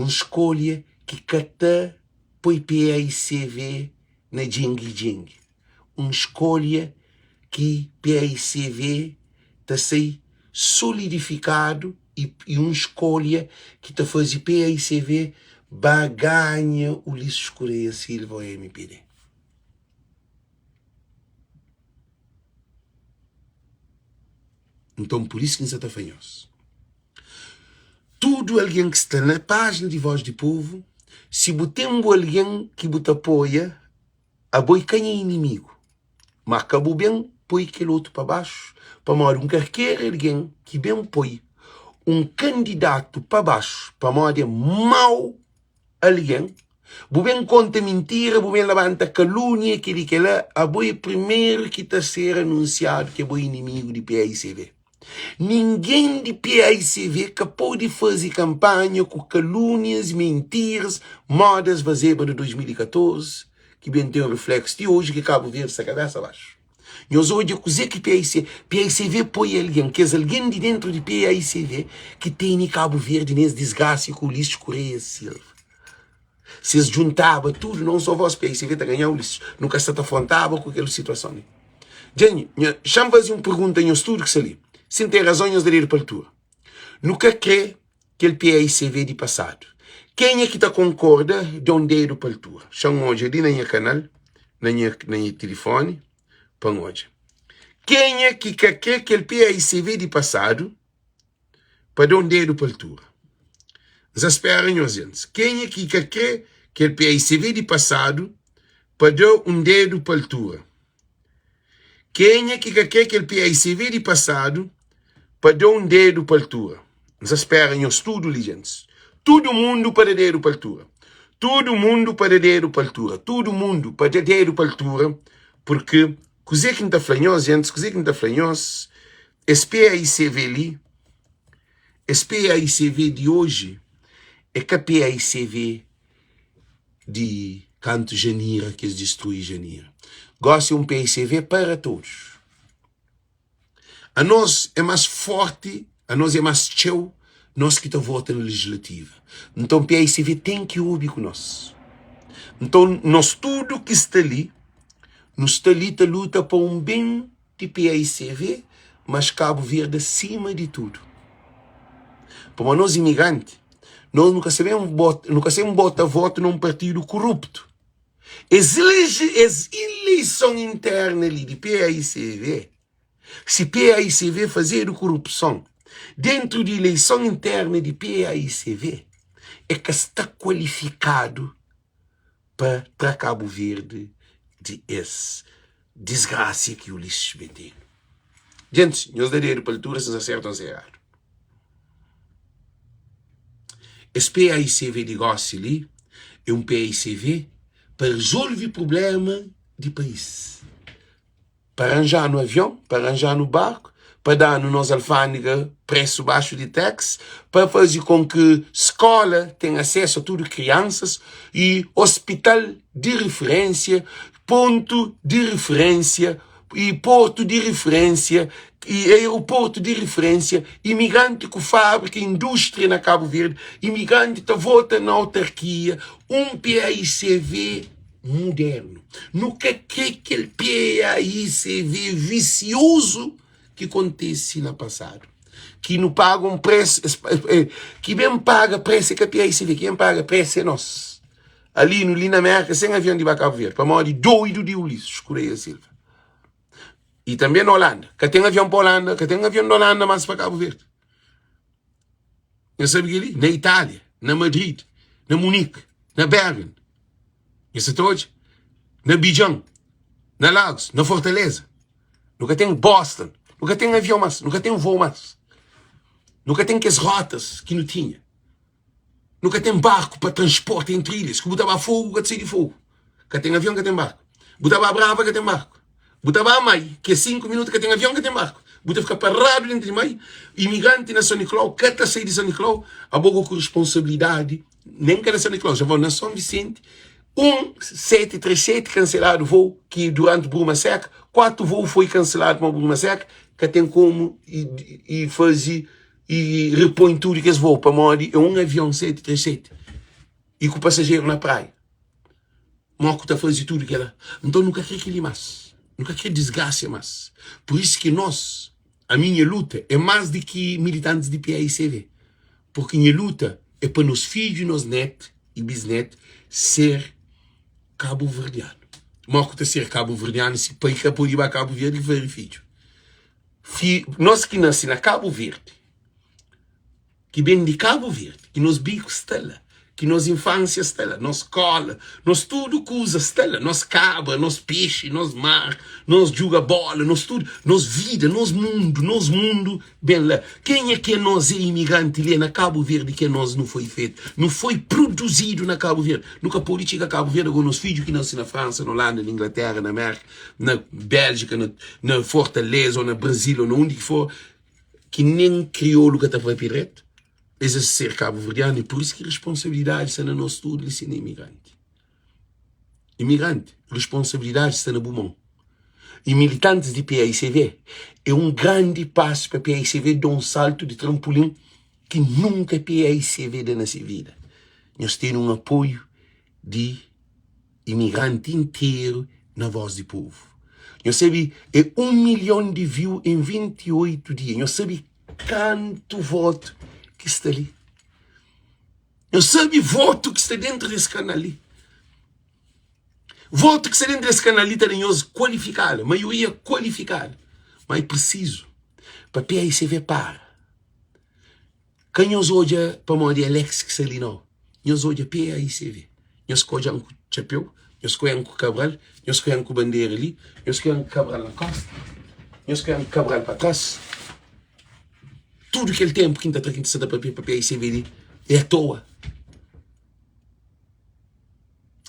un skolha ki ka ta poi PAICV na djengi-djengi, un skolha ki PAICV ta sai solidifikadu i un skolha ki ta faze PAICV ba ganha Ulisses Correia Silva o mpd. Nton, pur isu ki N sa ta fla nhos, tudu algen ki sta na pájina di Voz di Povu, si bu ten bu algen ki bu ta apoia, abo i ka nha inimigu, má ka bu ben poi kel otu pa baxu, pamodi un karker algen ki ben poi un kandidatu pa baxu pamodi é mau algen, bu ben konta mintira, bu ben labanta kalúnia, kel-li, kel-la, abo é primeru ki ta ser anunsiadu ki abo é inimigu di PAICV. Ningen di PAICV ka pode faze kanpanha ku kalúnias, mintiras, móda es fazeba na 2014, ki ben ten rifléksu ti oji ki Kabu Verdi sta kabésa baxu. Nhos odja kuzê ki PAIC, PAICV poi algen, kes algen di dentru di PAICV ki tene Kabu Verdi nes disgrasia ku Ulisses Correia Silva. Si es djuntaba tudu, non só vós PAICV ta ganhaba Ulisses. Nu ka sta ta afrontaba ku kel situason li. Dja nha, xa-m faze un pergunta nhos tudu ki sta li. Si N ten razon nhos da dedu pa altura. Nu ka kre kel PAICV di pasadu. Kenha ki ta konkorda da un dedu pa altura. Xa-m odja li na nha kanal, na nha na nha tilifoni pa N odja. Kenha ki ka kre kel PAICV di pasadu pa da un dedu pa altura. N sa spera nhos gentis. Kenha ki ka kre kel PAICV di pasadu pa da un dedu pa altura. Kenha ki ka kre kel PAICV di pasadu pa da un dedu pa altura. N sa spera nhos tudu li gentis. Tudu mundu pa da dedu pa altura. Tudu mundu pa da dedu pa altura. Tudu mundu pa da dedu pa altura purki kuze ki N ta fla nhos gentis, kuze ki N ta fla nhos, es PAICV li, es PAICV di oji é ka PAICV di kantu Janira ki es distrui Janira. Gosi é un PICV para todos. Anos é mas forti. Anos é más txeu nos ki ta vota na legislativa. Nton paicv ten ki obi ku nos. Nton nos tudu ki sta li, nu sta li ta luta pa un ben di paicv, mas Kabu Verdi asima di tudu. Pamodi nos imigranti, nos nu ka sa ben bota, nu ka sen bota votu na un partidu kuruptu. Es es ileison interna li di paicv, Si paicv fazedu kurupson dentu di ileison interna di paicv, e ka sta kualifikadu pa tra Kabu Verdi di es disgrasia ki Ulisses metenu. Gentis, nhos da dedu pa altura si N sta sertu o N sta eradu. Es paicv di gosi li e un paicv pa rezolve prublema di país. Pa ranja-nu avion, pa ranja-nu barku, pa da-nu nos alfândega presu baxu di tax, pa faze kon ki skóla ten asesu a tudu kriansas y ospital di riferénsia, pontu di riferénsia y portu di riferénsia y aeroportu di riferénsia, imigranti ku fábrika, indústria na Kabu Verdi, imigranti ta vota na autarkia, un PAICV. Mudernu. Nu ka kre kel PAICV visiozu ki kontese na pasadu, ki nu paga un presu, ki ben paga presu é ka PAICV, ki ben paga presu é nos. Ali nu li na Merka sen avion di ba Kabu Verdi, pamodi doidu di Ulisses Correia Silva. I tanbe na Holanda, ka ten avion pa Holanda, ka ten avion di Holanda mas pa Kabu Verdi. Nhos sabe kel-li? Na Itália, na Madrid, na Munique, na Bergen. Nhos sa ta odja? Na Abidjan, na Lagos, na Fortaleza. Nu ka ten Boston, nu ka ten avion mas, nu ka ten voo mas. Nu ka ten kes rotas ki nu tinha. Nu ka ten barku pa transporta entri ilhas. Ku bu ta ba Fogu, ka ta sai di Fogu. Ka ten avion, ka ten barku. Bu ta ba Brava, ka ten barku. Bu ta ba Mai, ki é 5 minutu, ka ten avion, ka ten barku. Bu ta fika paradu dentru di Mai. Imigranti na San Nikolau ka ta sai di San Nikolau. Abo go ku responsabilidadi, nen ka na San Nikolau, ja vau na Son Visenti, 1 7 3 7 kanseladu vou ki duranti bruma seka, 4 vou foi kanseladu pa bruma seka, ka ten komu i fazi i repõe tudu kes vou pamodi é un avion 737 i ku pasajeru na praia. Mo ku ta fazi tudu kela? Nton nu ka kre keli mas. Nu ka kre disgrasia mas. Pur isu ki nos, ami nha luta é mas di ki militantis di PAICV. Purki nha luta é pa nos fidju, nos netu i bisnetu ser kabuverdianu. Mo ku ta ser kabuverdianu si pai ka podi ba Kabu Verdi fari fidju? Fi, nos ki nase na Kabu Verdi, ki ben di Kabu Verdi, ki nos biku sta la, ki nos infansia sta la, nos skola, nos tudu kuza sta la, nos kabra, nos pexi, nos mar, nos djuga bola, nos tudu, nos vida, nos mundu, nos mundu ben la. Kenha ki é nos é imigranti li é na Kabu Verdi ki é nos nu foi fetu, nu foi produzidu na Kabu Verdi. Nu ka pode txiga Kabu Verdi ago nos fidju ki nase na Fransa, na Holanda, na Inglaterra, na Merka, na Bélgika, na, na Fortaleza, ou na Brasil, ou na undi ki for, ki nen kriolu ka ta papia dretu, es a ser kabuverdianu, e pur isu ki responsabilidadi sta na nos tudu li sima imigranti. Imigranti, responsabilidadi sta na bu mon. E militantis di PAICV é un grandi pasu pa PAICV da un saltu di tranpulin ki nunka PAICV da na se vida. Nhos tene un apoiu di imigranti interu na Voz di Povu. Nhos sabe é 1 milhon di view em 28 dia. Nhos sabe kantu votu ki sta li. Nhos sabe votu ki sta dentru des kanal li. Votu ki sta dentru des kanal li ta da nhos kualifikadu, maioria kualifikadu. Ma é prisizu pa PAICV para. Ka nhos odja pamodi Alex ki sta li nau. Nhos odja PAICV. Nhos ka odja-m ku txapéu, nhos ka odja-m ku Cabral, nhos ka odja-m ku bandera li, nhos ka odja-m ku Cabral na kósta, nhos ka odja-m ku Cabral pa tras. Tudu kel ténpu ki N ta tra ki N ta sta ta papia pa PAICV li é atoa.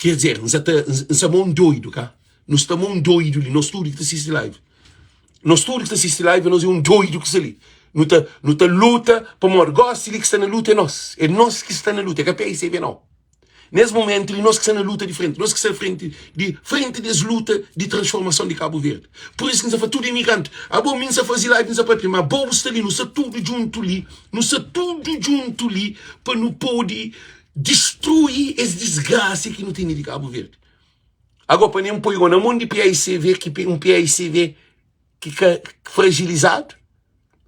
Quer dizer, N sa ta, N sa ma un doidu, ka? Nu sta ma un doidu li, nos tudu ki ta sisti live. Nos tudu ki ta sisti live, nos é un doidu ki sta li. Nu ta, nu ta luta pamodi gosi li ki sta na luta é nos. É nos ki sta na luta, é ka PICB nau. Nes momentu li nos ki sta na luta di frenti, nos ki sta frenti di frenti des luta di transformason di Kabu Verdi. Pur isu ki N sta fla tudu imigranti, abo mi N sta fazi live N sta papia, ma bo bu sta li, nu sta tudu djuntu li, nu sta tudu djuntu li pa nu podi distrui es disgrasia ki nu tene di Kabu Verdi. Ago pa nen poi go na mon di PAICV ki un PAICV ki ka fragilizadu,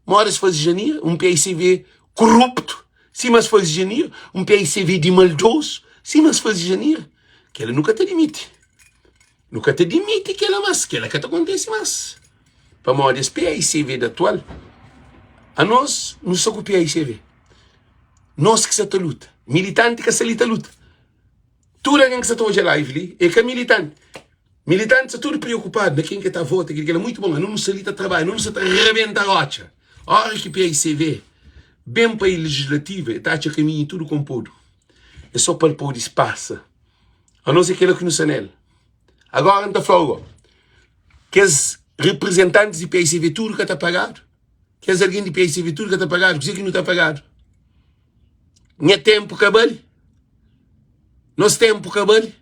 moda es faze Janira, un PAICV koruptu, sima es faze Janira, un PAICV di maldozu, sima es faze Janira, kela nu ka ta dimiti. Nu ka ta dimiti kela mas, kela ka ta kontise mas. Pamodi es PAICV di atual, anos nu sta ku PAICV. Nos ki sta ta luta. Militanti ka sta li ta luta. Tudu algen ki sta ta odja live li é ka militanti. Militanti sta tudu preokupadu na ken ki ta vota, kel kel. Muitu bon, anu nu sta li ta trabadja, anu nu sta ta rebenta rotxa. Ora ki PICV ben pa legislativa, el ta atxa kaminhu tudu konpodu. É so pa el pode pasa. Anos é kela ki nu sta nel. Agora N ta fla-u go, kes reprezentantis di PICV tudu ka ta pagadu? Kes algen di PICV tudu ka ta pagadu? Kuzê ki nu ta pagadu? Nha ténpu ka bali? Nos ténpu ka bali?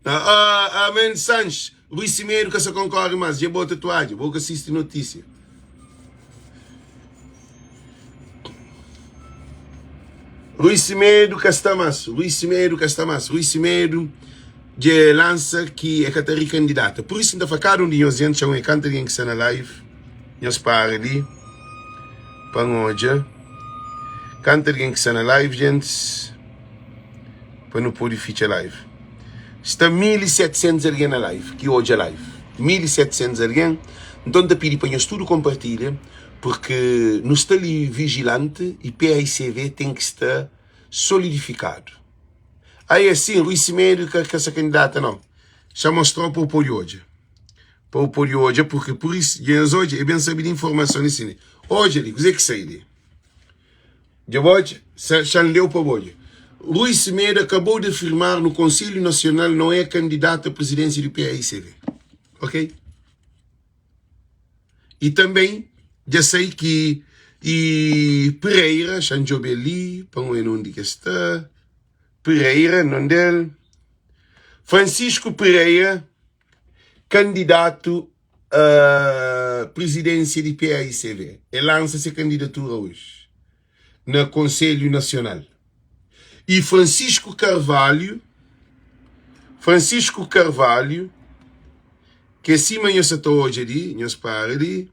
Ah, ah, Sanches, Rui Semedo ka sa konkorre más, dja bota toadja, bo ka sisti notísia. Rui Semedo ka sta más, Rui Semedo ka sta más, Rui Semedo dja lansa ki é ka ta rikandidata. Pur isu N ta fla kada un di nhos djent txon e kanta algen ki sta na live, nhos para li pa N odja kanta algen ki sta na live djentis pa nu pode fitxa live. Sta 1700 algen na live ki odja live, 1700 algen. Nton N ta pidi pa nhos tudu konpartilha. Purki nu sta li vijilanti y PAICV ten ki sta solidifikadu. Ai é sin, Rui Semedo ka ka sa kandidata nau. Xa mostrau pa bu podi odja. Pa bu podi odja purki pur is dja nhos odja e ben sabi di informason li sin. Odja li kuze ki sai li. Dja bu odja? Sa xa N leu pa bu odja. Rui Semedo acabou de afirmar no Conselho Nacional não é candidato à presidência do PAICV. Ok? I tanbê dja sai ki i Pereira, xa N djobe li pa N oia na undi ki es sta. Pereira, nome del, Francisco Pereira, kandidatu a prizidénsia di PAICV. El lansa se kandidatura oji na Konselhu Nasional. I Francisco Carvalho, Francisco Carvalho, ki é sima nhos sa ta odja li, nhos para li,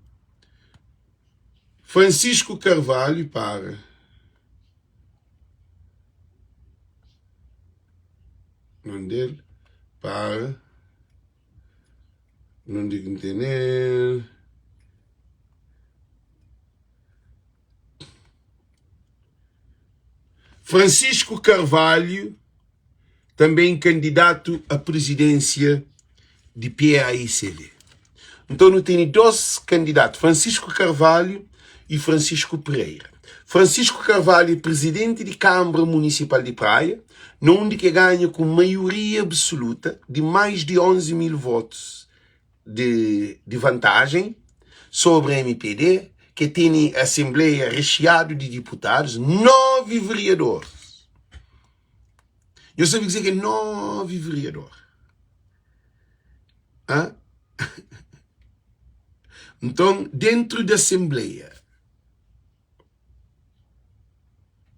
Francisco Carvalho, para. Nome dele, para. Nonde ki N tene-l. Francisco Carvalho, também candidato à presidência de PAICV. Então nu tene dos candidato, Francisco Carvalho e Francisco Pereira. Francisco Carvalho é presidente de Câmara Municipal de Praia, na undi ke ganha ku maioria absoluta de mais de 11 mil votos de, de vantagem sobre MPD, que tene assembleia recheado de deputados, nove vereadores. Eu sabe dizer que é nove vereador. Hã? Então, dentro da assembleia,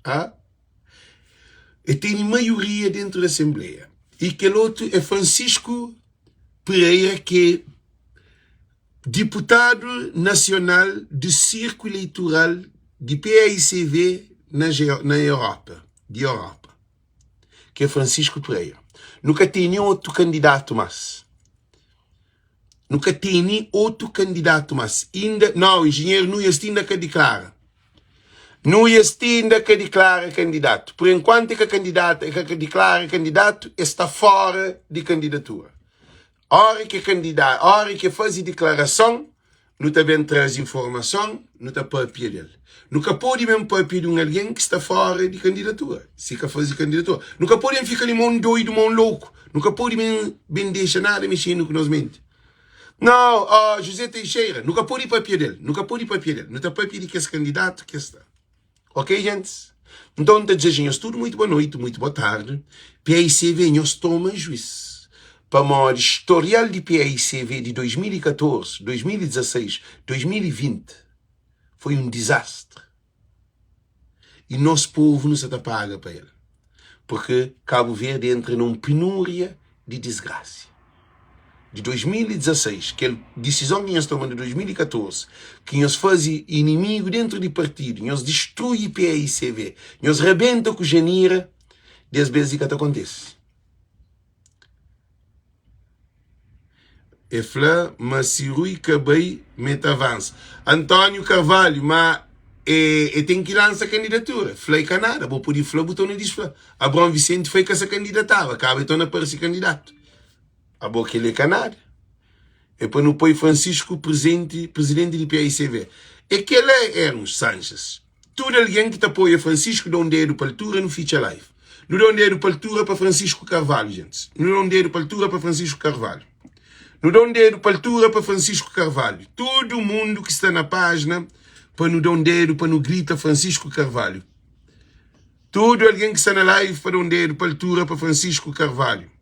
hã? E tem maioria dentro da assembleia. E aquele outro é Francisco Pereira, que é deputado nacional do Círculo Eleitoral de PAICV na, na Europa, de Europa, que é Francisco Pereira. Nunca tem nenhum outro candidato mais. Nu ka tene otu kandidatu mas inda nau enjenheru Nuias ti inda ka diklara Nuias ti inda ka diklara kandidatu por enkuantu e ka kandidata e ka diklara kandidatu e sta fora di kandidatura ora ki kandida ora ki fazi diklarason nu ta ben trazi informason nu ta papia del nu ka podi ben papia di un algen ki sta fora di kandidatura si ka fazi kandidatura nu ka podi ben fika li ma un doidu ma un louku nu ka podi ben ben dexa nada mexenu ku nos menti nau oh, José Teixeira nu ka podi papia del nu ka podi papia del nu ta papia di kes kandidatu ki sta. Ok gentis? Nton N ta dizeja nhos tudu muitu boa noiti, muitu boa tardi. PAICV nhos toma juis, pamodi storial di PAICV di 2014, 2016, 2020 foi un dizastri. I nos povu nu sa ta paga pa el, purki Kabu Verdi entra na un penúria di disgrasia. Di 2016, kel disizon ki nhos toma na 2014, ki nhos faze inimigu dentru di partidu, nhos distrui PAICV, nhos rabenta ku Janira, des bes li ka ta kontise. E fla ma si Rui ka bai ma e ta avansa. António Carvalho, ma e, e ten ki lansa kandidatura. Fla e ka nada, bo pode fla bu torna disfla. Abraão Vicente foi ka sa kandidataba, kaba e torna parse kandidatu. Abo kel e ka nada. É pa nu poi Francisco presente, presidente di PAICV. É kela Hermes Sanches. Tudu algen ki ta apoia Francisco da un dedu pa altura nu fitxa live. Nu da un dedu pa altura pa Francisco Carvalho gentis. Nu da un dedu pa altura pa Francisco Carvalho. Nu da un dedu pa altura pa Francisco Carvalho. Tudu mundu ki sta na pájina pa nu da un dedu pa nu grita Francisco Carvalho. Tudu algen ki sta na live pa da un dedu pa altura pa Francisco Carvalho.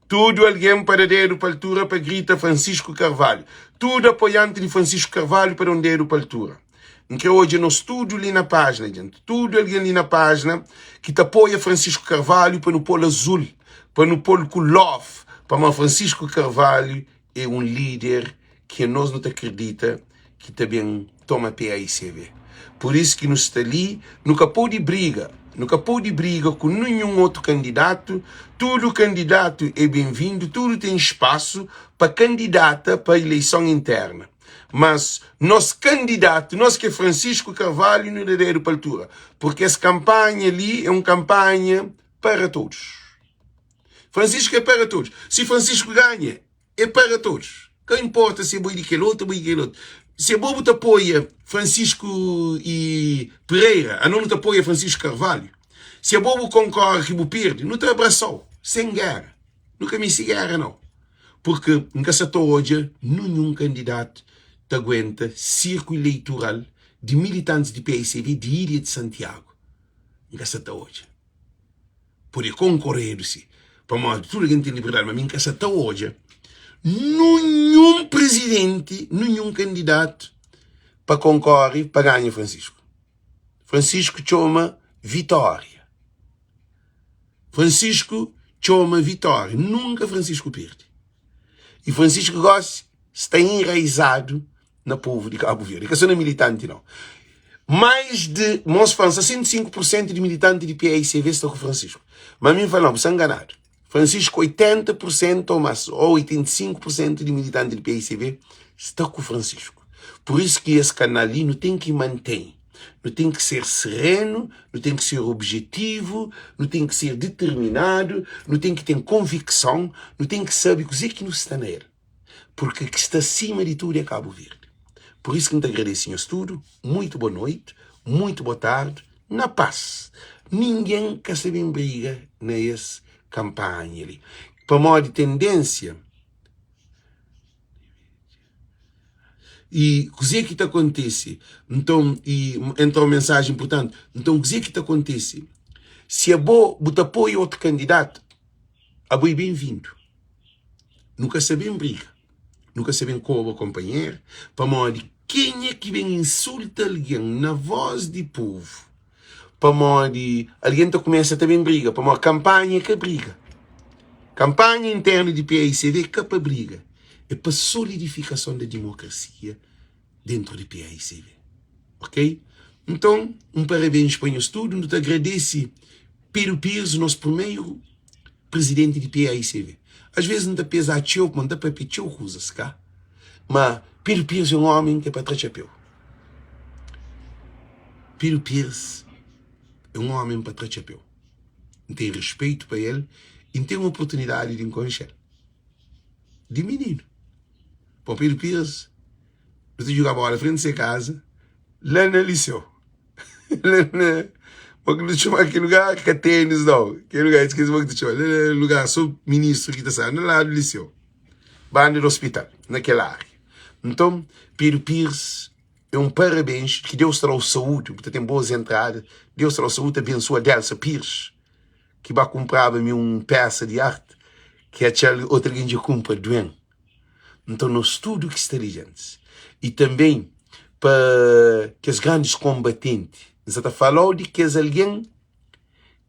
Tudu algen pa da dedu pa altura pa grita Francisco Carvalho. Tudu apoianti di Francisco Carvalho pa da un dedu pa altura. N kre odja nos tudu li na pájina, djent. Tudu algen li na pájina ki ta apoia Francisco Carvalho pa nu pô-l azul, pa nu pô-l ku love, pamodi Francisco Carvalho é un líder ki anos nu ta kridita ki ta ben toma PAICV. Pur isu ki nu sta li, nu ka pode briga, nu ka pode briga ku ninhun otu kandidatu, tudu kandidatu é ben-vindu, tudu ten spasu pa kandidata pa ileison interna. Mas nos kandidatu, nos ki é Francisco Carvalho, nu da dedu pa altura, purki es kanpanha li é un kanpanha para todos. Francisco é para todos. Si Francisco ganha, é para todos. Ka importa si é boi di kel otu, boi di kel otu. Si abo bu ta apoia Francisco e Pereira, ano nu ta apoia Francisco Carvalho. Si abo bu konkorre ki bu perde, nu ta abrasau, sen gera. Nu ka meste gera nau. Purki N ka sa ta odja ninhun kandidatu ta aguenta sirku ileitural di militantis di paicv di Ilha di Santiagu. N ka sa ta odja. Pode konkoredu si, pamodi tudu algen ten liberdadi, ma mi N ka sa ta odja ninhun prizidenti, ninhun kandidatu pa konkore pa ganha Francisco. Francisco txoma vitória. Francisco txoma vitória. Nunka Francisco perde. E Francisco gosi sta enraizadu na povu di Cabo Verde. Ka só na militanti não. Mais de, mos fala, 65% di militanti di PAICV sta ku Francisco. Ma mi fala, não, bu sta enganadu. Francisco 80% ou mais, ou 85% di militanti di PAICV sta ku Francisco. Por isso ki es kanal li nu ten ki mantém. Nu ten ki ser serenu, nu ten ki ser objetivu, nu ten ki ser determinadu, nu ten ki ten konvikson, nu ten ki sabe kuzê ki nu sta na el. Purki ki sta sima di tudu é Kabu Verdi. Pur isu ki N ta agradese nhos tudu. Muitu bo noiti, muitu bo tardi, na pas. Ningen ka sta ben briga na es kanpanha li, pamodi tendénsia. I kuzê ki ta kontise? Nton, i entra un mensaji inportanti. Nton, kuzê ki ta kontise? Si abo bu ta apoia otu kandidatu, abo é ben-vindu. Nu ka sta ben briga, nu ka sta ben koba konpanheru, pamodi kenha ki ben insulta algen na vós di povu, pamodi algen ta kumesa ta ben briga, pamodi kanpanha é ka briga. Kanpanha internu di paicv é ka pa briga, é pa solidifikason da dimokrasia dentru di paicv. Ok? Nton, un parabens pa nhos tudu, nu ta agradese Pedro Pires, nos primeru prizidenti di paicv. As vezes N ta peza txeu, pamodi N ta papia txeu kuzas, ka? Ma Pedro Pires é un omi ki é pa tra txapéu. Pedro Pires é un omi pa tra txapéu. N ten respeitu pa el i N ten oportunidadi di N konxe-l di mininu. Pamodi Pedro Pires, nu ta djuga bola frenti se kaza, la na liseu. La na, mo ki nu ta txoma kel lugar? Ka tenis nau, kel lugar, skese mo ki ta txoma, la na lugar so ministru ki ta sai, na ladu liseu, banda di ospital, na kel aria. Nton, Pedro Pires. É un parabéns ki Deus ta da-u saúdi, bu ta ten boas entrada. Deus ta da-u saúdi, ta abensua Delsa Pires ki ba kunpraba mi un pesa di arti ki atxa-l otu algen dja kunpra duen. Nton nos tudu ki sta li djantis i tanben pa kes grandis konbatenti, N sa ta fala-u di kes algen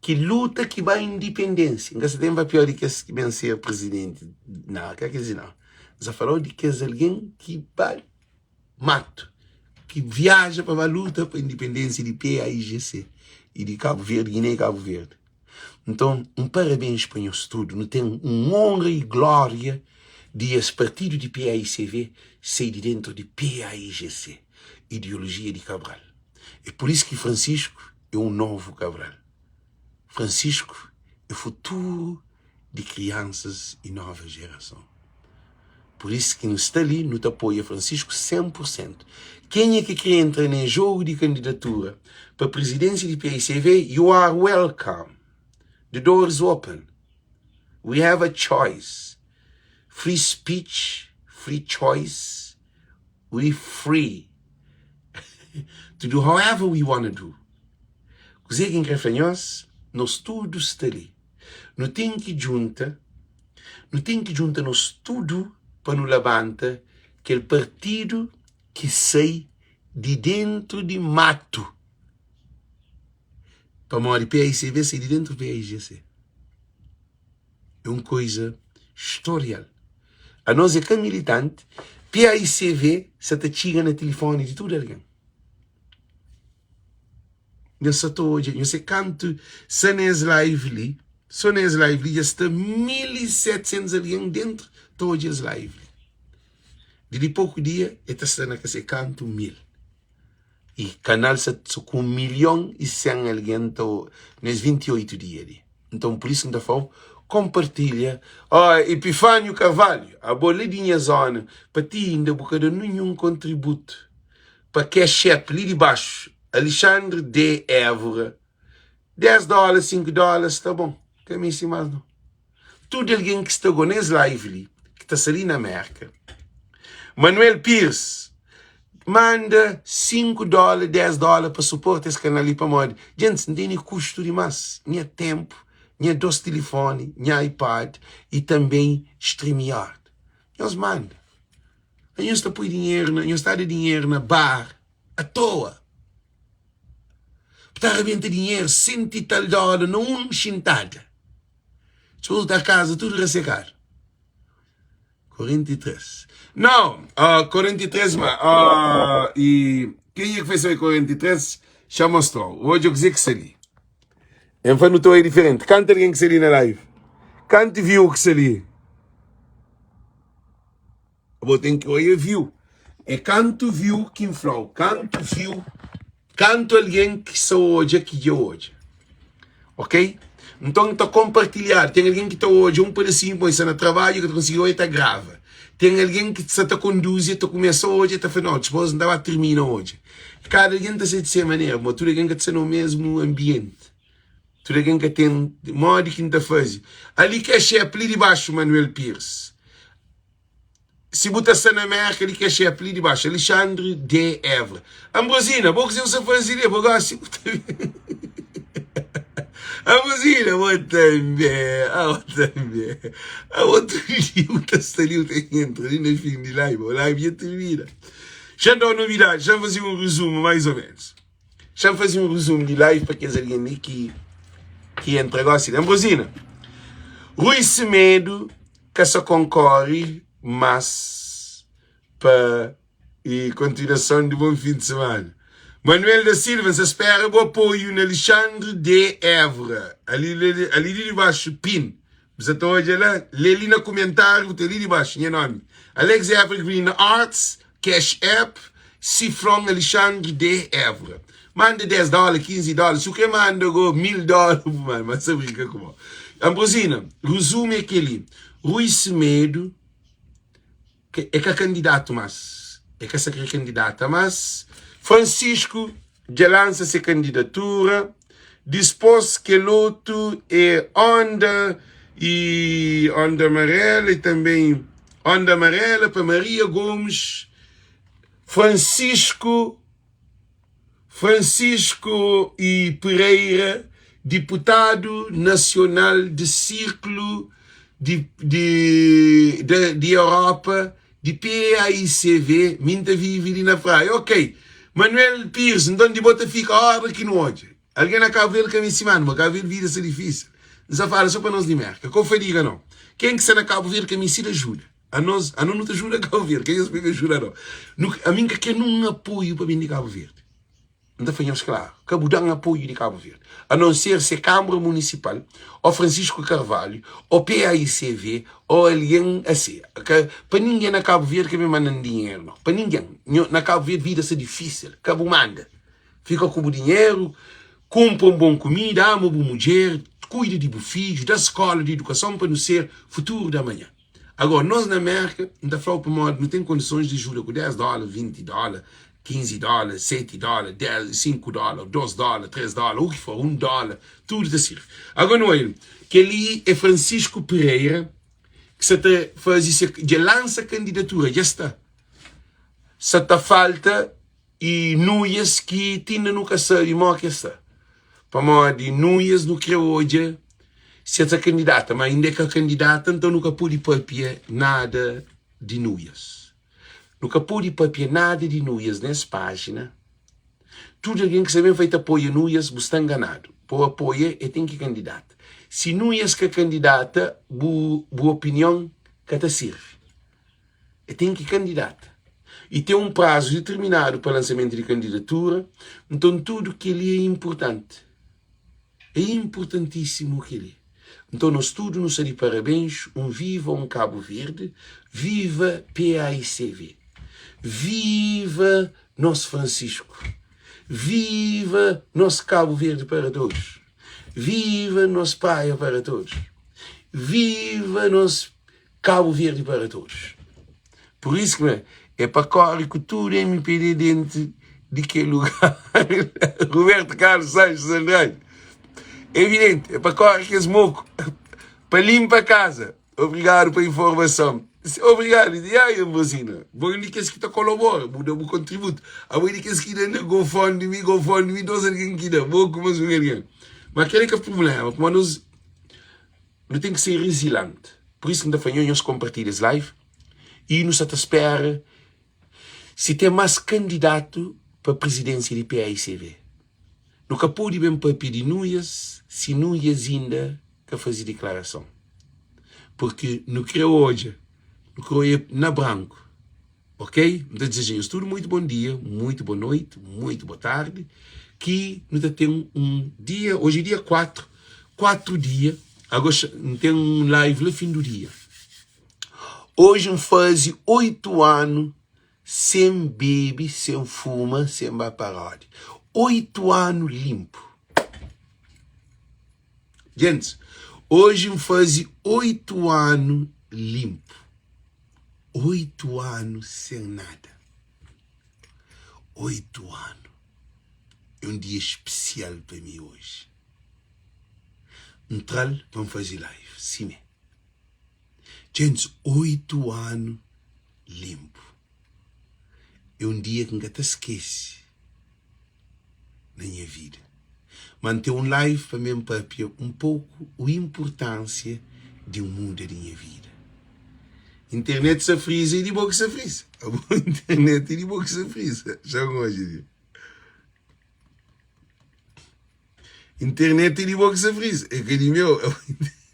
ki luta ki ba indipendensia. N ka sa ten pa pior di kes ki ben ser prizidenti, nau, ka kes di nau. N sa fala-u di kes algen ki ba matu, ki viaja pa ba luta pa indipendensia di PAIGC i di Kabu Verdi, Giné i Kabu Verdi. Nton, un parabens pa nhos tudu. Nu ten un onra i glória di es partidu di PAICV sai di dentu di PAIGC, ideolojia di Cabral. É pur isu ki Francisco é un novu Cabral. Francisco é futuru di kriansas i nova jerason. Pur isu ki nu sta li, nu ta apoia Francisco 100 pur sentu. Kenha ki kre entra na es jogu di kandidatura pa prizidensia di PICV, you are welcome. The door is open. We have a choice. Free speech, free choice, we free to do however we wanna do. Kuzê ki N kre fla nhos, nos tudu sta li. Nu ten ki djunta, nu ten ki djunta nos tudu pa nu labanta kel partidu ki sai di dentu di matu. Pamodi PAICV sai di dentu PAIGC. É un koiza storial. Anos é ka militanti, PAICV sa ta txiga na tilifoni di tudu algen. Nhos sa ta odja, nhos se kantu sa na es live li, so na es live li dja sta 1700 algen dentru ta odja es live li. Di li poku dia e ta sta na ka se kantu 1000. I kanal sa ku 1 milhon i 100 algen ta na es 28 dia li. Nton pur isu N ta fla-u, konpartilha. Ó, Epifânio Carvalho, abo li di nha zona, pa ti inda bu ka da ninhun kontributu pa Cash App li di baxu. Alexandre de Évora, 10 dóla, 5 dóla, sta bon, ka meste más nau. Tudu algen ki sta go nes live li, ki ta sta li na Merka, Manuel Pires, manda 5 dóla, 10 dóla pa suporta es kanal li, pamodi, djentis, N tene kustu dimás, nha tenpu, nha dos tilifoni, nha iPad i tanben StreamYard. Nhos manda. Nhos ta poi dinheru na, nhos ta da dinheru na bar atoa. Bu ta rabenta dinheru senti tal dóla na un xintada. Dipôs bu ta kaza tudu rasekadu. 43. Não, uh, 43, ma, uh, e quem é que fez 43 já mostrou. Hoje eu quiser que se li. Em fa no é diferente. Canta alguém que se li na live. Cante viu que se li. Bo ten ki oia viu. É kantu viu ki N fla-u. Kantu viu, kantu algen ki sa odja ki dja odja. Ok? Nton ta konpartilhadu. Ten algen ki ta odja un pedasinhu, poi sta na trabadju, ka ta konsigi odja, ta grava. Ten algen ki sa ta konduzi, ta kumesa odja, ta fla, no, dipôs N ta ba tirmina odja. Kada algen ta ser di se manera, ma tudu algen ka ta sta na mesmu anbienti. Tudu algen ka ten modi ki N ta faze. Ali Cash App li di baxu, Manuel Pires. Si bu ta sta na Merka li Cash App li di baxu, Alexandre D. Évora. Ambrosina, bo kuzê bu sta faze li? Bo gosi bu ta Ambrosina, bo tanbe, ah, bo tanbe. Ah, bo tudu dia bu ta sta li, bu ta entra li na fin di live, bo live dja tirmina. Xa N da-u novidadi, xa N faze un rezumu mais ou menos. Xa-m faze un rezumu di live pa kes algen li ki ki entra gosi li. Ambrosina, Rui Semedo ka sa konkore mas pa e kontinuason di bon fin di semana. Manuel da Silva, N sa spera bu apoiu na Alexandre de Évora. Ali ali di dibaxu pin. Bu sa ta odja la, lê li na kumentáriu, bu ten li dibaxu nha nomi. Alex Evergreen Arts, Cash App, Cifron Alexandre de Évora. Manda 10 dóla, 15 dóla, si bu kre manda go 1000 dóla, bu manda, ma sa brinka ku bo. Ambrosina, resumu é kel-li, Rui Semedo é ka kandidatu más, é ka sa kre kandidata más. Francisco dja lansa se kandidatura, dispôs kel otu é Onda y Onda Amarela y tanben Onda Amarela pa Maria Gomes. Francisco Francisco e Pereira, diputadu nasional di Sírkulu di di di Europa di PAICV, mi N ta vive li na Praia. Ok, Manuel Pires, nton di bo ta fika óra ki nu odja. Algen na Kabu Verdi ka meste manda, ma Kabu Verdi vida sta difísil. N sta fala so pa nos di Mérka. Ka bu fadiga nau. Ken ki sta na Kabu Verdi ka meste di ajuda. Anos, anos nu ta juda Kabu Verdi, ka nhos pebe juda no. Nu, ami N ka kre nun apoiu pa ben di Kabu Verdi. N ta fla nhos klaru, ka bu dan apoiu di Kabu Verdi, a non ser se Kâmara Munisipal, o Francisco Carvalho, o PAICV, o algen asi. Ka, pa ningen na Kabu Verdi ka ben manda-m dinheru no, pa ningen. Nho, na Kabu Verdi vida sta difísil, ka bu manda. Fika ku bu dinheru, kunpra un bon kumida, ama bu mudjer, kuida di bu fidju, da skóla di idukason pa nu ser futuru di amanhã. Agora, nos na Merka, N ta fla-u pamodi nu ten kondisons di juda ku 10 dóla, 20 dóla, 15 dóla, 7 dóla, 10, 5 dóla, 2 dóla, 3 dóla, u ki for, 1 dóla, tudu ta sirbi. Agora, nu oia, kel-li é Francisco Pereira ki sa ta faze se, dja lansa kandidatura, dja sta. Sa ta falta i nuias ki tinda nu ka sabe mo ki es sta. Pamodi nuias nu kre odja si el ta kandidata, ma inda el ka kandidata, nton nu ka pode papia nada di nuias. Nu ka pode papia nada di nuias nes pajina. Tudu algen ki sta ben fai ta apoia nuias, bu sta nganadu. Pa bu apoia, el ten ki kandidata. Si nuias ka kandidata, bu bu opinion ka ta sirbi. El ten ki kandidata. I ten un prazu ditirminadu pa lansamentu di kandidatura. Nton tudu kel-li é inpurtanti. É inpurtantísimu kel-li. Nton nos tudu nu sta di parabens. Un viva un Kabu Verdi. Viva PAICV. Viva nos Fransisku. Viva nos Kabu Verdi para todos. Viva nos Praia para todos. Viva nos Cabo Verde para todos. Por isso que é pa corre ku tudo MPD dentro de que lugar. Roberto Carlos Sanches Andrade. Evidente, é pa corre que esmoco. Pa limpa casa. Obrigado pa informação. Obrigado. E aí, Ambrosina? Bom de kes que ta colabora, bu da bu contributo. A bom de kes que da na GoFundMe, GoFundMe, dos alguém que da. Bom, como alguém. Mas aquele que é problema, como nós Nu ten ki ser rezilant. Pur isu ki N ta fla nho, nhos konpartilha es live i nu sa ta spera si ten más kandidatu pa prizidensia di PAICV. Nu ka pode ben papia di Nuias si Nuias inda ka faze diklarason. Purki nu kre odja, nu kre odja na branku. Ok? N ta dizeja nhos tudu muitu bon dia, muitu bo noiti, muitu bo tardi, ki nu ta ten un dia, oji é dia 4, 4 dia, agosta N ten un live la fin du dia. Oji N faze 8 anu sen bebe, sen fuma, sen ba parodi. 8 anu linpu. Gentis, oji N faze 8 anu linpu. 8 anu sen nada. 8 anu. É un dia spesial pa mi oji. N tra-l pa N faze live, simé. Gentis, 8 anu linpu. É un dia ki N ka ta skese na nha vida. Ma N ten un live pa mi N papia un poku o inpurtansia di N muda di nha vida. Internet sa friza e di bo ki sa friza. Abo internet e di bo ki sa friza. Xa N odja li. Internet é di bo ki sa frisa, é ka di meu.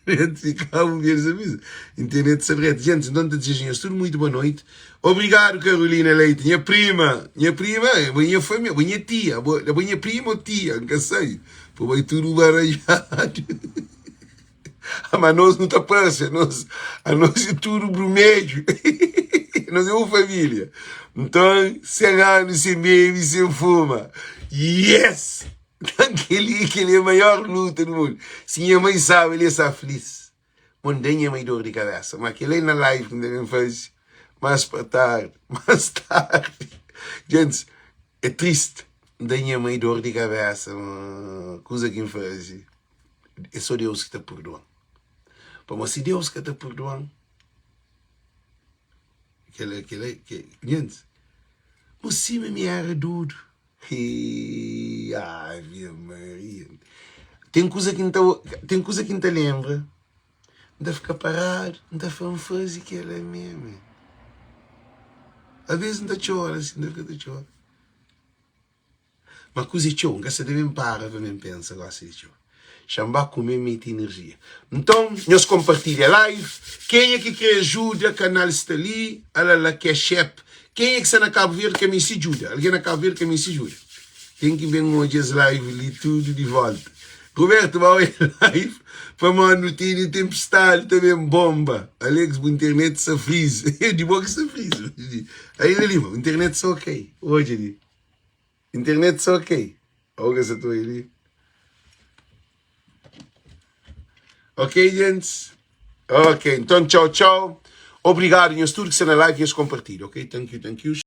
Internet di Cabo Verde sa frisa. Internet sa derrete. Gente, então ta desejo nhos tudo muito boa noite. Obrigado, Carolina Leite, minha prima. Minha prima, é minha família, minha tia. É minha prima ou tia, nunca sei. Pô, vai tudo baralhado. Mas nós não tá parece, nós, a nós é tudo brumejo. nós é uma família. Então, sem ano, sem bebe, sem fuma. Yes! Kel-li, kel-li é maior luta do mundo. Se minha mãe sabe, ele está feliz. Bom, dei minha mãe dor de cabeça. Mas aquele na live que devem fazer mais para tarde, mais tarde. Gente, é triste. Dei minha mãe dor de cabeça. Coisa que me faz. É só Deus que te perdoa. Pamodi si Deus ka ta perdoa-m, kel-la, kel-la, kel, gente. Mo sima mi era dudu. Hii, ave Maria. Ten kuza ki N ta, ten kuza ki N ta lenbra, N ta fika paradu, N ta fla, N faze kel-la mê, man. Alvês N ta txora si, N ta fika ta txora. Ma kuza é txeu, N ka sa ta ben para pa ben pensa gosi di txeu. Xa-m ba kume mete inerjia. Nton, nhos konpartilha live. Kenha ki kre ajuda, kanal sta li. Ala la Cash App. Kenha ki sta na Kabu Verdi ka meste djuda. Algen na Kabu Verdi ka meste djuda. Ten ki ben odja es live li tudu di volta. Roberto, ba odja live pamodi nu tene tempestadi ta ben bomba. Alex, bu internet sta freeze. Di bo ki sta freeze. Aida Lima, internet sta ok. Odja li. Internet sta ok. Oga sa ta oi li. Ok, gents? Ok, nton txau txau. Obrigadu nhos tudu ki sta na live, nhos konpartilha, ok? Thank you, thank you.